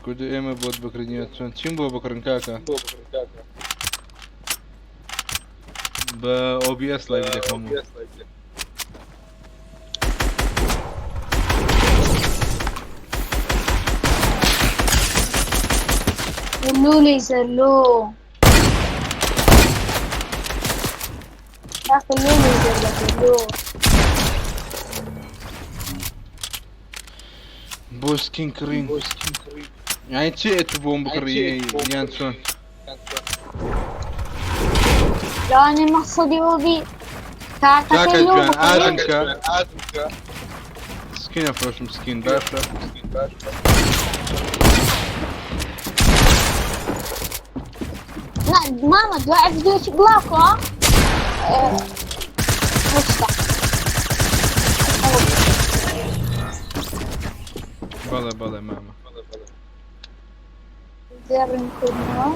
کوردی ئێمە بۆت بکڕین یا چۆن چیم بۆ بکڕن کاکە بە OBS live دەکەم لو ليزر لو داخل لو ليزر لك لو بۆ skin کڕین یعنی چی ئەتو بۆم بکڕی یان چۆن يعني مقصدي هو بي کاکە کارتەکەی لۆ گیان بکڕی add م کە skin ئەفرۆشم skin باشە نا ماما دوای ڤیدیۆکی بڵاوکەوە وەستا بەڵێ بەڵێ مامە زێڕین کردنەوە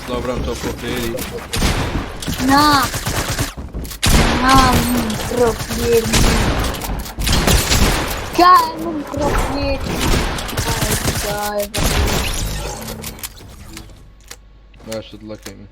سڵاو برام تۆ pro player ی نا نا من pro player نیم کا من pro player ئای باشە دڵەکەی من.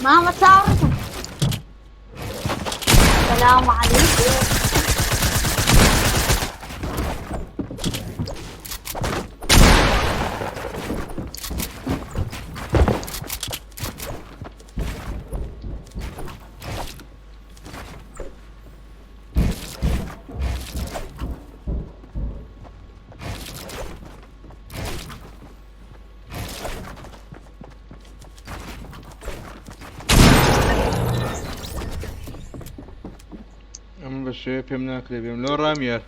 مامە چاوەڕێتم. سلام علیکم. ئەمە بە شێوەیە پێم ناکرێ بێم لۆ ڕامیار.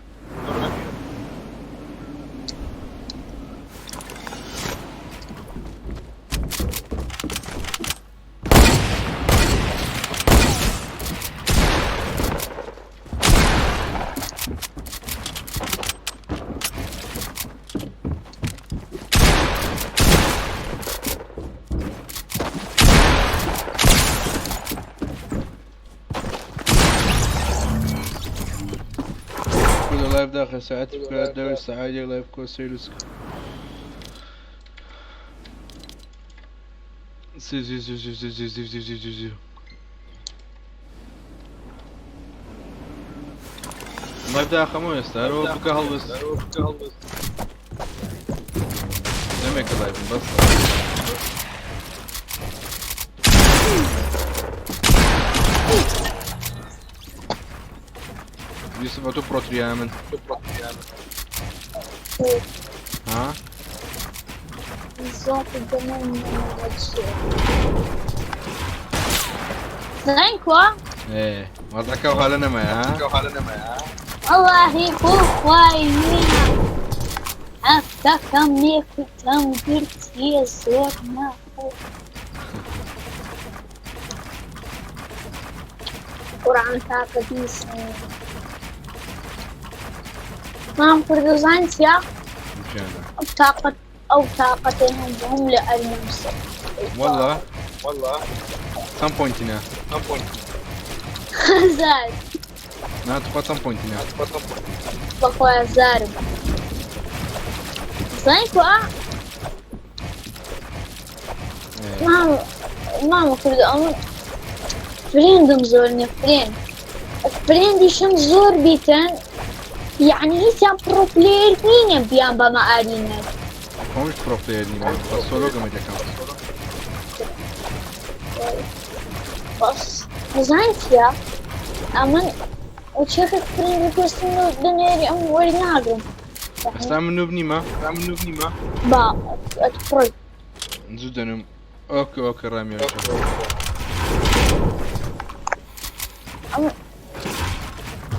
كل لايف داخل ساعات بكرة دوري السعادة لايف كوسيلوس زي زي زي زي زي زي زي زي زي زي لايف داخل مو يستاهل هو بكا هلبس دەمێکە لایڤم بەس. یوسف ئەتۆ پرۆتریا من ها زين کوا؟ ئێ وەزعەکە و حالە نەمایە ها وەڵاهی بۆ خوای نییە هەفتەکەم یەکتم گرتیە زۆر ناخۆ قورئان تاکە بیسم مام کوردستان چییە؟ گیانە ئەو تاقەت ئەو تاقەتەی هەم بووم لە ئەرمەنسە والله چەند پۆینتینە زار نا تخوا چەند پۆینتینە بەخوا زارم زانی کوا ئێ مام مامە کورد ئەم فرێندم زۆر نییە فرێند فرێندیشم زۆر بیتن یعنی هیچیان پرۆ پلەیەر نینە بیان بەمە ئارینەر خۆمیش پرۆ پلەیەر نیم بە سۆلۆ گەمە دەکەم. بەس دەزانی چییە ئەمن وچێکە فرێند ریکوێستم دەنێری ئەم وەری ناگرم ئێستا من نوب نیمە با ئەتپڕی زوو دەنم ئۆکە ئۆکە ڕامیار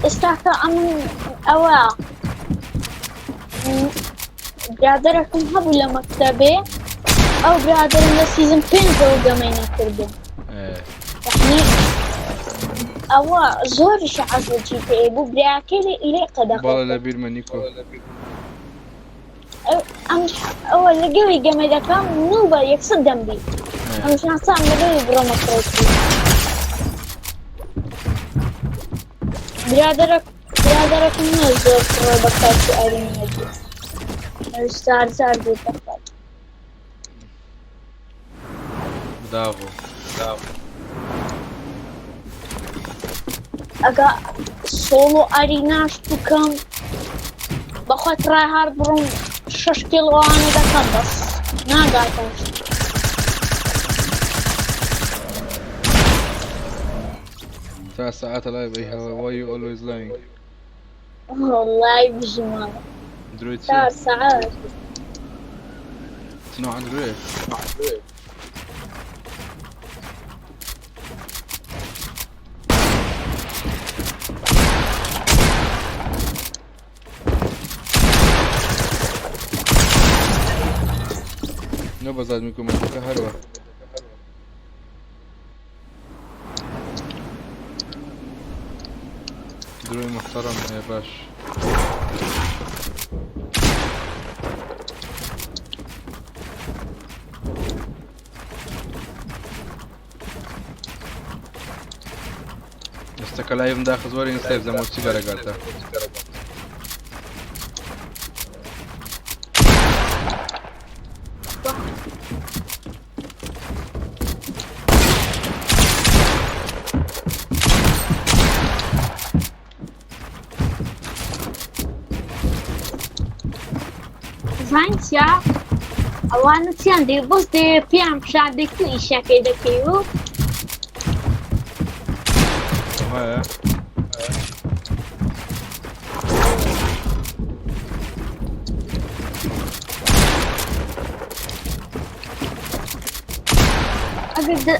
ئێستاکە ئەمن ئەوە برادەرەکەم هەبوو لە مەکتەبێ ئەو برادەرم لە سیزن پێنجەوە گەمەی نەکردم یعنی ئەوە زۆریش حەز لە جی پی ئەی بوو براکەی لە ئیرەی قەدەغە بەڵێ لە بیرمە نیکۆ ئەم ئەوە لەگەڵی گەمە دەکەم نوو بە یەکسەر دەمبی ئەمش ناسام لەگەڵی بڕۆمە پرۆسی برادەرەک برادەرەکم نییە زۆر پڕۆ بە کاتی ئەرینەتی ئەویش زار زار بێت دەکات بداغۆ ئەگە سۆڵۆ ئاریناش بکەم بەخۆت ڕایهارد بڕۆم شەش کیلۆوانە دەکەم بەس ناگاتم. تا ساعتە لایڤ ئەی هەوا why you always lying وەڵای بژی ماڵە درۆی چیە چوار سەعات چ نوعە درۆیەک نۆ بەزاد میکۆمەتەکە هەروە درۆی محتەڕەم هەیە باش ئێستەکە لایڤم داخست وەرین سەیف دەمەوە چی بەرەگاتە چیا ئەوانە چیان دێ بەس دێ پێیان پیشان دێ کو ئیشەکەی دەکەی و وایە ئەگەر دە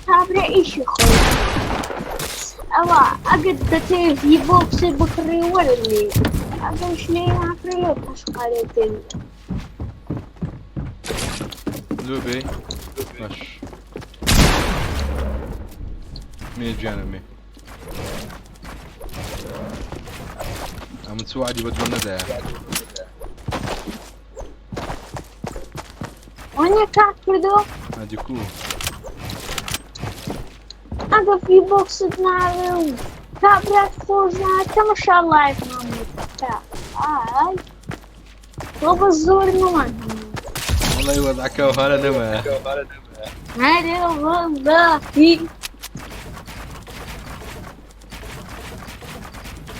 کابرا ئیشی خۆی ئەوە ئەگەر دەتەوێ ڤی بۆکس بکڕی وەرە لێ ئەگەرش لێ ناکڕی لۆ پەشقارێ تێ لۆ بێ باش مێ گیانە مێ ئەمن چ وعدی بە درۆ نەدایە وانیە کاک کردۆ ئادی کو ئەگە ڤی بۆکست ناوێ و کابرات خۆش ناوێ تەمەشا لایڤمان بکە ئای تۆ بە زۆر نەمان هەموو وەڵی وەزعەکە وهارە نەمایە هەرێ وەڵاهی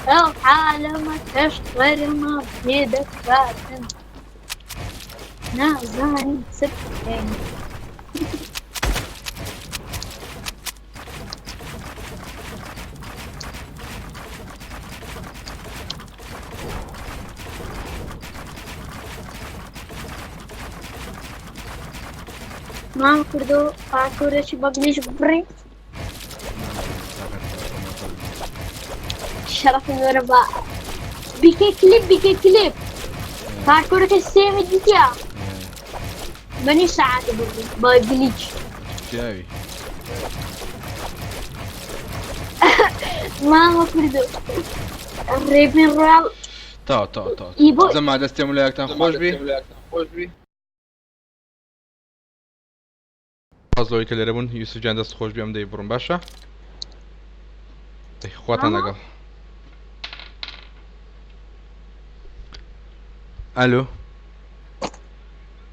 ئەو عالەمە تەشقەرمە پێ دەکاتن نازانین چ بکەین. مام کردو پارکۆرێکی بە گلیش بڕی شەرەفم وەرە بە بیکە کلیپ بیکە کلیپ پارکۆرەکە سێوە دیتیا بەنی سەعات بڕی بە گلیچ پیاوی مامە کوردو ڕێبین ڕاڵ تا تا تا ئی بۆ زەما دەستێم لایەکتان خۆش بی سپاس لەوەی کە لێرە بوون یوسف گیان دەست خۆش بی ئەم دەی بڕم باشە دەی خواتان لەگەڵ ئەلۆ.